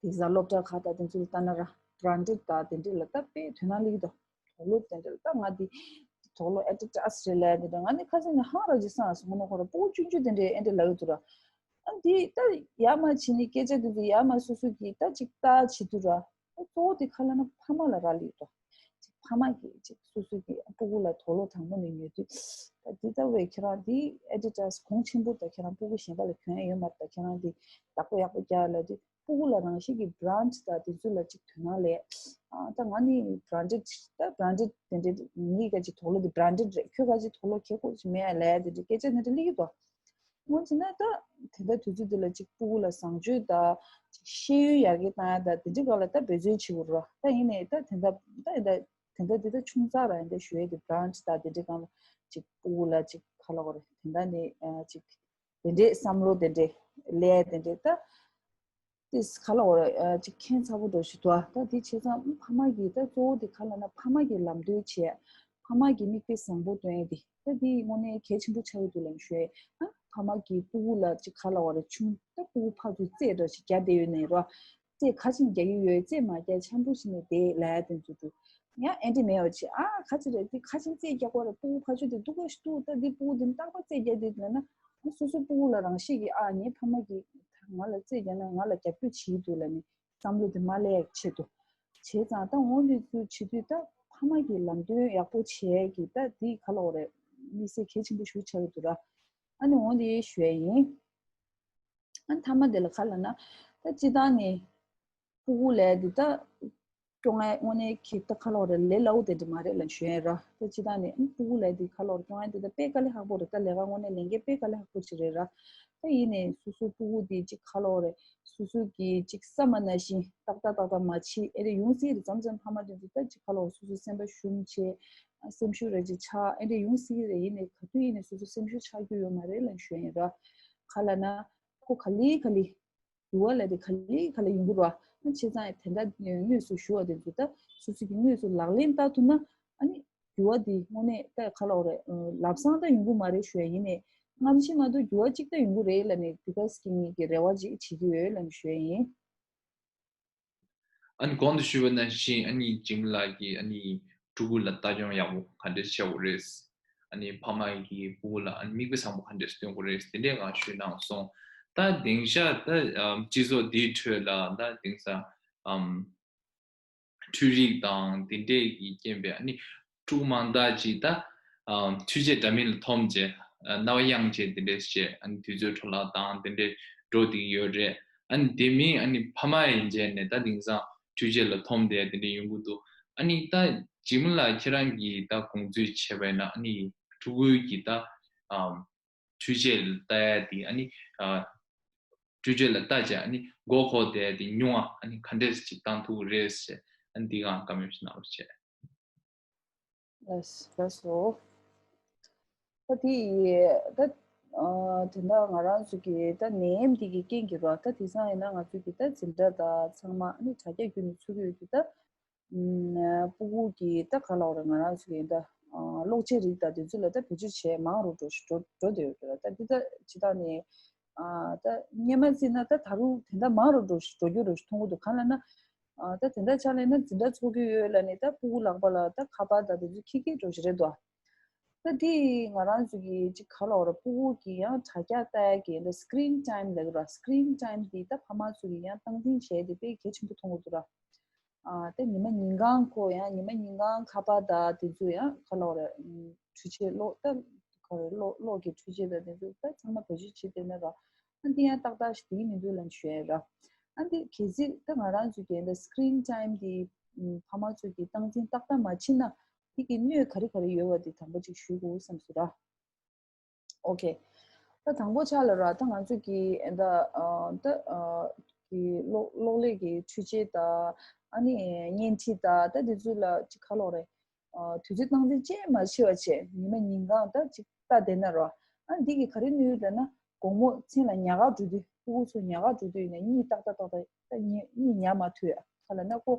དེང་སང་སློབ་གྲྭ་ཁག་དང་དེ་ཚོ་ལ་ལྟ་ན་ར། བྷ་རན་ཌེཌ་དང་དེ་འདྲས་ལ་ད་དཔེ་དོ་སྣང་སླེབས་ཀྱི་འདུག་དུག་ལོག་དེ་འདྲས་ལ། ད་ང་དེ་དུག་ལོག་ཨེ་ཌི་ཌ་སི་རེད་ལབ་ཡ་དེ་འདྲ། ང་ནི་ཁ་སང་ནས་ཧང་ར་ཅིག་སངས་སོང་། ངོ་ནོ་ཁོ་ར་སྤུ་གུ་ཆུང་ཆུང་དེ་འདྲས་ཨེ་འདྲས་ལབ་ཡོད་འདུག་ར། ཨ་འདི་ད་ཡར་མར་བྱས་ནས་སྐད་ཆ་དེ་ཚོ་ཡར་མར་སོ་སོ་གིས་ད་ཅིག་ལྟ་བྱེད་དུས་ར། ད་གཙོ་བོ་དེ་ག་ལབ་ན་ཕ་མ་ལ་རག་ལས་ཡོད་དོ། ཅིག་ཕ་མ་གིས་ཅིག་སོ་སོ་གི་སྤུ་གུ་ལ་དུག་ལོག་དང་པོ་ནས་ཉོ་དུས། ད་འདི་ལྟ་བུའི་ཁྱེད་རང་འདི་ཨེ་ཌི་ཌ་སི་གོང་ཆེན་པོ་ད་ཁྱེད་རང་སྤུ་གུ་གཞན་པ་ལ་གྱོན་ཡ་ཡོད་མ་རེད། ད་ཁྱེད་རང་འདི་བདག་པོ་ཡག་པོ་རྒྱག་ལབ་དུས། སྤུ་གུ་ལ་རང་བཞིན་གྱི་བྷ་རན་ཌི་དང་དེ་ཚོ་ལ་ཅིག་དོ་སྣང་སླེབས། ཨ་ད་ང་ནི་བྷ་རན་ཌེཌ། ད་བྷ་རན་ཌེཌ་དེ་འདྲས། ངའི་ག་ཅིག་དུག་ལོག་དེ་བྷ་རན་ཌེཌ་རེད། ཁྱོད་ག་ཅིག་དུག་ལོག་གྱོན་དགོས་ཀྱི་མེད་ལབ་ཡ་དེ་འདྲས་སྐད་ཆ་དེ་འདྲས་སླེབས་ཀྱི་འདུག་དངོས་བྱས་ན་ད་དེ་འདྲ་དུས་ཚོད་དེ་ལ་ཅིག་སྤུ་གུ་ལ་བཟང་སྤྱོད་དང་ཅིག་ཤེས་ཡོན་ཡར་རྒྱས་བཏང་ཡ་དང་དེ་འདྲའི་སྒང་ལ་ད་འབད་བརྩོན་བྱེད་དགོས་རེད་བ། ད་ཡིན་ནའི་ད་དེ་འདྲ་ད་ཡིན་ད་དེ་འདྲ་དེ་ད་ཆུང་ཙག་རང་ཡིན་ད་ཞུ་ཡ་དེ། བྷ་རན་ཌི་དང་དེ་འདྲའི་སྒང་ལ་ཅིག་སྤུ་གུ་ལ་ཅིག་ག་ལབ་དགོས་རེད། དེ་འདྲ་ནི་ཨ་ཅིག་དེ་འདྲའི་བསམ་བློ་དེ་འདྲས་སླེབས་ཡ་དེ་འདྲས་ད། དེས་ག་ལབ་དགོས་རེད། ཨ་ཅིག་ཁྱད་མཚར་པོ་འདྲ་ཞིག་འདུག་ད་དེ་བྱས་ཙང་ཕ་མ་གིས་ད་གཙོ་བོ་དེ་ག་ལབ་ན་ཕ་མ་གིས་ལམ་སྟོན་བྱས། ཕ་མ་གིས་མིག་དཔེ་བཟང་པོ་སྟོན་ཡ་དེ་ད་དེ་དངོས་གནས་གལ་ཆེན་པོ་ཆགས་ཀྱི་འདུག་ལབ་ཞུ་ཡ། ཨ་ཕ་མ་གིས་སྤུ་གུ་ལ་ཅིག་ག་ལབ་དགོས་རེད། ཆུང་ད་སྤུ་གུ་ཕར་ཚུར་རྩེད་འདྲ་ཞིག་རྒྱག་བསྡད་ཡོད་ནའི་ར། རྩེད་ག་ཅིག་རྒྱག་གི་ཡོད། རྩེད་མ་རྒྱག་འཆམ་པོ་བྱས་ནས་བསྡད་ལབ་ཡ་དེ་ཚོ་འདུག་ཡང་ཨེ་འདྲས་མེད་པ་བྱས། ཨ་ག་ཅིག་རེད། དེ་ག་ཅིག་རྩེད་རྒྱག་དགོས་རེད། སྤུ་གུ་ཕར་ཕྱོགས་དེ་སྡུག་པོ་ཞིག་འདུག་ད་འདི་སྤུ་གུ་འདི་རྟག་པར་རྩེད་རྒྱག་བསྡད་ལབ་ན། ཨ་སོ་སོའི་སྤུ་གུ་ལ་རང་བཞིན་གྱིས་ཨ་ངའི་ཕ་མ་གིས་ང་ལ་རྩེད་རྒྱག་ན་ང་ལ་རྒྱབ་སྐྱོར་བྱེད་ཀྱི་འདུག་ལབ་ནས་བསམ་བློ་དེ་མ་སླེབས་ཡ་ཆེད་དུ། བྱས་ཙང་ད་འོ་འདི་ཚོ་བྱེད་དུས་ད་ཕ་མ་གིས་ལམ་སྟོན་ཡག་པོ་བྱེད་ཡ་གི་ད་འདི་ག་ལབ་དགོས་རེད། དམིགས་བསལ་གལ་ཆེན་པོ་ཞིག་ཆགས་ཀྱི་འདུག་ར། ཨ་ནི་འོ་འདི་ཞུ་ཡ་ཡིན། ཨ་མཐའ་མ་དེ་ལ་ག་ལབ་ན། ད་སྤྱིར་བཏང་ནས་སྤུ་གུ་ལབ་ཡ་འདི་ད་སྐྱོང་ཡ་དངོས་གནས་ཁེ་ད་ག་ལབ་དགོས་རེད། ལས་སླ་བོ་དེ་འདྲ་མ་རེད་ལབ་ཞུ་ཡ་ར། ད་སྤྱིར་བཏང་ནས་ཨ་སྤུ་གུ་ལབ་ཡ་འདི་ག་ལབ་དགོས་རེད། སྐྱོང་ཡ་འདི་ད་དཔེ་དཀའ་ལས་ཁག་པོ་རེད། ད་ལས་ཀ་དངོས་གནས་ལས་འགན་དཔེ་དཀའ་ལས་ཁག་པོ་ཅིག་རེད་ར། ད་ཡིན་ནའི་སོ་སོའི་སྤུ་གུ་འདི་ཅིག་ག་ལབ་དགོས་རེད། སོ་སོ་གིས་ཅིག་བསམ་པ་ནང་བཞིན་ཏག་ཏག་ཏག་ཏག་མ་བྱེད་ཨེ་འདྲས་ཡོང་སྲིད་རེད། མཚམས་མཚམས་ཕ་མ་དེ་ཚོ་ད་ཅིག་ག་ལབ་དགོས་རེད། སོ་སོའི་སེམས་པ་ཞུམ་བྱས། སེམས་ཤུགས་ར་ཅིག་ཆག་ཨེ་འདྲས་ཡོང་སྲིད་རེད། ཡིན་ནའི་ག་དུས་ཡིན་ནའི་སོ་སོ་སེམས་ཤུགས་ཆག་རྒྱུ་ཡོད་མ་རེད་ལབ་ཞུ་ཡ་ཡིན་ར། ག་ལབ་ན། ཁོ་ག་ལེ་ག་ལེ། འགྱུར་བ་ལབ་དེ་ག་ལེ་ག་ལེ་ཡོང་གི་རེད་བ། ཨ་བྱས་ཙང་དེ་འདྲ་དངོས་སུ་ཞུ་བ་དེ་ཚོ་ད་སོ་སོ་གིས་དངོས་སུ་ལག་ལེན་བསྟར་ཐུབ་ན། ཨ་ནི་འགྱུར་བ་དེ་དངོས་གནས་ད་ག་ལབ་དགོས་རེད། ལམ་སང་ད་ཡོང་གི་མ་རེད་ཞུ་ཡ་ཡིན་ནའི། སྔ་ཕྱི་མ་གཏོགས་འགྱུར་བ་གཅིག་ད་ཡོང་གི་རེད་ལབ་ནས་དེ་ག་སྐྱེ་ངེས་ཀྱི་རེ་བ་ཅིག་བྱེད་ཀྱི་ཡོད་ལབ་ནས་ཞུ་ཡ་ཡིན། ཨ་ནི་གོང་དུ་ཞུས་པ་ནང་བཞིན་ཨ་ནི་འཇིགས་མེད་ལགས་ཀྱིས་ཨ་ནི་ཕྲུ་གུ་ལ་ལྟ་སྐྱོང་ཡག་པོ་ག་འདྲས་བྱེད་དགོས་རེད། ཨ་ནི་ཕ་མ་གིས་ཕྲུ་གུ་ལ་ཨ་ནི་མིག་དཔེ་བཟང་པོ་ག་འདྲས་སྟོན་དགོས་རེད། དེ་འདྲས་ང་ཞུས་གནང་སོང་། ད་དེང་སང་ད་ཨམ་སྤྱི་ཚོགས་འདིའི་ཁྲོད་ལ་ད་དེང་སང་ཨམ་འཕྲུལ་རིག་དང་དེ་འདྲས་ཀྱི་རྐྱེན་པས་ཨ་ནི་ཕྲུ་གུ་མང་དག་ཅིག་ད་ཨ་འཕྲུལ་ཆས་འདྲ་མིན་ལ་འཐོམས་བྱས། ཨ་རྣ་བ་གཡེང་བྱས། དེ་འདྲས་བྱས་ཨ་ནི་དུས་ཚོད་འཕྲོ་བརླག་དང་དེ་འདྲས་འགྲོ་བསྡད་ཀྱི་ཡོད་རེད། ཨ་ནི་དེ་མིན་ཨ་ནི་ཕ་མ་ཡིན་བྱས་ནས་ད་དེང་སང་འཕྲུལ་ཆས་ལ་འཐོམས་བསྡད་དེ་འདྲས་ཡོང་གི་འདུག་ཨ་ནི་ད་འཇིགས་མེད་ལགས་ཁྱེད་རང་གིས་ད་དགོངས་ཚུལ་བྱས་པ་ཡིན་ན། ཨ་ནི་ཕྲུ་གུའི་གི་ད་ཨ་འཕྲུལ་ཆས་ལ་ལྟ་ཡ་དེ་ཨ་ནི་ཨ་འཕྲུལ་ཆས་ལ་ལྟ་བྱས་ཨ་ནི་མགོ་འཁོར་བསྡད་ཡ་དེ་ཉུང་བ་ཨ་ནི་ག་འདྲས་ཅིག་བཏང་ཐུབ་ཀྱི་རེད་ཟེར། ཨ་ནི་འདི་གང་བཀའ་མོལ་ཞིག་གནང་རོགས་བྱས། ལགས་ལགས་སོ། ད་དེ་ཡི་ད་ཨ་དེ་འདྲ་ང་རང་ཚོ་གི་ད་ནད་ཡམས་འདི་གི་རྐྱེན་གྱིས་རོ། ད་དེང་སང་ཡིན་ན་ང་ཚོ་གི་ད་འཛིན་གྲྭ་ད་ཚང་མ་ཨ་ནི་དྲ་རྒྱ་བརྒྱུད་ནས་ཚུགས་ཀྱི་ཡོད་དུས། ད་ཨ་སྤུ་གུ་གི་ད་ག་ལབ་དགོས་རེད། ང་རང་ཚོ་གི་ད་ཨ་གློག་ཆས་རིགས་ད་དེ་ཚོ་ལ་ད་བེད་སྤྱོད་བྱེད་མང་རུ་འགྲོ་ཞིག་འགྲོ་འགྲོ་བསྡད་ཡོད་རེད། ད་འདི་ད་ཇི་ལྟར་ནས་ཨ་ད་སྔོན་མ་བརྩིས་ན་ད་ད་རུང་དེ་འདྲ་མང་རུ་འགྲོ་ཞིག་འགྲོ་རྒྱུ་རུ་ཞིག་མཐོང་གི་འདུག་གང་ལབ་ན། ཨ་ད་དེ་འདྲ་ཆགས་ལབ་ན་འཛིན་གྲྭ་ཚོགས་ཀྱི་ཡོད་ལབ་ནས་ད་སྤུ་གུ་ལག་པ་ལ་ད་ཁ་པར་ད་དེ་ཚོ་འཁྱེར་འཁྱེར་འགྲོ་ཞིག་རེད་དོ། ད་དེ་ང་རང་ཚོ་གི་ཅིག་ག་ལབ་དགོས་རེད། སྤུ་གུ་གི་ཡང་དྲ་རྒྱ་ལྟ་ཡ་གི་ད་སི་ཀི་རིན་ཊའིམ་ལབ་ཀྱི་ར། སི་ཀི་རིན་ཊའིམ་དེ་ད་ཕ་མ་ཚོ་གི་ཡང་སྟངས་འཛིན་བྱས་ཏེ་དཔེ་གལ་ཆེན་པོ་མཐོང་གི་འདུག་ར། ཨ་ད་ཉི་མ་ཉིན་གང་ཁོ་ཡང་ཉི་མ་ཉིན་གང་ཁ་པར་ད་དེ་ཚོ་ཡང་ག་ལབ་དགོས་རེད། འཕྲུལ་ཆས་གློག་ད་ག་རེ་གློག་གློག་གི་འཕྲུལ་ཆས་ད་དེ་ཚོ་ད་ཚང་མ་བེད་སྤྱོད་བྱེད་བསྡད་ན་ར། ཨ་འདི་ཡང་ཏག་ཏག་ཞིག་དེ་མི་འདུག་ལབ་ཞུ་ཡ་ར། ཨ་འདི་གལ་སྲིད་ད་ང་རང་ཚོ་གི་ད་སི་ཀི་རིན་ཊའིམ་དེ་ཕ་མ་ཚོ་གི་སྟངས་འཛིན་ཏག་ཏག་མ་བྱེད་ན་དེ་གི་གནོད་ག་རེ་ག་རེ་ཡོད་པ་དེ་དང་པོ་ཅིག་ཞུ་དགོས་བསམ་སོང་ར། ཨོ་ཁེ། ད་དང་པོ་ཆ་ལ་ར་ད་ང་ཚོ་གི་ད་ཨ་ད་ཨ་གི་གློག་གློག་ཀླད་ཀྱི་འཕྲུལ་ཆས་དང་ཨ་ནི་བརྙན་འཕྲིན་དང་ད་དེ་ཚོ་ལ་ཅིག་ག་ལབ་དགོས་རེད། ཨ་དུས་ཚོད་སྟངས་འཛིན་ཅིག་མ་བྱས་པ་བྱས་ཉི་མ་ཉིན་གང་ད་ཅིག་ལྟ་བསྡད་ན་ར། ཨ་འདི་གི་ག་རེ་གནོད་ཡོད་ལབ་ན་དགོང་མོ་མཚན་ལ་ཉལ་ཁར་འགྲོ་དུས་ ཕྲུ་གུ་ཚོ་ཉལ་ཁར་འགྲོ་དུས་ཡིན་ན་གཉིད་ཏག་ཏག་ཏག་ཏག་ད་གཉིད་གཉིད་ཉལ་མ་ཐུབ་ཡ། ག་ལབ་ན་ཁོ་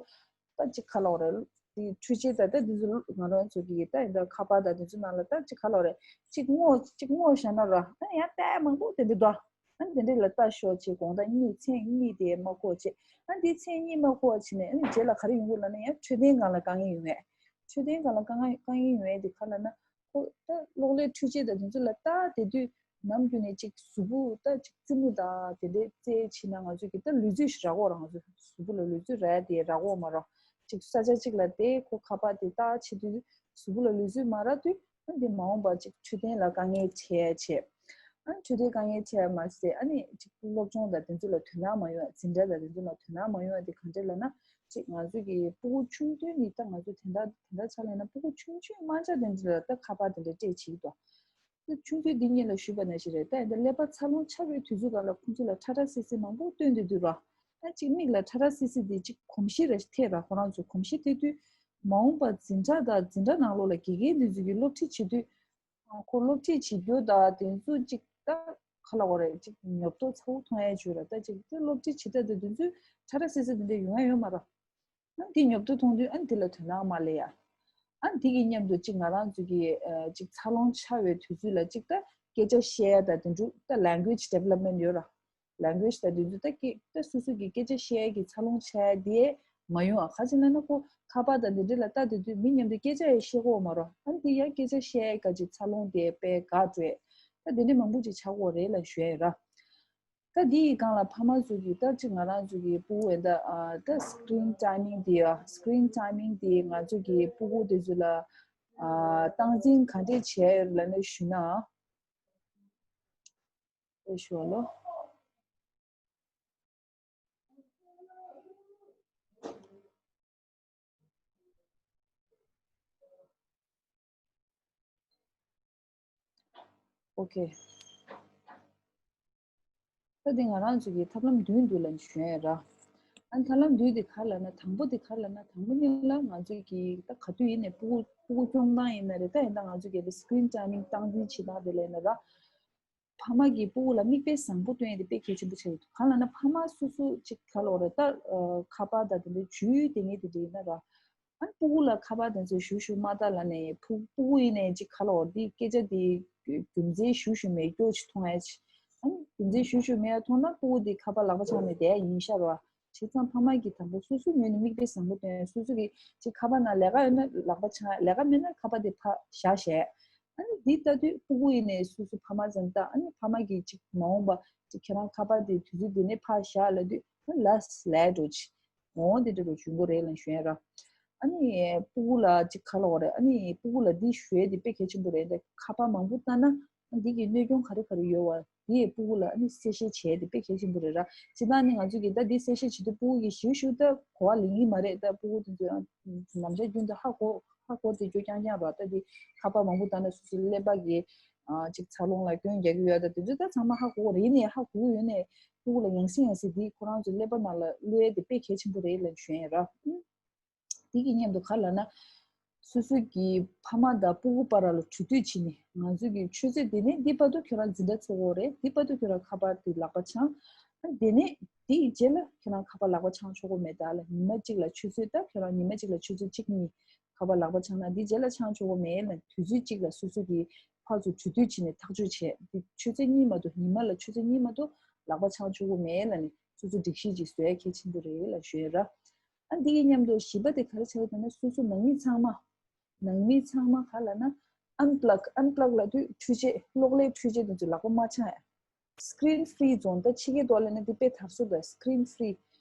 ད་ཅིག་ག་ལབ་དགོས་རེད། དེ་འཕྲུལ་ཆས་ད་ལྟ་འདི་ཚོ་ང་རང་ཚོ་གི་ད་ཡིན་ད་ཁ་པར་ད་འདི་ཚོ་ནང་ལ་ད་ཅིག་ག་ལབ་དགོས་རེད། ཅིག་སྔོ་ཅིག་སྔོ་བཞག་ན་ར་ད་ཡང་ལྟས་མང་པོ་དེ་འདྲ་འདུག་ཨ་ནི་དེ་འདྲས་ལ་ལྟ་ཞོག་ཅིག་དགོང་དག་གཉིད་མཚན་གཉིད་དེ་མ་ཁུག་ཅིག་ཨ་ནི་དེ་མཚན་གཉིད་མ་ཁུག་བྱས་ནས་ཨ་ནི་རྗེས་ལ་ག་རེ་ཡོང་གི་ལབ་ན་ཡང་འཕྲོད་བསྟེན་སྒང་ལ་དཀའ་ངལ་ཡོང་ངེས། འཕྲོད་བསྟེན་སྒང་ལ་དཀའ་ངལ་དཀའ་ངལ་ཡོང་ཡ་དེ་ག་ལབ་ན། ཁོ་ད་གློག་ཀླད་འཕྲུལ་ཆས་དང་དེ་ཚོ་ལ་ལྟ་བསྡད་དུས་ནམ་རྒྱུན་ནས་ཅིག་གཟུགས་པོ་ད་ཅིག་རྩེད་མོ་དང་དེ་འདྲའི་རྩེད་བྱས་ན་ང་ཚོ་གི་ད་ལུས་རྩལ་ཞིག་རག་གོ་ར། ང་ཚོ་གཟུགས་པོ་ལ་ལུས་རྩལ་རག་ཡ་དེ་རག་གོ་མ་ར། ཅིག་ས་ཆ་གཅིག་ལ་བསྡད་ཁོ་ཁ་པར་དེ་ལྟ་བྱེད་དུས་གཟུགས་པོ་ལ་ལུས་རྩལ་མ་རག་དུས་ཨ་འདི་མ་འོངས་པ་ཅིག་འཕྲོད་བསྟེན་ལ་དཀའ་ངལ་འཕྲད་ཡ་བྱས། ཨ་འཕྲོད་བསྟེན་དཀའ་ངལ་འཕྲད་ཡ་མ་ཟད་ཨ་ནི་ཅིག་སློབ་སྦྱོང་དང་དེ་ཚོ་ལ་དོ་སྣང་མ་ཡོང་ཡ། འཛིན་གྲྭ་དང་དེ་ཚོ་ལ་དོ་སྣང་མ་ཡོང་ཡ་དེ་གང་འདྲ་ལབ་ན། ཅིག་ང་ཚོ་གི་ཕྲུ་གུ་ཆུང་དུས་ནས་ད་ང་ཚོ་དེ་འདྲ་དེ་འདྲ་ཆགས་ལབ་ན་ཕྲུ་གུ་ཆུང་ཆུང་དམར་འབྱར་དེ་འདྲ་ལ་ད་ཁ་པར་དེ་འདྲ་སྤྲད་བྱེད་ཀྱི་འདུག་ད་ཆུང་དུས་འདི་གཉིས་ལ་ཞུས་པ་ནང་བཞིན་རེད། ད་ཡིན་ད་ཀླད་པ་འཚར་ལོངས་ཆགས་པའི་དུས་ཚོད་སྒང་ལ་ཁོང་ཚོ་ལ་ཁྲ་ཁྲ་སིལ་སིལ་མང་པོ་སྟོན་བསྡད་དུས་ར། ད་ཅིག་མིག་ལ་ཁྲ་ཁྲ་སིལ་སིལ་དེ་ཅིག་གོམས་གཤིས་རེ་ཐེབས་ར། ཁོ་རང་ཚོ་གོམས་གཤིས་ཐེབས་དུས་མ་འོངས་པ་འཛིན་གྲྭ་དང་འཛིན་གྲྭ་ནང་ལོགས་ལ་དགེ་རྒན་དེ་ཚོ་གི་སློབ་ཁྲིད་བྱེད་དུས། ཁོ་སློབ་ཁྲིད་བྱེད་རྒྱུ་དང་དེ་ཚོ་ཅིག་ད་ག་ལབ་དགོས་རེད། ཅིག་ཉོབ་ཏོ་ཚ་བོ་མཐོང་ཡ་བྱུང་ར། ད་ཅིག་དེ་སློབ་ཁྲིད་བྱེད་སྟངས་དེ་དེ་ཚོ་ཁྲ་ཁྲ་སིལ་སིལ་དེ་འདྲ་ཡོང་ཡ་ཡོད་མ་རེད། ཨ་འདི་ཉོབ་ཏོ་མཐོང་དུས་ཨ་འདི་ལ་དོ་སྣང་མ་སླེབས་ཡ། ཨ་འདི་གི་མཉམ་དུ་ཅིག་ང་རང་ཚོ་གི་ཨ་ཅིག་འཚར་ལོངས་ཆགས་པའི་དུས་ཚོད་ལ་ཅིག་ད་སྐད་ཆ་བཤད་ཡ་ད་དེ་འདྲ་ད་language development ཡོད་ར། language ད་དེ་ཚོ་ད་སྐད་ད་སོ་སོ་གི་སྐད་ཆ་བཤད་ཡ་གི་འཚར་ལོངས་ཆགས་ཡ་དེ་མ་ཡོང་ཨ། ག་ཅི་ལབ་ན་ཁོ་ཁ་པར་དང་དེ་འདྲ་ལ་ལྟ་དེ་དུས་མི་མཉམ་དུ་སྐད་ཆ་ཡང་བཤད་ཀྱི་ཡོད་མ་རེད། ཨ་འདི་ཡང་སྐད་ཆ་བཤད་ཡ་ག་ཅིག་འཚར་ལོངས་དེ་དཔེ་དགའ་སྤྲོ་ད་དེ་འདྲ་མང་པོ་ཅིག་ཆགས་ཀྱི་ཡོད་རེད་ལབ་ཞུ་ཡ་ཡིན་ར། ད་འདི་ཡི་སྒང་ལ་ཕ་མ་ཚོ་གི་ད་ཅིག་ང་རང་ཚོ་གི་ཕྲུ་གུ་ད་ཨ་ད་screen timing དེ་ཨ་screen timing དེ་ང་ཚོ་གི་ཕྲུ་གུ་དེ་ཚོ་ལ་ཨ་སྟངས་འཛིན་ག་འདྲས་བྱས་ཡོད་ལབ་ན་ཞུ་ན། ཨེ་ཞོ་ལོ། ཨོ་ཁེ། ད་འདི་ང་རང་ཚོ་གི་ཐབས་ལམ་བདུན་འདུག་ལབ་ཞུ་ཡ་ར། ཨ་ཐབས་ལམ་བདུན་འདི་ག་རེ་ལབ་ན། དང་པོ་འདི་ག་རེ་ལབ་ན། དང་པོ་ཉིད་ལ་ང་ཚོ་གི་ད་ག་དུས་ཡིན་ནའི་ཕྲུ་གུ་ཕྲུ་གུ་སྐྱོང་སྟངས་ཡིན་ན་རེད། ད་ཡིན་ད་ང་ཚོ་གི་screen timing སྟངས་འཛིན་བྱེད་སྟངས་དེ་ལ་ཡིན་ན་ར། ཕ་མ་གིས་ཕྲུ་གུ་ལ་མིག་དཔེ་བཟང་པོ་སྟོན་ཡ་དེ་དཔེ་གལ་ཆེན་པོ་ཆགས་ཡོད། གང་ལབ་ན་ཕ་མ་སོ་སོ་ཅིག་ག་ལབ་དགོས་རེད། ད་ཨ་ཁ་པར་དང་དེ་འདྲའི་འཇུས་དེ་ངས་དེ་འདྲ་ཡིན་ན་ར། ཨ་ཕྲུ་གུ་ལ་ཁ་པར་དེ་ཚོ་ཞུ་ཞུ་མ་ལྟ་ལབ་ནས་ཕྲུ་ཕྲུ་གུ་ཡིན་ནའི་ཅིག་ག་ལབ་དགོས་རེད། དེ་སྐད་ཆ་དེ་རྒྱུ་མཚན་ཞུ་ཞུ་མེད་སྐྱོ་ཅིག་མཐོང་ཡ་ཅིག་ཨ་རྒྱུ་མཚན་ཞུ་ཞུ་མེད་ཡ་མཐོང་ན་ཕྲུ་གུ་དེ་ཁ་པར་ལག་པ་འཆང་ནས་བསྡད་ཡ་ཡིན་ཤག་ར། བྱས་ཙང་ཕ་མ་གིས་དང་པོ་སོ་སོའི་ངོས་ནས་མིག་དཔེ་བཟང་པོ་སྟོན། སོ་སོ་གིས་ཅིག་ཁ་པར་ནང་ལས་ཀ་ཡོད་ན་ལག་པ་འཆང་། ལས་ཀ་མེད་ན་ཁ་པར་དེ་ཕར་བཞག་བཞག་ཨ་ནི་འདི་ལྟ་དུས་ཕྲུ་གུ་ཡིན་ནའི་སོ་སོ་ཕ་མ་ཙམ་ལྟ། ཨ་ནི་ཕ་མ་གིས་ཅིག་མ་འོངས་པ་ཅིག་ཁྱེད་རང་ཁ་པར་དེ་དུས་ཚོད་འདི་ནས་ཕར་བཞག་ལབ་དུས་ཨ་ལས་ལས་འགྲོ་ཅིག་འོང་དེ་འདྲ་འགྲོ་བྱུང་གི་རེད་ལབ་ཞུ་ཡ་ར། ཨ་ནི་ཕྲུ་གུ་ལ་ཅིག་ག་ལབ་དགོས་རེད། ཨ་ནི་ཕྲུ་གུ་ལ་འདི་ཞུ་ཡ་དེ་དཔེ་གལ་ཆེན་པོ་རེད། འདི་ཁ་པར་མང་པོ་ལྟ་ན། འདི་གི་གནོད་སྐྱོན་ག་རེ་ག་རེ་ཡོད་བ། འདི་ཡི་ཕྲུ་གུ་ལ་ཨ་ནི་གསལ་བཤད་བྱས་ཏེ་དཔེ་གལ་ཆེན་པོ་རེད་ར། སྤྱིར་བཏང་ནི་ང་ཚོ་གི་ད་འདི་གསལ་བཤད་བྱེད་དུས་ཕྲུ་གུ་གི་ཞིབ་ཞིབ་ད་གོ་བ་ལེན་གྱི་མ་རེད། ད་ཕྲུ་གུ་དེ་ཚོ་ཡང་ནམ་ཞག་རྒྱུན་དུ་ཧ་གོ་ཧ་གོ་དེ་རྒྱུ་རྐྱང་རྐྱང་ར། ད་འདི་ཁ་པར་མང་པོ་བཏང་ན་སོ་སོའི་ཀླད་པ་གི་ཨ་ཅིག་འཚར་ལོངས་ལ་སྐྱོན་རྒྱག་གི་ཡོད། ད་དེ་ཚོ་ད་ཚང་མ་ཧ་གོ་གི་རེད། ཡིན་ནའི་ཧ་གོ་གི་ཡོད་ནའི་ཕྲུ་གུ་ལ་ཡང་སེ་ཡང་སེ་འདི་ཁོ་རང་ཚོའི་ཀླད་པ་ནང་ལ་བླུག་ཡ་དེ་དཔེ་གལ་ཆེན་པོ་རེད་ལབ་ཞུ་ཡ་ཡིན་ར། དེ་གི་མཉམ་དུ་ག་ལབ་ན། སོ་སོ་གི་ཕ་མ་དང་ཕྲུ་གུ་བར་ལ་གྲོས་བསྡུར་བྱས་ནས་ང་ཚོ་གི་ཆུ་ཚོད་འདི་ནས་འདི་བར་དུ་ཁྱོད་རང་འཛིན་གྲྭ་ཚུགས་དགོས་རེད། འདི་བར་དུ་ཁྱོད་རང་ཁ་པར་དེ་ལག་པ་འཆང་། ཨ་དེ་ནས་དེ་ཡི་རྗེས་ལ་ཁྱོད་རང་ཁ་པར་ལག་པ་འཆང་ཆོག་གི་མེད། ད་ལ་ཉི་མ་གཅིག་ལ་ཆུ་ཚོད་ད་ཁྱོད་རང་ཉི་མ་གཅིག་ལ་ཆུ་ཚོད་གཅིག་གཉིས་ཁ་པར་ལག་པ་འཆང་ན་འདི་རྗེས་ལ་འཆང་ཆོག་གི་མེད་ལ། དུས་ཚོད་གཅིག་ལ་སོ་སོ་གི་ཕར་ཚུར་གྲོས་བསྡུར་བྱས་ནས་ཐག་གཅོད་བྱས། འདི་ཆུ་ཚོད་གཉིས་མ་གཏོགས་ཉི་མ་ལ་ཆུ་ཚོད་གཉིས་མ་གཏོགས་ལག་པ་འཆང་ཆོག་གི་མེད་ལ་ནི་སོ་སོ་སྒྲིག་གཞི་ཅིག་བཟོ་ཡ་གལ་ཆེན་པོ་རེད་ལ་ཞུ་ཡ་ར། ཨ་འདི་གི་མཉམ་དུ་བཞི་པ་དེ་ག་རེ་ཆགས་ཡོད་ན། སོ་སོ་ནང་མི་ཚང་མ། ནང་མི་ཚང་མ་ག་ལབ་ན། unplug unplug ལབ་དུས་འཕྲུལ་ཆས་གློག་ཀླད་འཕྲུལ་ཆས་དེ་ཚོ་ལག་པ་མ་འཆང་ཡ། screen free zone ད་ཕྱི་རྒྱལ་ཐོག་ལ་ནི་འདི་དཔེ་དར་སྲོལ་ད། screen free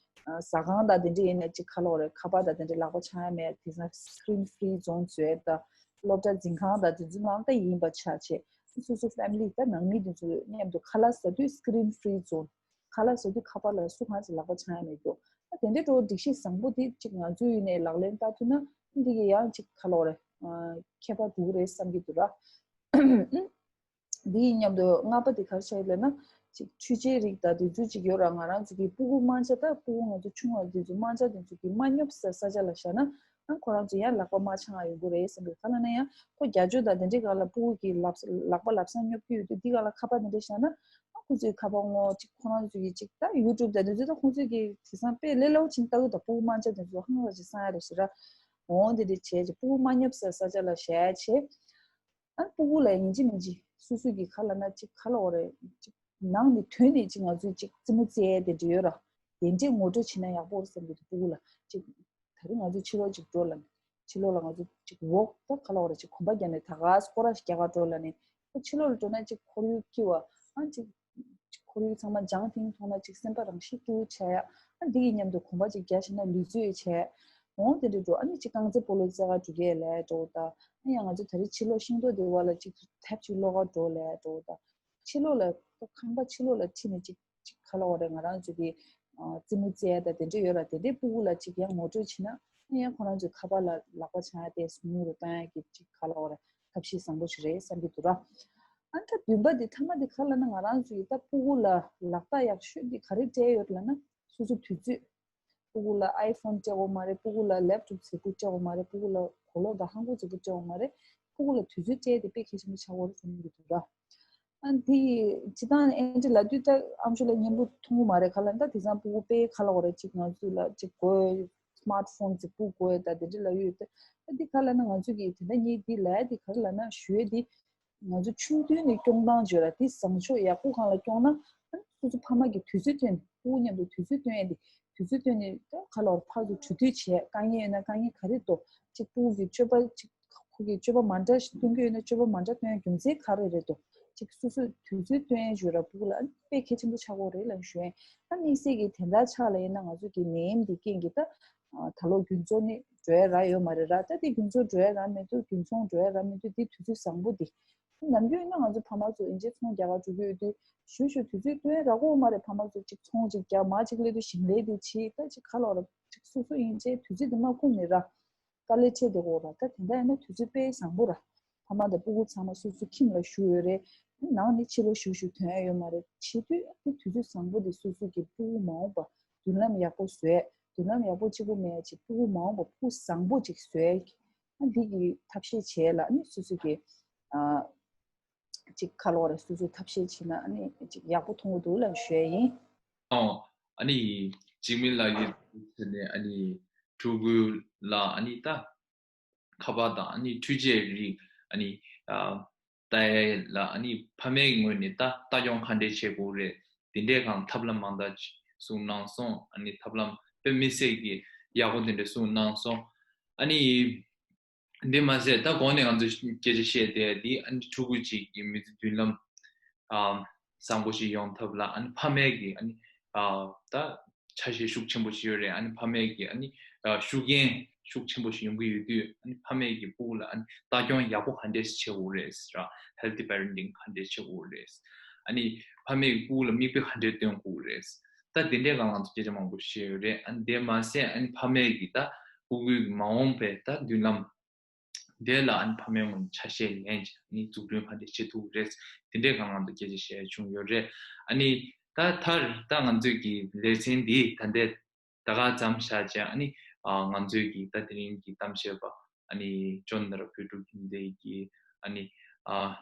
ཨ་ཟ་ཁང་དང་དེ་འདྲ་ཡིན་ན་ཅིག་ག་ལབ་རེད། ཁ་པར་དང་དེ་འདྲ་ལག་པ་འཆང་ཡ་མེད། དེང་སང་screen free zone བཟོས་ད། སློབ་གྲྭ་འཛིན་ཁང་དང་དེ་ཚོ་ནང་ད་ཡིན་པ་ཆགས་བྱས། སོ་སོ་family ད་ནང་མི་དེ་ཚོ་མཉམ་དུ་ཁ་ལག་ཟ་དུས་screen free zone ཁ་ལག་ཟ་དུས་ཁ་པར་ལ་སུ་གང་ཞིག་ལག་པ་འཆང་ཡ་མེད་རྒྱུ། ཨ་དེ་འདྲའི་འགྲོ་སྒྲིག་གཞི་བཟང་པོ་དེ་ཅིག་ང་ཚོའི་ཡུལ་ནས་ལག་ལེན་བསྟར་ཐུབ་ན་འདི་གི་ཡང་ཅིག་ག་ལབ་རེད། ཨ་ཁྱད་པར་འགྲོ་གི་རེད་བསམ་གྱི་འདུག་ར། འདི་ཡི་མཉམ་དུ་ལྔ་པ་དེ་ག་རེ་ཆགས་ཡོད་ལབ་ན། ཅིག་འཕྲུལ་ཆས་རིགས་དང་དེ་ཚོ་ཅིག་ཡོད་ར། ང་རང་ཚོ་གི་ཕྲུ་གུ་དམར་འབྱར་ད་ཕྲུ་གུ་ང་ཚོ་ཆུང་བ་དེ་ཚོ་དམར་འབྱར་དེ་ཚོ་གི་མ་སྙོབ་ས་ས་ཆ་ལ་བཞག་ན་ ཨ་ཁོ་རང་ཚོ་ཡང་ལག་པ་མ་འཆང་ཡོང་གི་རེད་བསམ་གི། ག་ལབ་ན་ཡང་ཁོ་རྒྱ་ཆོས་དང་དེ་འདྲའི་སྒང་ལ་སྤུ་གུ་གི་ལག་ལག་པ་ལབ་སང་སྙོབ་ཀྱི་ཡོད་དུས། འདི་སྒང་ལ་ཁ་པར་དེ་འདྲ་བཞག་ན། ཨ་ཁོ་ཚོའི་ཁ་པར་ངོ་གཅིག་ཁོ་རང་ཚོ་གི་གཅིག་ད་ཡུ་ཊུབ་དང་དེ་ཚོ་ད་ཁོ་ཚོའི་གི་དེང་སང་དཔེ་ལས་སླ་པོ་ཅིག་ལྟ་གི་འདུག་སྤུ་གུ་དམར་འབྱར་དེ་ཚོ་ཧང་སང་ཅིག་སང་ཡ་རེད་ཟེར་ར། འོང་དེ་འདྲ་བྱས་ཅིག་སྤུ་གུ་མ་བརྙབས་སའི་ས་ཆ་ལ་བཞག་བྱས། ཨ་སྤུ་གུ་ལ་ཡིན་གཅིག་མིན་གཅིག་སོ་སོ་གི་ག་ལབ་ན་གཅིག་ག་ལབ་དགོས་རེད། གཅིག་ནང་ནས་ཐོན་ནས་གཅིག་ང་ཚོས་གཅིག་རྩེད་མོ་རྩེ་ཡ་དེ་འདྲ་ཡོད་ར། དེ་འདྲས་ངོ་སྤྲོད་བྱེད་ན་ཡག་པོ་རེད་བསམ་གྱི་འདུག་སྤུ་གུ་ལ་གཅིག་ད་རེས་ང་ཚོ་ཕྱི་ལོགས་ཅིག་འགྲོ་ལབ་ནས། ཕྱི་ལོགས་ལ་ང་ཚོ་ཅིག་ཝོག་ད་ག་ལབ་དགོས་རེད། ཅིག་གོམ་པ་རྒྱག་ནས་ད་ག་སྐོར་ར་ཞིག་རྒྱག་ག་འགྲོ་ལབ་ནས། ད་ཕྱི་ལོགས་ལ་འགྲོ་ན་ཅིག་ཁོར་ཡུག་སྐྱིད་པ། ཨ་ཅིག་ཅིག་ཁོར་ཡུག་ཚང་མ་ལྗང་ཐིང་མཐོང་ན་ཅིག་སེམས་པ་རང་ཤི་སྐྱིད་པོ་བྱས་ཡ། ཨ་འདི་གི་མཉམ་དུ་གོམ་པ་ཅིག་རྒྱག་ཤེས་ན་ལུས་རྩལ་བྱས། འོང་དེ་འདྲ་འགྲོ། ཨ་ནི་ཅིག་རྐང་རྩེད་སྤོ་ལོ་རྩེ་ག་འགྲོ་གི་ལབ་འགྲོ་ད། ཨ་ཡང་ང་ཚོ་ད་རེས་ཕྱི་ལོགས་ཤིང་ཏོག་དེ་བ་ལ་ཅིག་ཐབ་ཅིག་སློག་ག་འགྲོ་ལབ་འགྲོ་ད། ཕྱི་ལོགས་ལ་ཁང་པ་ཕྱི་ལོགས་ལ་ཁྲིད་ནས་ཅིག་ཅིག་ག་ལབ་དགོས་རེད། ང་རང་ཚོ་གི་ཨ་རྩེད་མོ་རྩེ་ཡ་ད་དེ་འདྲ་ཡོད་ར། དེ་འདྲའི་སྤུ་གུ་ལ་ཅིག་ཡང་ངོ་སྤྲོད་བྱེད་ན། ཨ་ཡང་ཁོ་རང་ཚོའི་ཁ་པར་ལ་ལག་པ་འཆང་ཡ་དེ་ཉུང་རུ་གཏོང་ཡ་གི་ཅིག་ག་ལབ་དགོས་རེད། ཐབས་ཤེས་བཟང་པོ་ཞིག་རེད་བསམ་གྱི་འདུག་ར། ཨ་ད་བདུན་པ་འདི་ཐ་མ་འདི་ག་ལབ་ན། ང་རང་ཚོ་ཡི་ད་སྤུ་གུ་ལ་ལག་རྟགས་ཡག་ཤོས་འདི་ག་རེ་སྤྲད་ཡོད་ལབ་ན། སོ་སོ་དུས་ཚོད། སྤུ་གུ་ལ་ཨའི་ཕོན་སྤྲད་དགོས་མ་རེད། སྤུ་གུ་ལ་ལེབ་ཊོབ་ཟེར་གུ་སྤྲད་དགོས་མ་རེད། སྤུ་གུ་ལ་གོས་ལོག་དང་ཧང་གོ་ཟེར་གུ་སྤྲད་དགོས་མ་རེད། སྤུ་གུ་ལ་དུས་ཚོད་སྤྲད་དེ་དཔེ་གལ་ཆེན་པོ་ཆགས་ཀྱི་རེད་བསམ་གྱི་འདུག་ར། ཨ་འདི་སྤྱིར་བཏང་ཨེ་འདྲ་ལབ་དུས་ད་ཨམ་ཆོས་ལ་སྙན་པོ་མཐོང་གི་མ་རེད། ག་ལབ་ན་ད་དེང་སང་སྤུ་གུ་དཔེ་ག་ལབ་དགོས་རེད། ཅིག་ང་ཚོ་ལ་ཅིག་དགོས། སི་མཱར་ཊི་ཕོན་ཅིག་སྤུ་གུ་དགོས་ད་དེ་འདྲ་ལབ་ཡོད་དེ། ཨ་འདི་ག་ལབ་ན་ང་ཚོ་གི་དེ་འདྲ་གཉིས་འདི་ལབ་ཡ་འདི་ག་རེ་ལབ་ན་ཞུ་ཡ་འདི། ང་ཚོ་ཆུང་དུས་ནས་སྐྱོང་སྟངས་བརྗོད་ལ་དེ་བཟང་ཕྱོགས་ཡག་པོ་སྒང་ལ་སྐྱོང་ན། ཨ་སོ་སོ་ཕ་མ་གི་དུས་ཚོད་བཏོན། སྤུ་གུ་མཉམ་དུ་དུས་ཚོད་བཏོན་ཡ་དེ། དུས་ཚོད་བཏོན་ནས་ད་ག་ལབ་དགོས་རེད། ཕར་ཚུར་གྲོས་བསྡུར་བྱས། དཀའ་ངལ་ཡོད་ན་དཀའ་ངལ་ག་རེ་འདུག་ཅིག་སྤུ་གུ་གི་སྤྱོད་པ་ཅིག་ཁོ་གི་སྤྱོད་པ་མ་འདྲ་ཞིག་སྟོན་གྱི་ཡོད་ན་སྤྱོད་པ་མ་འདྲ་སྟོན་ཡ་རྒྱུ་མཚན་ག་རེ་རེད་འདུག་ཅིག་སོ་སོས་དུས་ཚོད་བཏོན་ཡ་བརྗོད་ར་སྤུ་གུ་ལ་ཨ་ནི་དཔེ་གལ་ཆེན་པོ་ཆགས་ཀྱི་ཡོད་རེད་ལབ་ཞུ་ཡ་ཡིན། ཨ་དམིགས་བསལ་གྱི་དེ་འདྲ་ཆགས་ལ་ཡིན་ན་ང་ཚོ་གི་ནད་ཡམས་འདི་རྐྱེན་གྱིས་ད་ད་ལོ་རྒྱུན་ཚོགས་ནི་འགྲོ་ཡ་རག་ཡོད་མ་རེད་ར། ད་དེ་རྒྱུན་ཚོགས་འགྲོ་ཡ་རག་མེད་དུས་རྒྱུན་ཚོགས་འགྲོ་ཡ་རག་མེད་དུས་དེ་དུས་ཚོད་བཟང་པོ་འདི། ནམ་རྒྱུན་ཡིན་ན་ང་ཚོ་ཕ་མ་ཚོ་ཡིན་གཅིག་ཚོང་རྒྱག་ག་འགྲོ་གི་ཡོད་དུས་ཞུ་ཞུ་དུས་ཚོད་སྟོན་རག་གི་ཡོད་མ་རེད། ཕ་མ་ཚོ་གཅིག་ཚོང་གཅིག་རྒྱག་མ་གཅིག་སླེབས་དུས་ཞིང་ལས་དེ་བྱེད་ད་གཅིག་ག་ལབ་དགོས་རེད། གཅིག་སོ་སོ་ཡིན་ཅེས་དུས་ཚོད་དེ་མ་ཁུངས་ནས་ར་དཀའ་ལས་འཕྲད་བསྡད་ཀྱི་ཡོད་ར། ད་དེ་འདྲ་ཡིན་ན་དུས་ཚོད་དཔེ་བཟང་པོ་ར། ཕ་མ་དང་སྤུ་གུ་ཚང་མ་སོ་སོའི་ཁྱིམ་ལ་བཞུགས་ཡོད་རེད། ནང་ནས་ཕྱི་ལོགས་ཞུ་ཞུ་ཐོན་ཡ་ཡོད་མ་རེད། བྱེད་དུས་ཨ་དེ་དུས་ཚོད་བཟང་པོ་དེ་སོ་སོ་གི་སྤུ་གུ་མ་འོངས་པ་མདུན་ལམ་ཡག་པོ་བཟོས། མདུན་ལམ་ཡག་པོ་གཅིག་པུ་མེད་ཅིག་སྤུ་གུ་མ་འོངས་པ་སྤུ་གུ་བཟང་པོ་ཅིག་བཟོས། ཨ་འདི་གི་ཐབས་ཤེས་བྱས་ལ་ཨ་ནི་སོ་སོ་གི་ཨ་ཅིག་ག་ལབ་དགོས་རེད། སོ་སོ་ཐབས་ཤེས་བྱས་ན་ཨ་ནི་ཅིག་ཡག་པོ་མཐོང་གི་འདུག་ལབ་ཞུ་ཡ་ཡིན། ཨོ། ཨ་ནི་འཇིགས་མེད་ལགས་ཀྱིས་ཟེར་ནས་ཨ་ནི་ཕྲུ་གུ་ལ་ཨ་ནི་ད་ཁ་པར་དང་ཨ་ནི་འཕྲུལ་ཆས་རིགས་ཨ་ནི་ཨ་ལྟ་ཡ་ལ་ཨ་ནི་ཕ་མའི་ངོས་ནས་ད་ལྟ་སྐྱོང་ག་འདྲས་བྱེད་དགོས་རེད། དེ་འདྲས་གང་ཐབས་ལམ་མང་དག་གསུངས་གནང་སོང་། ཨ་ནི་ཐབས་ལམ་དཔེ་མི་སྲིད་ཀྱི་ཡག་པོ་དེ་འདྲས་གསུངས་གནང་སོང་། ཨ་ནི་འདི་མ་ཟད་ད་གོང་ནས་ང་ཚོས་སྐད་ཆ་བཤད་བསྡད་དེ་ཨ་ནི་ཕྲུ་གུ་གཅིག་གི་མི་ཚེ་མདུན་ལམ་ཨ་བཟང་པོ་ཞིག་ཡོང་ཐབས་ལ་ཨ་ནི་ཕ་མས་ཀྱི་ཨ་ནི་ཨ་ད་ཆ་ཤས་ཤུགས་ཆེན་པོ་ཞིག་ཡོད་རེད། ཨ་ནི་ཕ་མས་ཀྱི་ཨ་ནི་ཨ་ཤུགས་རྐྱེན་ཤུགས་ཆེན་པོ་ཞིག་ཡོང་གི་ཡོད་དུས་ཨ་ནི་ཕ་མས་ཀྱི་སྤུ་གུ་ལ་ཨ་ནི་ལྟ་སྐྱོང་ཡག་པོ་ག་འདྲས་བྱེད་དགོས་རེད་ཟེར་ར། ཧེལ་ཐི་པེ་རེན་ཊིང་ག་འདྲས་བྱེད་དགོས་རེད། ཨ་ནི་ཕ་མས་ཀྱི་སྤུ་གུ་ལ་མིག་དཔེ་ག་འདྲས་སྟོན་དགོས་རེད། ད་དེ་འདྲས་སྒང་ང་ཚོ་སྐད་ཆ་མང་པོ་བཤད་ཡོད་རེད། ཨ་ནི་དེ་མ་ཟད་ཨ་ནི་ཕ་མས་ཀྱི་ད་སྤུ་གུའི་མ་འོངས་པའི་ད་མདུན་ལམ་དེ་ལ་ཨ་ནི་ཕ་མའི་ངོས་ནས་ཆ་ཤས་ལེན་བྱས་ཨ་ནི་འཛུགས་སྐྲུན་ག་འདྲས་བྱེད་ཐུབ་རེད། དེ་འདྲས་སྒང་ང་ཚོ་སྐད་ཆ་བཤད་བྱུང་ཡོད་རེད། ཨ་ནི་ད་མཐར་ད་ང་ཚོའི་གི་ལེ་ཚན་འདི་ད་ལྟའི་ད་ག་ཙམ་བཞག་བྱས་ཨ་ནི་ཨ་ང་ཚོའི་གི་ད་དེ་རིང་གི་གཏམ་བཤད་པ་ཨ་ནི་ཅོན་ནར་བོད་ཕྲུག་ཁྱིམ་སྡེ་གི་ཨ་ནི་ཨ་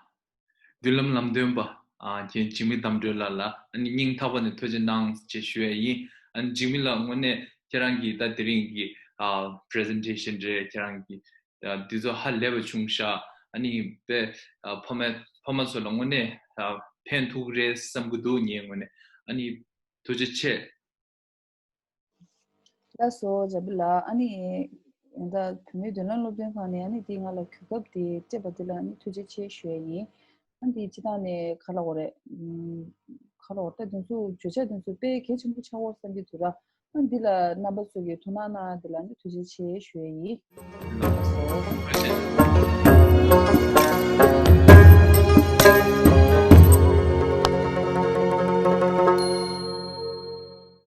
མདུན་ལམ་ལམ་སྟོན་པ་ཨ་རྒན་འཇིགས་མེད་དམ་སྒྲོལ་ལགས་ལ་ཨ་ནི་སྙིང་ཐག་པ་ནས་ཐུགས་རྗེ་གནང་ཞེས་ཞུ་ཡ་ཡིན། ཨ་ནི་འཇིགས་མེད་ལགས་དངོས་གནས་ཁྱེད་རང་གི་ད་དེ་རིང་གི་ཨ་པི་རེ་སེན་ཊེ་ཤན་རེད། ཁྱེད་རང་གི་ཨ་འདི་ཚོ་ཧ་ལས་པ་བྱུང་ཤག་ཨ་ནི་དཔེ་ཨ་ཕ་མ་ཕ་མ་ཚོ་ལ་དངོས་གནས་ཨ་ཕན་ཐོགས་རེད་བསམ་གི་འདུག་ངའི་ངོས་ནས། ཨ་ནི་ཐུགས་རྗེ་ཆེ། ལགས་སོ། འཇམ་དཔལ་ལགས། ཨ་ནི་ད་བུད་མེད་མདུན་ལམ་སློབ་སྟོན་ཁང་ནས་ཨ་ནི་དེ་ང་ལ་གོ་སྐབས་དེ་སྤྲད་པ་དེ་ལ་ཨ་ནི་ཐུགས་རྗེ་ཆེ་ཞུ་ཡ་ཡིན། ཨ་ནི་དེ་སྤྱིར་བཏང་ནས་ག་ལབ་དགོས་རེད། ཨམ། ག་ལབ་དགོས་རེད། ད་དེ་ཚོ་བརྗོད་བྱ་དེ་ཚོ་དཔེ་གལ་ཆེན་པོ་ཆགས་ཡོད་བསམ་གྱི་འདུག་ར། ཨ་ནི་འདི་ལ་རྣམ་པ་ཚོ་གིས་དོ་སྣང་གནང་དེ་ལ་ཨ་ནི་ཐུགས་རྗེ་ཆེ་ཞུ་ཡ་ཡིན། ལགས་སོ།